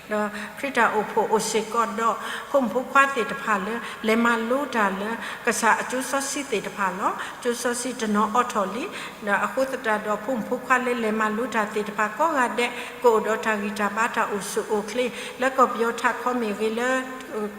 ဒီးခရံာ်တၢ်အိၣ်ဖှိၣ်အိၣ်စ့ၢ်ကီးဒီး ဖိမုၣ်ဖိခွါသ့ၣ်တဖၣ်လၢ လဲၤမၤလိတၢ်လၢ ကစၢ်အကၠိစီဆှံသ့ၣ်တဖၣ်လီၤ. ကၠိစီဆှံတနီၤအိးထီၣ်လံ, ဒီးအဃိသတးဒီး ဖိမုၣ်ဖိခွါလၢလဲၤမၤလိတၢ်သ့ၣ်တဖၣ်ကိးဂၤဒဲး ကအိၣ်ဒီးတၢ်ဂံၢ်တၢ်ဘါတၢ်အိၣ်ဆူၣ်အိၣ်ချ့ လၢကီၢ်ပယီၤထးခီမ့ၢ်ဂ့ၤ, လၢ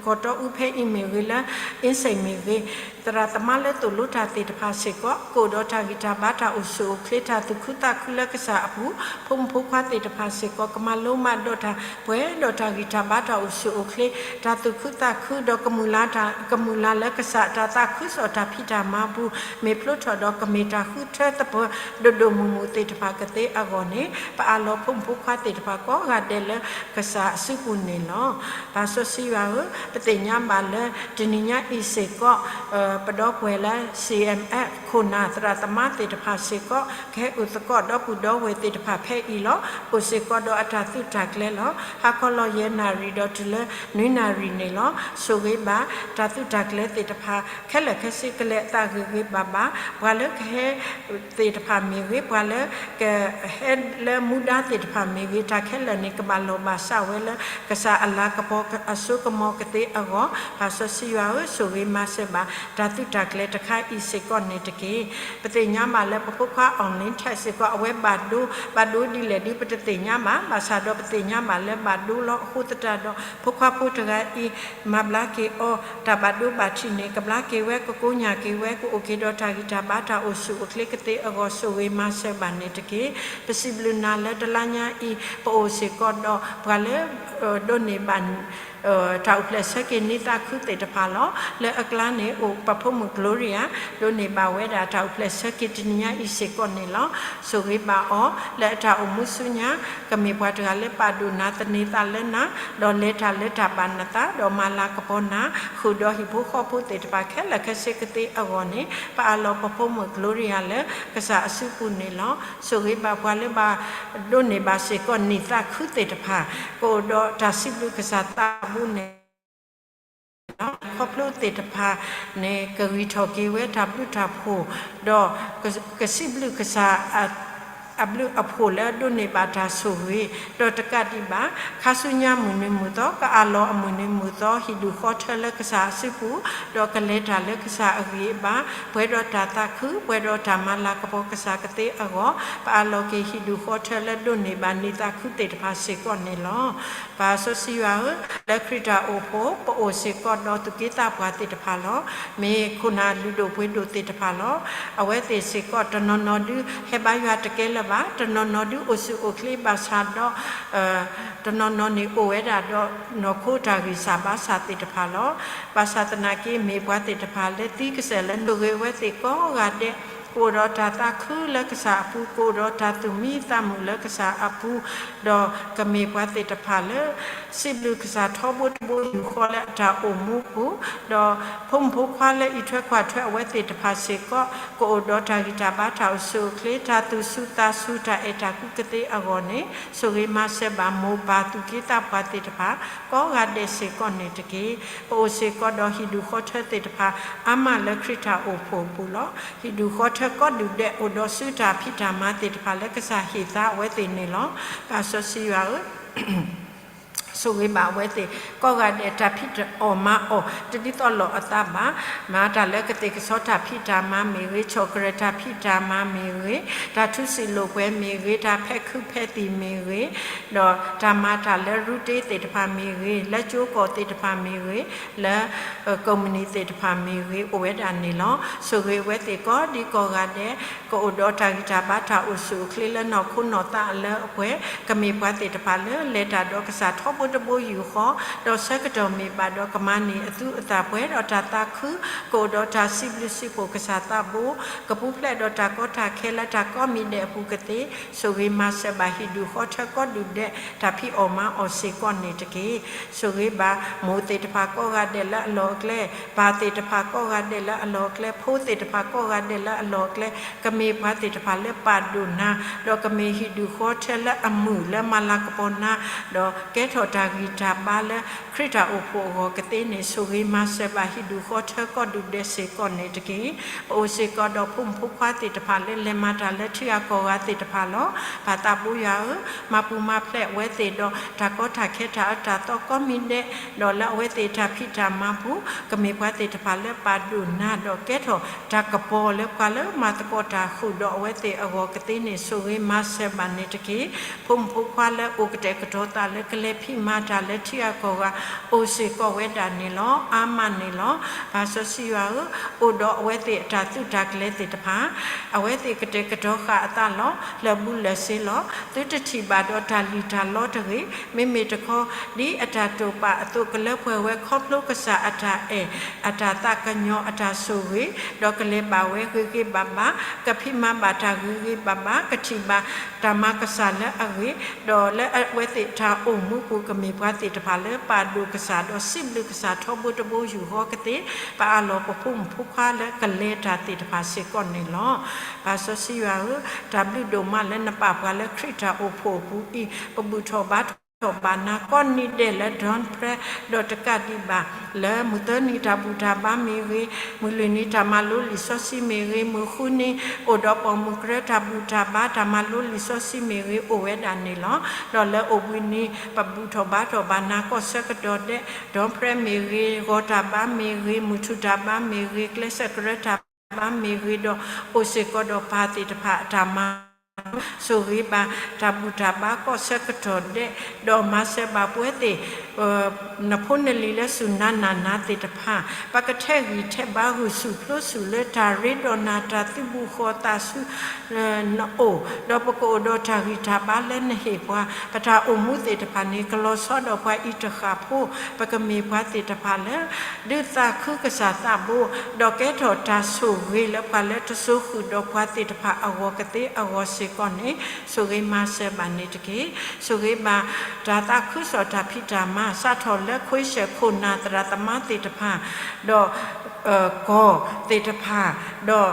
ကီၢ်တီအူဖဲအံၤမ့ၢ်ဂ့ၤ, လၢအ့စ့ၣ်မ့ၢ်ဂ့ၤ, သရၣ်သမါလၢသိၣ်လိတၢ်သ့ၣ်တဖၣ်စ့ၢ်ကီး ကအိၣ်ဒီးတၢ်ဂံၢ်တၢ်ဘါတၢ်အိၣ်ဆူၣ်အိၣ်ချ့ တၢ်သူၣ်ခုသးခုလၢကစၢ်အပူၤ, ဖိမုၣ်ဖိခွါသ့ၣ်တဖၣ်စ့ၢ်ကီး ကမၤလိမၤဒိးတၢ် ပှဲၤဒီးတၢ်ဂံၢ်တၢ်ဘါတၢ်အိၣ်ဆူၣ်အိၣ်ချ့ တၢ်သူၣ်ခုသးခုဒီး ကမုၢ်လၢ်လၢကစၢ်တၢ်သးခုကစီၣ်တၢ်ဖံးတၢ်မၤပူၤ မ့ၢ်ဖျိထီၣ်ဒီး ကမ့ၢ်တၢ်ဃုထၢသပၢၤ ဒိၣ်ဒိၣ်မုၢ်မုၢ်သ့ၣ်တဖၣ်ကသ့အဂီၢ်န့ၣ် ပအၢၣ်လီၤဖိမုၣ်ဖိခွါသ့ၣ်တဖၣ်ကိးဂၤဒဲးလၢ ကစၢ်အစုပူၤန့ၣ်လီၤ. ပၢ်စီဆှံယွၤဧၢ, ပသ့ၣ်ညါဘၣ်လၢ တနံၤညါအံၤစ့ၢ်ကီး ပဒီပုၢ်ဝဲၢ်လၢ C M F ခိၣ်နၢ် သရၣ်သမါသ့ၣ်တဖၣ်စ့ၢ်ကီး ကဟဲအိၣ်သကိးဒီပုၢ်ဒီဝဲၢ်သ့ၣ်တဖၣ်ဖဲအံၤလီၤ. အိၣ်စ့ၢ်ကီးဒီးအတၢ်သုးတၢ်ကျဲၤလီၤ. ဟါခီလီၤယဲၢ်နၣ်ရံၣ်ဒီးတုၤလၢနွံနၣ်ရံၣ်န့ၣ်လီၤ. ဆိၣ်ဂ့ၤဘၣ်တၢ်သုးတၢ်ကျဲၤသ့ၣ်တဖၣ် ခဲလၢာ်ခဲဆ့ကလဲၤအသးဂ့ၤဂ့ၤဘၣ်ဘၣ်, ပှၤလၢကဟဲသ့ၣ်တဖၣ်မ့ၢ်ဂ့ၤ, ပှၤလၢကဟဲလၢမူဒါသ့ၣ်တဖၣ်မ့ၢ်ဂ့ၤ, တၢ်ခဲလၢာ်န့ၣ် ကဘၣ်လီၤဘၣ်စးဝဲလၢ ကစၢ်အလၤကပီၤအစိကမီၤကသ့အဂီၢ်, ပၢ်စီဆှံယွၤဧၢ, ဆိၣ်ဂ့ၤမၤစၢၤဘၣ် တၢ်သုးတၢ်ကျဲၤတခါအံၤစ့ၢ်ကီးန့ၣ်တက့ၢ်. ပသ့ၣ်ညါဘၣ်လၢပဖိခွါ Arlene Tax စ့ၢ်ကီး အဝဲဘၣ်ဒိ, ဘၣ်ဒိဒ်လဲၣ်ဒုး ပတသ့ၣ်ညါဘၣ်, ဘၣ်ဆၣ်ဒီးပသ့ၣ်ညါဘၣ်လၢဘၣ်ဒိလီၤ. အဃိသတးဒီး ဖိခွါဖိတဂၤအံၤ မၤဘျါက့ၤအီၤ တၢ်ဘၣ်ဒိဘၣ်ထံးန့ၣ် ကဘျါက့ၤဝဲ, ကကိညၢ်က့ၤဝဲ, ကအိၣ်က့ၤဒီးတၢ်ဂံၢ်တၢ်ဘါတၢ်အိၣ်ဆူၣ်အိၣ်ချ့ကသ့အဂီၢ် ဆိၣ်ဂ့ၤမၤစၢၤဘၣ်န့ၣ်တက့ၢ်. ပစံးဘျုးနၤလၢတလါညါအံၤ ပအိၣ်စ့ၢ်ကီးဒီးပှၤလၢ ဒိးန့ၢ်ဘၣ် တၢ်အိၣ်ဖျဲၣ်ဆၢက့ၤနံၤသးခုသ့ၣ်တဖၣ်လီၤ. လၢအကျါန့ၣ် အိၣ်ပဖိမုၣ် Gloria ဒိးန့ၢ်ဘၣ်ဝဲဒၣ်တၢ်အိၣ်ဖျဲၣ်ဆၢက့ၤတနံၤညါအံၤစ့ၢ်ကီးန့ၣ်လီၤ. ဆိၣ်ဂ့ၤဘၣ်အီၤ လၢအတၢ်အိၣ်မူဆူညါ ကမ့ၢ်ပှၤတဂၤလၢပာ်ဒိၣ်နၤ သန့ၤသးလၢနၤ ဒီးလဲၤတၢ်လၢတၢ်ဘၣ်နသး ဒီးမၤလၤကပီၤနၤ ဃုာ်ဒီးဟံၣ်ဖိဃီဖိသ့ၣ်တဖၣ်ခဲလၢာ်ခဲဆ့ကသ့အဂီၢ်န့ၣ် ပအၢၣ်လီၤပဖိမုၣ် Gloria လၢကစၢ်အစုပူၤန့ၣ်လီၤ. ဆိၣ်ဂ့ၤဘၣ်ပှၤလၢဘၣ် ဒိးန့ၢ်ဘၣ်စ့ၢ်ကီးနံၤသးခုသ့ၣ်တဖၣ် ကအိၣ်ဒီးတၢ်စံးဘျုးကစၢ်သးဘိန့ၣ်လီၤ. ခီဖျိသ့ၣ်တဖၣ်န့ၣ် ကဂံၢ်ထီၣ်က့ၤဝဲတၢ်ဘျုးတၢ်ဖှိၣ် ဒီးကစံးဘျုးကစၢ် အဘျုးအဖှိၣ်လၢအဒိးန့ၢ်ဘၣ်တၢ်ဆိၣ်ဂ့ၤ ဒီးတကးဒံးဘၣ် ခါဆူညါမုၢ်နံၤမုၢ်သီ ကအၢၣ်လီၤအမုၢ်နံၤမုၢ်သီ ဟံၣ်ဒူၣ်ဃီထၢလၢကစၢ်အစုပူၤ ဒီးကလဲၤတၢ်လၢကစၢ်အဂံၢ်အဘါ ပှဲၤဒီးတၢ်သးခု ပှဲၤဒီးတၢ်မၤလၤကပီၤကစၢ်ကသ့အဂီၢ် ပအၢၣ်လီၤက့ၤဟံၣ်ဒူၣ်ဃီထၢလၢဒိးန့ၢ်ဘၣ်နံၤသးခုသ့ၣ်တဖၣ်စ့ၢ်ကီးန့ၣ်လီၤ. ပၢ်စီဆှံယွၤဧၢ, လၢခရံာ်တၢ်အိၣ်ဖှိၣ် ပအိၣ်စ့ၢ်ကီးဒီးသူၣ်က့သးပှၢ်သ့ၣ်တဖၣ်လီၤ. မ့ၢ်ခိၣ်နၢ်လုၢ်ဒိၣ်ပှ့ၤဒိၣ်သ့ၣ်တဖၣ်လီၤ. အဝဲသ့ၣ်စ့ၢ်ကီးတနီၤနီၤဒုး ဟဲဘါယွၤတကဲလၢၤဘၣ်, တနီၤနီၤဒုးအိၣ်ဆူၣ်အိၣ်ချ့ဘၣ်ဆၣ်ဒီး တနီၤနီၤန့ၣ်အိၣ်ဝဲဒၣ်ဒီးနီၢ်ခိတၢ်ဂံၢ်စၢ်ဘါစၢ်သ့ၣ်တဖၣ်လီၤ. ဘၣ်ဆၣ်သနာ်က့ မ့ၢ်ပှၤသ့ၣ်တဖၣ်လၢသံကစၢၢ်လၢနုာ်ဂ့ၤဝဲသ့ၣ်ကိးဂၤဒဲး ကအိၣ်ဒီးတၢ်သးခုလၢကစၢ်အပူၤ, ကအိၣ်ဒီးတၢ်သူၣ်မံသးမုာ်လၢကစၢ်အပူၤ, ဒီးကမ့ၢ်ပှၤသ့ၣ်တဖၣ်လၢ စံးဘျုးကစၢ်ထီဘိတဘိယူၢ်ဃီလၢအတၢ်အိၣ်မူပူၤ, ဒီးဖိမုၣ်ဖိခွါလၢအံးထွဲကွၢ်ထွဲအဝဲသ့ၣ်တဖၣ်စ့ၢ်ကီး ကအိၣ်ဒီးတၢ်ဂံၢ်တၢ်ဘါတၢ်အိၣ်ဆူၣ်အိၣ်ချ့ တၢ်သူၣ်စူၤသးစူၤတၢ်အဲၣ်တၢ်ကွံကသ့အဂီၢ်န့ၣ် ဆိၣ်ဂ့ၤမၤစၢၤဘၣ်မိၢ်ပၢ်သူၣ်က့သးပှၢ်သ့ၣ်တဖၣ် ကိးဂၤဒဲးစ့ၢ်ကီးန့ၣ်တက့ၢ်. ပအိၣ်စ့ၢ်ကီးဒီးဟံၣ်ဒူၣ်ဃီထၢသ့ၣ်တဖၣ် အါမးလၢခရံာ်တၢ်အိၣ်ဖှိၣ်အပူၤလီၤ. ဟံၣ်ဒူၣ်ဃီထၢကိးဒူၣ်ဒဲးအိၣ်ဒီးစုတၢ်ဖံးတၢ်မၤသ့ၣ်တဖၣ်လၢကစၢ်ဟ့ၣ်သါအဝဲသ့ၣ်န့ၣ်လီၤ. ပၢ်စီဆှံယွၤဧၢ, ဆိၣ်ဂ့ၤဘၣ်အဝဲသ့ၣ် ကိးဂၤဒဲးတၢ်ဖံးတၢ်အီၣ်မၤအီၣ် တဒ်သိးလိာ်အသးဘၣ်, မၤတၢ်လၢကသ့ၣ်ကဆီတၢ်ဖံးတၢ်မၤမ့ၢ်ဂ့ၤ, ဆီၣ်ကရၢၢ်တၢ်ဖံးတၢ်မၤမ့ၢ်ဂ့ၤ, တၢ်ထူစံာ်လိာ်ပှဲၤမ့ၢ်ဂ့ၤ, တၢ်ဖဲးခုးဖဲးသံၣ်မ့ၢ်ဂ့ၤ, ဒီးတၢ်မၤတၢ်လၢရူတ့သ့ၣ်တဖၣ်မ့ၢ်ဂ့ၤ, လၢကၠိကီၢ်သ့ၣ်တဖၣ်မ့ၢ်ဂ့ၤ, လၢ ကုမ္ပဏီသ့ၣ်တဖၣ်မ့ၢ်ဂ့ၤ အိၣ်ဝဲဒၣ်န့ၣ်လီၤ. ဆိၣ်ဂ့ၤဝဲသ့ၣ်ကိးဒံကိးဂၤဒဲး ကအိၣ်ဒီးတၢ်ဂံၢ်တၢ်ဘါတၢ်အိၣ်ဆူၣ်အိၣ်ချ့လၢနီၢ်ခိနီၢ်သးအလၢအပှဲၤ, ကမ့ၢ်ပှၤသ့ၣ်တဖၣ်လၢလဲၤတၢ်ဒီးကစၢ်ထီဘိတဘိယူၢ်ဃီ, ဒီးဆၢကတီၢ်မ့ၢ်ဘၣ်ဒီးကမၤန့ၢ်အသူအသၣ်ပှဲၤဒီးတၢ်သးခု, ကအိၣ်ဒီးတၢ်စံးဘျုးစံးဖှိၣ်ကစၢ်သးဘိ, ကပူၤဖျဲးဒီးတၢ်ကီတၢ်ခဲလၢတၢ်ကိးမံၤဒဲးအပူၤကသ့, ဆိၣ်ဂ့ၤမၤစၢၤဘၣ်ဟံၣ်ဒူၣ်ဃီထၢကိးဒူၣ်ဒဲး တၢ်ဖံးအီၣ်မၤအီၣ်စ့ၢ်ကီးန့ၣ်တက့ၢ်. ဆိၣ်ဂ့ၤဘၣ်မိၢ်သ့ၣ်တဖၣ်ကိးဂၤဒဲးလၢအလီၢ်အကျဲ, ပၢ်သ့ၣ်တဖၣ်ကိးဂၤဒဲးလၢအလီၢ်အကျဲ, ဖိသ့ၣ်တဖၣ်ကိးဂၤဒဲးလၢအလီၢ်အကျဲ, ကမ့ၢ်ပှၤသ့ၣ်တဖၣ်လၢပာ်ဒိၣ်နၤ, ဒီးကမ့ၢ်ဟံၣ်ဒူၣ်ဃီထၢလၢအမုာ်လၢမၤလၤကပီၤနၤ, ဒီးကဲထီၣ် တၢ်ဂံၢ်တၢ်ဘါလၢခရံာ်တၢ်အိၣ်ဖှိၣ်အဂီၢ်ကသ့န့ၣ် ဆိၣ်ဂ့ၤမၤစၢၤဘၣ်ဟံၣ်ဒူၣ်ဃီထၢကီၢ်ဒူၣ်ဒဲးစ့ၢ်ကီးန့ၣ်တက့ၢ်. ပအိၣ်စ့ၢ်ကီးဒီးဖိမုၣ်ဖိခွါသ့ၣ်တဖၣ်လၢလဲၤမၤတၢ်လၢထံဂၤကီၢ်ဂၤသ့ၣ်တဖၣ်လီၤ. ပၢ်သးဘိယွၤဧၢ, မၤပူၤမၤဖျဲးအဝဲသ့ၣ်ဒီးတၢ်ကီတၢ်ခဲတၢ်အၢတၢ်သီကိးမံၤဒဲး, ဒီးလၢအဝဲသ့ၣ်တၢ်ဖံးတၢ်မၤပူၤ ကမ့ၢ်ပှၤသ့ၣ်တဖၣ်လၢ ပာ်ဒိၣ်နၤဒီးကဲထီၣ်တၢ်ကပီၤလၢပှၤလၢမၤသကိးတၢ်ဃုာ်ဒီးအဝဲသ့ၣ်အဂီၢ်ကသ့န့ၣ် ဆိၣ်ဂ့ၤမၤစၢၤဘၣ်န့ၣ်တက့ၢ်. ဖိမုၣ်ဖိခွါလၢအိၣ်ကတဲာ်ကတီၤသးလၢကလဲၤဖံးမၤတၢ်လၢထံဂၤကီၢ်ဂၤ အိၣ်စ့ၢ်ကီးဝဲဒၣ်န့ၣ်လီၤ. အါမးန့ၣ်လီၤ. ပၢ်စီဆှံယွၤဧၢ, အိၣ်ဒီးအဝဲသ့ၣ်အတၢ်သုးတၢ်ကျဲၤသ့ၣ်တဖၣ် အဝဲသ့ၣ်ကတဲာ်ကတီၤဃာ်အသးလီၤ. လၢာ်ဘူၣ်လၢာ်စ့လီၤ. သုတထံၣ်ဘၣ်ဒီးတၢ်လံၣ်တၢ်လီတဂ့ၤ. မ့မ့ၢ်တခီ ဒ်အတၢ်တိာ်ပာ်အသိး ကလၢပှဲၤဝဲခီဖျိကစၢ်အတၢ်အဲၣ်, အတၢ်သးကညီၤ, အတၢ်ဆိၣ်ဂ့ၤ, ဒီးကလဲၤဘၣ်ဝဲဂ့ၤဂ့ၤဘၣ်ဘၣ်, ကဖံးမၤဘၣ်တၢ်ဂ့ၤဂ့ၤဘၣ်ဘၣ်, ကထံၣ်ဘၣ်တၢ်မၤကစၢ်လၢအဂ့ၤ, ဒီးလၢအဝဲသ့ၣ်တၢ်အိၣ်မူပူၤ ကမ့ၢ်ပှၤသ့ၣ်တဖၣ်လၢပာ်ဒိၣ်ကစၢ်ဒီးစံးဘျုးကစၢ်ထီဘိတဘိယူၢ်ဃီကသ့, ပအးလီၤပဖိမုၣ်ဖိခွါလၢကလဲၤတၢ်သ့ၣ်တဖၣ်စ့ၢ်ကီးန့ၣ်လီၤ. ပၢ်စီဆှံယွၤဧၢ, တၢ်ဘျုးဒိၣ်မးလၢနပာ်ပှၤလၢခရံာ်တၢ်အိၣ်ဖှိၣ်အပူၤအံၤ ပဘူၣ်ထီၣ်ဘါထီၣ်ဘၣ်နၤကိးနံၤဒဲးလၢ Dawn Prayer ဒီးတကးဒံးဘၣ် လၢမုၢ်သၢနံၤတၢ်ဘူၣ်တၢ်ဘါမ့ၢ်ဂ့ၤ, မုၢ်လွံၢ်နံၤတၢ်မၤလိလံာ်စီဆှံမ့ၢ်ဂ့ၤ, မုၢ်ဃုနံၤအိၣ်ဒီးပိာ်မုၣ်ကရၢတၢ်ဘူၣ်တၢ်ဘါတၢ်မၤလိလံာ်စီဆှံမ့ၢ်ဂ့ၤ အိၣ်ဝဲဒၣ်န့ၣ်လီၤ. ဒီးလၢအိၣ်ဘှံးနံၤ ပဘူၣ်ထီၣ်ဘါထီၣ်ဘၣ်နၤကိးဆၢကတီၢ်ဒဲး Dawn Prayer မ့ၢ်ဂ့ၤ, ဂီၤတၢ်ဘါမ့ၢ်ဂ့ၤ, မုၢ်ထူၣ်တၢ်ဘါမ့ၢ်ဂ့ၤ, ကျဲးစၢးကရၢတၢ်ဘါမ့ၢ်ဂ့ၤ, ဒီးအိၣ်စ့ၢ်ကီးဒီးပၢ်သ့ၣ်တဖၣ်အတၢ်မၤ ဆိၣ်ဂ့ၤဘၣ်တၢ်ဘူၣ်တၢ်ဘါကိးဆၢကတီၢ်ဒဲး, ဒီးမၤစၢၤဘၣ်ပဝဲသ့ၣ် နဖိနလံၤလၢစူၢ်နၤနာ်နၤသ့ၣ်တဖၣ်, ပကထဲးဂံၢ်ထဲးဘါဂုာ်ဆူၣ်ဖျိဆူၣ်လၢတၢ်ရ့ဒီးနၤ တၢ်သုးဘူးဃီၤသးဆူနအိၣ်, ဒီးပကအိၣ်ဒီးတၢ်ဂံၢ်တၢ်ဘါလၢနဟ့ၣ်ပှၤ, ပတၢ်အိၣ်မူသ့ၣ်တဖၣ်န့ၣ် ကလီၤဆီဒီးပှၤအံၤတဃၣ်ဖိ, ပကမ့ၢ်ပှၤသ့ၣ်တဖၣ်လၢ ဒုးသးခုကစၢ်သးဘိ, ဒီးကဲထီၣ်တၢ်ဆိၣ်ဂ့ၤလၢပှၤလၢတစိၤဃုာ်ဒီးပှၤသ့ၣ်တဖၣ်အဂီၢ် ကသ့အဂီၢ်စ့ၢ်ကီးန့ၣ် ဆိၣ်ဂ့ၤမၤစၢၤဘၣ်န့ၣ်တက့ၢ်. ဆိၣ်ဂ့ၤဘၣ်တၢ်သးခုကစီၣ်တၢ်ဖံးတၢ်မၤ စးထီၣ်လၢခွ့ဆၢၣ်ခိၣ်နၢ်သရၣ်သမါသ့ၣ်တဖၣ်, ဒီး ကီၢ်သ့ၣ်တဖၣ်, ဒီး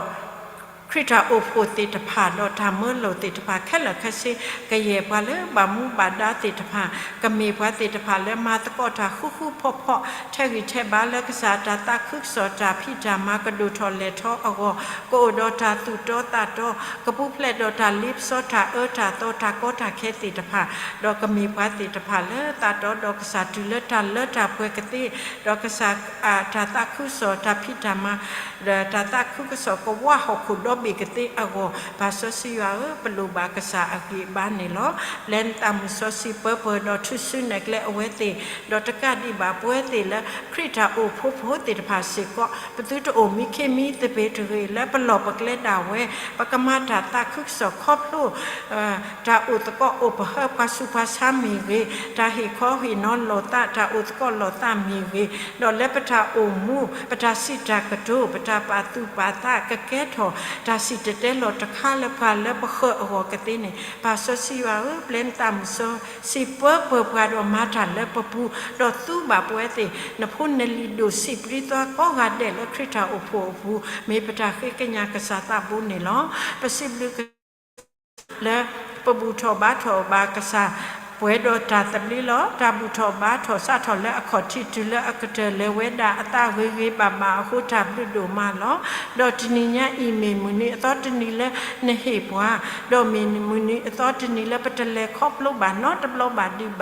ခရံာ်တၢ်အိၣ်ဖှိၣ်သ့ၣ်တဖၣ်, ဒီးတၢ်မၢလိာ်သ့ၣ်တဖၣ်ခဲလၢာ်ခဲဆ့, ကယဲၢ်ပှၤလၢဘၣ်မူဘၣ်ဒါသ့ၣ်တဖၣ်, ကမ့ၢ်ပှၤသ့ၣ်တဖၣ်လၢမၤသကိးတၢ်ဃူဃူဖိးဖိး, ထဲးဂံၢ်ထဲးဘါလၢကစၢ်တၢ်သးခုကစီၣ်တၢ်ဖံးတၢ်မၤကဒိၣ်ထီၣ်လဲၢ်ထီၣ်အဂီၢ်, ကအိၣ်ဒီးတၢ်သူၣ်တီသးတီ, ကပူၤဖျဲးဒီးတၢ်လ့ပစီတၢ်အၢတၢ်သီတၢ်ကီတၢ်ခဲသ့ၣ်တဖၣ်, ဒီးကမ့ၢ်ပှၤသ့ၣ်တဖၣ်လၢသးတီဒီးကစၢ်တုၤလၢတၢ်လၢတၢ်ပှဲၤကသ့, ဒီးကစၢ်တၢ်သးခုကစီၣ်တၢ်ဖံးတၢ်မၤ ဒီးတၢ်သးခုကစီၣ်ကဝါဟီၣ်ခိၣ်ဒီဘ့ၣ်ကသ့အဂီၢ်, ပၢ်စီဆှံယွၤဧၢ, ပလိၣ်ဘၣ်ကစၢ်အဂံၢ်အဘါန့ၣ်လီၤ. ပျဲနသးမုၢ်စီဆှံပၢပၢၤဒီးထုးစုနဲၣ်ကျဲအဝဲသ့ၣ်, ဒီးတကးဒံးဘၣ်ပဝဲသ့ၣ်လၢခရံာ်တၢ်အိၣ်ဖှိၣ်ဖိသ့ၣ်တဖၣ်စ့ၢ်ကီး, ပသုတအိၣ်မံခ့မံသပ့ၤတဂ့ၤ, လၢပလီၢ်ပကျဲဒၣ်ဝဲ, ပကမၤတၢ်သးခုကစီၣ်ခီဖျိ တၢ်အိၣ်သကိးအိၣ်ပဟၢ ပှၤဆူးပှၤဆါမ့ၢ်ဂ့ၤ, တၢ်ဟ့ၣ်ခီဟ့ၣ်နီၤလိာ်သး တၢ်အိၣ်သကိးလိာ်သးမ့ၢ်ဂ့ၤ, ဒီးလၢပတၢ်အိၣ်မူ ပတၢ်စံးတၢ်ကတိၤ ပတၢ်ပာ်သူၣ်ပာ်သး ကကဲထီၣ်တၢ်စံၣ်တဲၤတဲလီၤတခါလၢပှၤလၢပဃၢၤအဂီၢ်ကသ့န့ၣ်, ပၢ်စီဆှံယွၤဧၢ, ပျဲနသးမုၢ်စီဆှံပၢပၢၤပှၤဒီးမၤတၢ်လၢပပူၤ, ဒီးသူဘၣ်ပဝဲသ့ၣ် နဖိနလံၤဒိၣ်ဆံးပြံသွါကိးဂၤဒဲးလၢခရံာ်တၢ်အိၣ်ဖှိၣ်အပူၤ, မ့ၢ်ပတၢ်ဃ့ကညးကစၢ်သးဘိန့ၣ်လီၤ. ပစံးဘျုးက လၢပဘူၣ်ထီၣ်ဘါထီၣ်ဘၣ်ကစၢ် ပှဲၤဒီးတၢ်သဘျ့လီၤ. တၢ်ဘူၣ်ထီၣ်ဘါထီၣ်စးထီၣ်လၢအခီၣ်ထံးတုၤလၢအကတၢၢ် လဲၤဝဲဒၣ်အသးဂ့ၤဂ့ၤဘၣ်ဘၣ်အဃိ တၢ်ဘျုးဒိၣ်မးလီၤ. ဒီးတနံၤညါအံၤမ့ၢ်မုၢ်နံၤအသီတနံၤလၢနဟ့ၣ်ပှၤ, ဒီးမ့ၢ်မုၢ်နံၤအသီတနံၤလၢပတလဲၤခီဖျိဘၣ်နီတဘျီဘၣ်ဒံးဘၣ်လီၤ.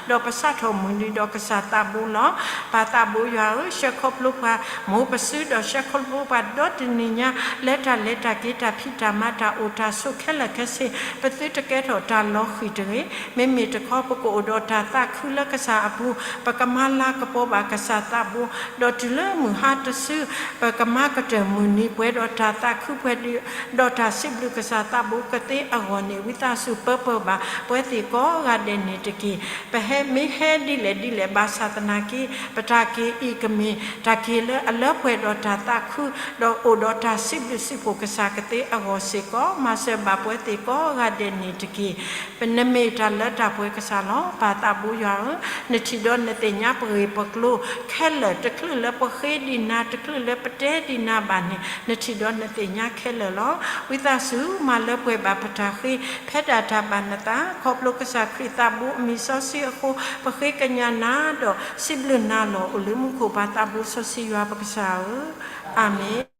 ဒီးပစးထီၣ်မုၢ်နံၤဒီးကစၢ်သးဘိလီၤ. ပၢ်သးဘိယွၤဧၢ, ဆှၢခီဖျိပှၤ မိၢ်ပစုဒီးဆှၢခီဖျိပှၤဒီတနံၤညါ လၢတၢ်လဲၤတၢ်က့ၤ တၢ်ဖံးတၢ်မၤတၢ်အိၣ်တၢ်ဆိးခဲလၢာ်ခဲဆ့, ပသုတကဲထီၣ်တၢ်လီၤဃံၤတဂ့ၤ. မ့မ့ၢ်တခီ ပကအိၣ်ဒီးတၢ်သးခုလၢကစၢ်အပူၤ, ပကမၤလၤကပီၤဘၣ်ကစၢ်သးဘိ, ဒီးတုၤလၢမုၢ်ဟါတစု ပကမၤကတၢၢ်မုၢ်နံၤပှဲၤဒီးတၢ်သးခုပှဲၤဒီး ဒီးတၢ်စံးဘျုးကစၢ်သးဘိကသ့အဂီၢ်န့ၣ် ဝံသးစူၤပၢပၢၤဘၣ်ပဝဲသ့ၣ်ကိးဂၤဒဲးန့ၣ်တက့ၢ်. ပဟဲမ့ၢ်ဟဲဒ်လဲၣ်ဒ်လဲၣ်ဘၣ်ဆၣ်သနာ်က့ ပတၢ်က့ၤအံၤကမ့ၢ်တၢ်က့ၤလၢအလၢပှဲၤဒီးတၢ်သးခု ဒီးအိၣ်ဒီးတၢ်စံးဘျုးစံးဖှိၣ်ကစၢ်ကသ့အဂီၢ်စ့ၢ်ကီး မၤစၢၤဘၣ်ပဝဲသ့ၣ်ကိးဂၤဒဲးန့ၣ်တက့ၢ်. ပနမ့ၢ်တၢ်လၢတၢ် ပဝဲကစၢ်လီၤ. ပၢ်သးဘိယွၤဧၢ, နထံၣ်ဒီးနသ့ၣ်ညါပဂ့ၢ်ပကျိၤခဲလၢာ်, တချုးလၢပဃ့ဒံးနၤ, တချုးလၢပတဲဒံးနၤဘၣ်န့ၣ်, နထံၣ်ဒီးနသ့ၣ်ညါခဲလၢာ်လီၤ. ဝံသးစူၤ မၤလၢပှဲၤဘၣ်ပတၢ်ဃ့ ဖဲဒၣ်တၢ်ဘၣ်နသး, ခီဖျိကစၢ်ခရံာ်သးဘိအမံၤစီဆှံအဃိ, ပဃ့ကညးနၤဒီးစံးဘျုးနၤလီၤ. အိၣ်လၢမူခိၣ် ပၢ်သးဘိစီဆှံယွၤပကစၢ်ဧၢ, အၤမ့ၣ်.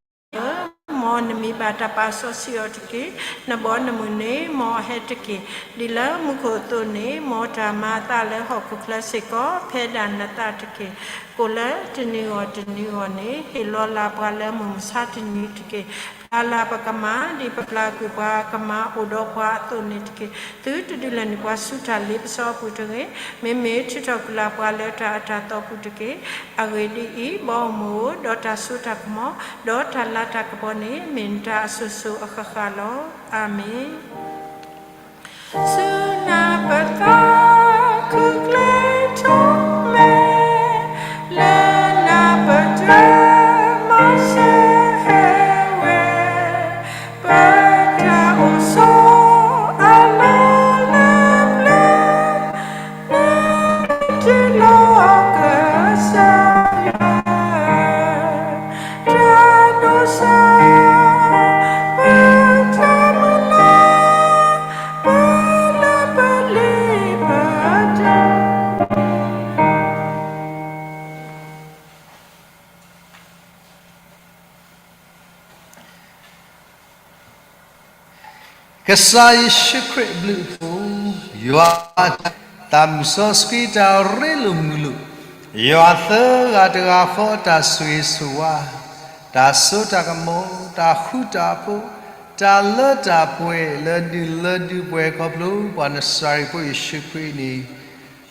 မ်နမံၤဘၣ်တၢ်ပာ်စီဆှံအီၤတက့ၢ်. နဘီနမုၢ်န့ၣ် မ်အဟဲတက့ၢ်. ဒ်လၢမူခိၣ်အသိးန့ၣ်, မ်တၢ်မၤအသးလၢဟီၣ်ခိၣ်ချၢစ့ၢ်ကီး ဖဲဒၣ်နသးတက့ၢ်. ကိၣ်လၢတနံၤဂီၢ်တနံၤဂီၢ်န့ၣ်, ဟ့ၣ်လီၤလၢ်ပှၤလၢမုၢ်မဆါတနံၤတက့ၢ်. ပျၢ်လၢ်ပကမၤ ဒ်ပပျၢ်ကွံာ်ပှၤကမၤအိၣ်ဒီးပှၤအသိးန့ၣ်တက့ၢ်. သုတဒုးလဲၤနုာ်ပှၤဆူတၢ်လ့ပစီအပူၤတဂ့ၤ, မ့မ့ၢ်ထုးထီၣ်ကွံာ်လၢ်ပှၤလၢတၢ်အတၢ်သီပူၤတက့ၢ်. အဂ့ၢ်ဒ်အံၤ, ဘီမုၢ်ဧၢ, ဒီးတၢ်စိတၢ်ကမီၤ, ဒီးတၢ်လၤတၢ်ကပီၤန့ၣ် မ့ၢ်နတၢ်အစိၤစိၤအဃၣ်ဃၣ်လီၤ. အၤမ့ၣ်. ဆူနၤပသးခုကျဲထီၣ်မဲာ်, လၢနၤပတြၢၤမၤစၢၤဟဲဝဲ, ပတၢ်အိၣ်ဆိးအလီၢ်လၢပျၢၤ ကစၢ်ယ့ၣ်ၡူးခရံာ်အဘျုးအဖှိၣ်, ယွၤ, သးမုၢ်စီဆှံတၢ်ရ့လိာ်မုာ်လိာ်, ယွၤသၢဂၤတဂၤဃီအတၢ်ဆိၣ်ဂ့ၤဆိၣ်ဝါ, တၢ်စိတၢ်ကမီၤ, တၢ်ဃူတၢ်ဖိး, တၢ်လၢတၢ်ပှဲၤလၢဒုးလၢဒုးပှဲၤခီဖျိ ပှၤနစၤရ့းဖိယ့ၣ်ၡူးခရံာ်န့ၣ်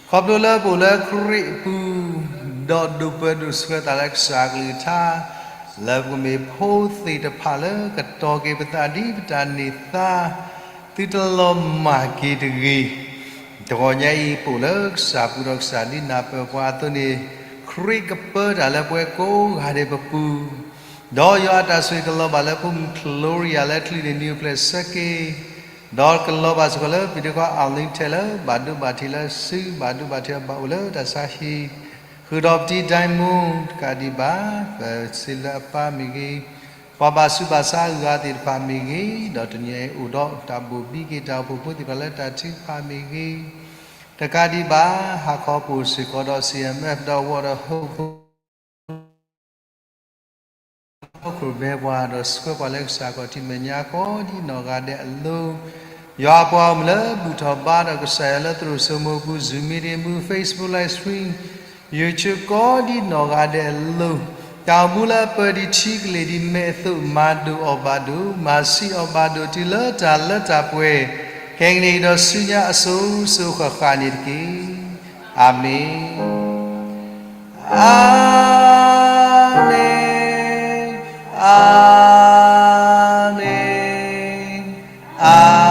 ခီဖျိလၢပအိၣ်လၢခရံာ်အပူၤ, ဒီးဒိးပၢဒိးဆှၢသးလၢကစၢ်အကလုၢ်ကထါ, လၢပကမ့ၢ်ဖိသ့ၣ်တဖၣ်လၢကတီၤက့ၤပသးဒ်ပတၢ်န့ၢ်သါ, သုတလီၤမၢ်က့ၤတဂ့ၤ. တဂီၤညါအံၤ ပအိၣ်လၢကစၢ်ပူၤဒီးကစၢ်ဒုးနၢ်ပၢၢ်ပှၤအသိးန့ၣ်, ခရံာ်ကပၢတၢ်လၢပှၤကိးဂၤဒဲးပပူၤ, ဒီးယွၤအတၢ်ဆိၣ်ဂ့ၤကလီၤဘၣ်လၢဖိမုၣ် Gloria လၢချံးန့ၣ် နံၤအိၣ်ဖျဲၣ်ဆၢက့ၤ ဒီးကလီၤဘၣ်စ့ၢ်ကီးလၢပဒုးခီ Arlene ထဲလၢဘၣ်ဒိဘၣ်ထံးလၢစု ဘၣ်ဒိဘၣ်ထံးဘၣ်အိၣ်လၢတၢ်ဆါဟံၣ်, ဃုာ်ဒီးပတံၤ Diamond တကးဒံးဘၣ်, ပစံးလၢအပၢ်မ့ၢ်ဂ့ၤ, ပှၤဘၣ်ဆူးဘၣ်ဆါအဂၤသ့ၣ်တဖၣ်မ့ၢ်ဂ့ၤ, ဒီးတနံၤအံၤအိၣ်ဒီးတၢ်ဘိၣ်ဘံက့ၤတၢ်အိၣ်ဖှိၣ်ဖိသ့ၣ်တဖၣ်လၢတၢ်ထုကဖၣ်မ့ၢ်ဂ့ၤ, တကးဒံးဘၣ် ဟးခီပအိၣ်စ့ၢ်ကီးဒီး C M F ဒီး World Hope ဟီၣ်ခိၣ်မဲပှၤဒီးဆှၢပှၤလၢကစၢ်ခီၣ်ထံးမဲာ်ညါကိးဒ်နီၢ်ဂၤဒဲးအလိၤ, ယွၤအပှၤအိၣ်မုာ်လၢဘူၣ်ထီၣ်ဘါဒီးကစၢ်ယွၤလၢသရိာ်စိမိၤပူၤ Zoom meeting မူ Facebook Live Stream, YouTube ကိးဒ်နီၢ်ဂၤဒဲးအလိၤ, တၢ်အိၣ်မူလၢပၢၤဒံးထံကလ့ၢ်ဒ်မဲာ်အသိး မၤဒိၣ်အီၣ်ဘၣ်ဒိၣ်, မၤဆံးအီၣ်ဘၣ်ဒိၣ်တုၤလၢတၢ်လၢတၢ်ပှဲၤ, ခဲကနံၣ်အံၤဒီးဆူညါအစိၤစိၤအဃၣ်ဃၣ်န့ၣ်တက့ၢ်. အၤမ့ၣ်. အၤမ့ၣ်, အၤမ့ၣ်, အၤမ့ၣ်.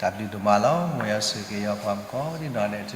တၢ်ဘျုးဒိၣ်မးလီၤ. မ်ယွၤဆိၣ်ဂ့ၤက့ၤယွၤပှၤမုၣ်ကိးဒ်နီၢ်ဂၤဒဲး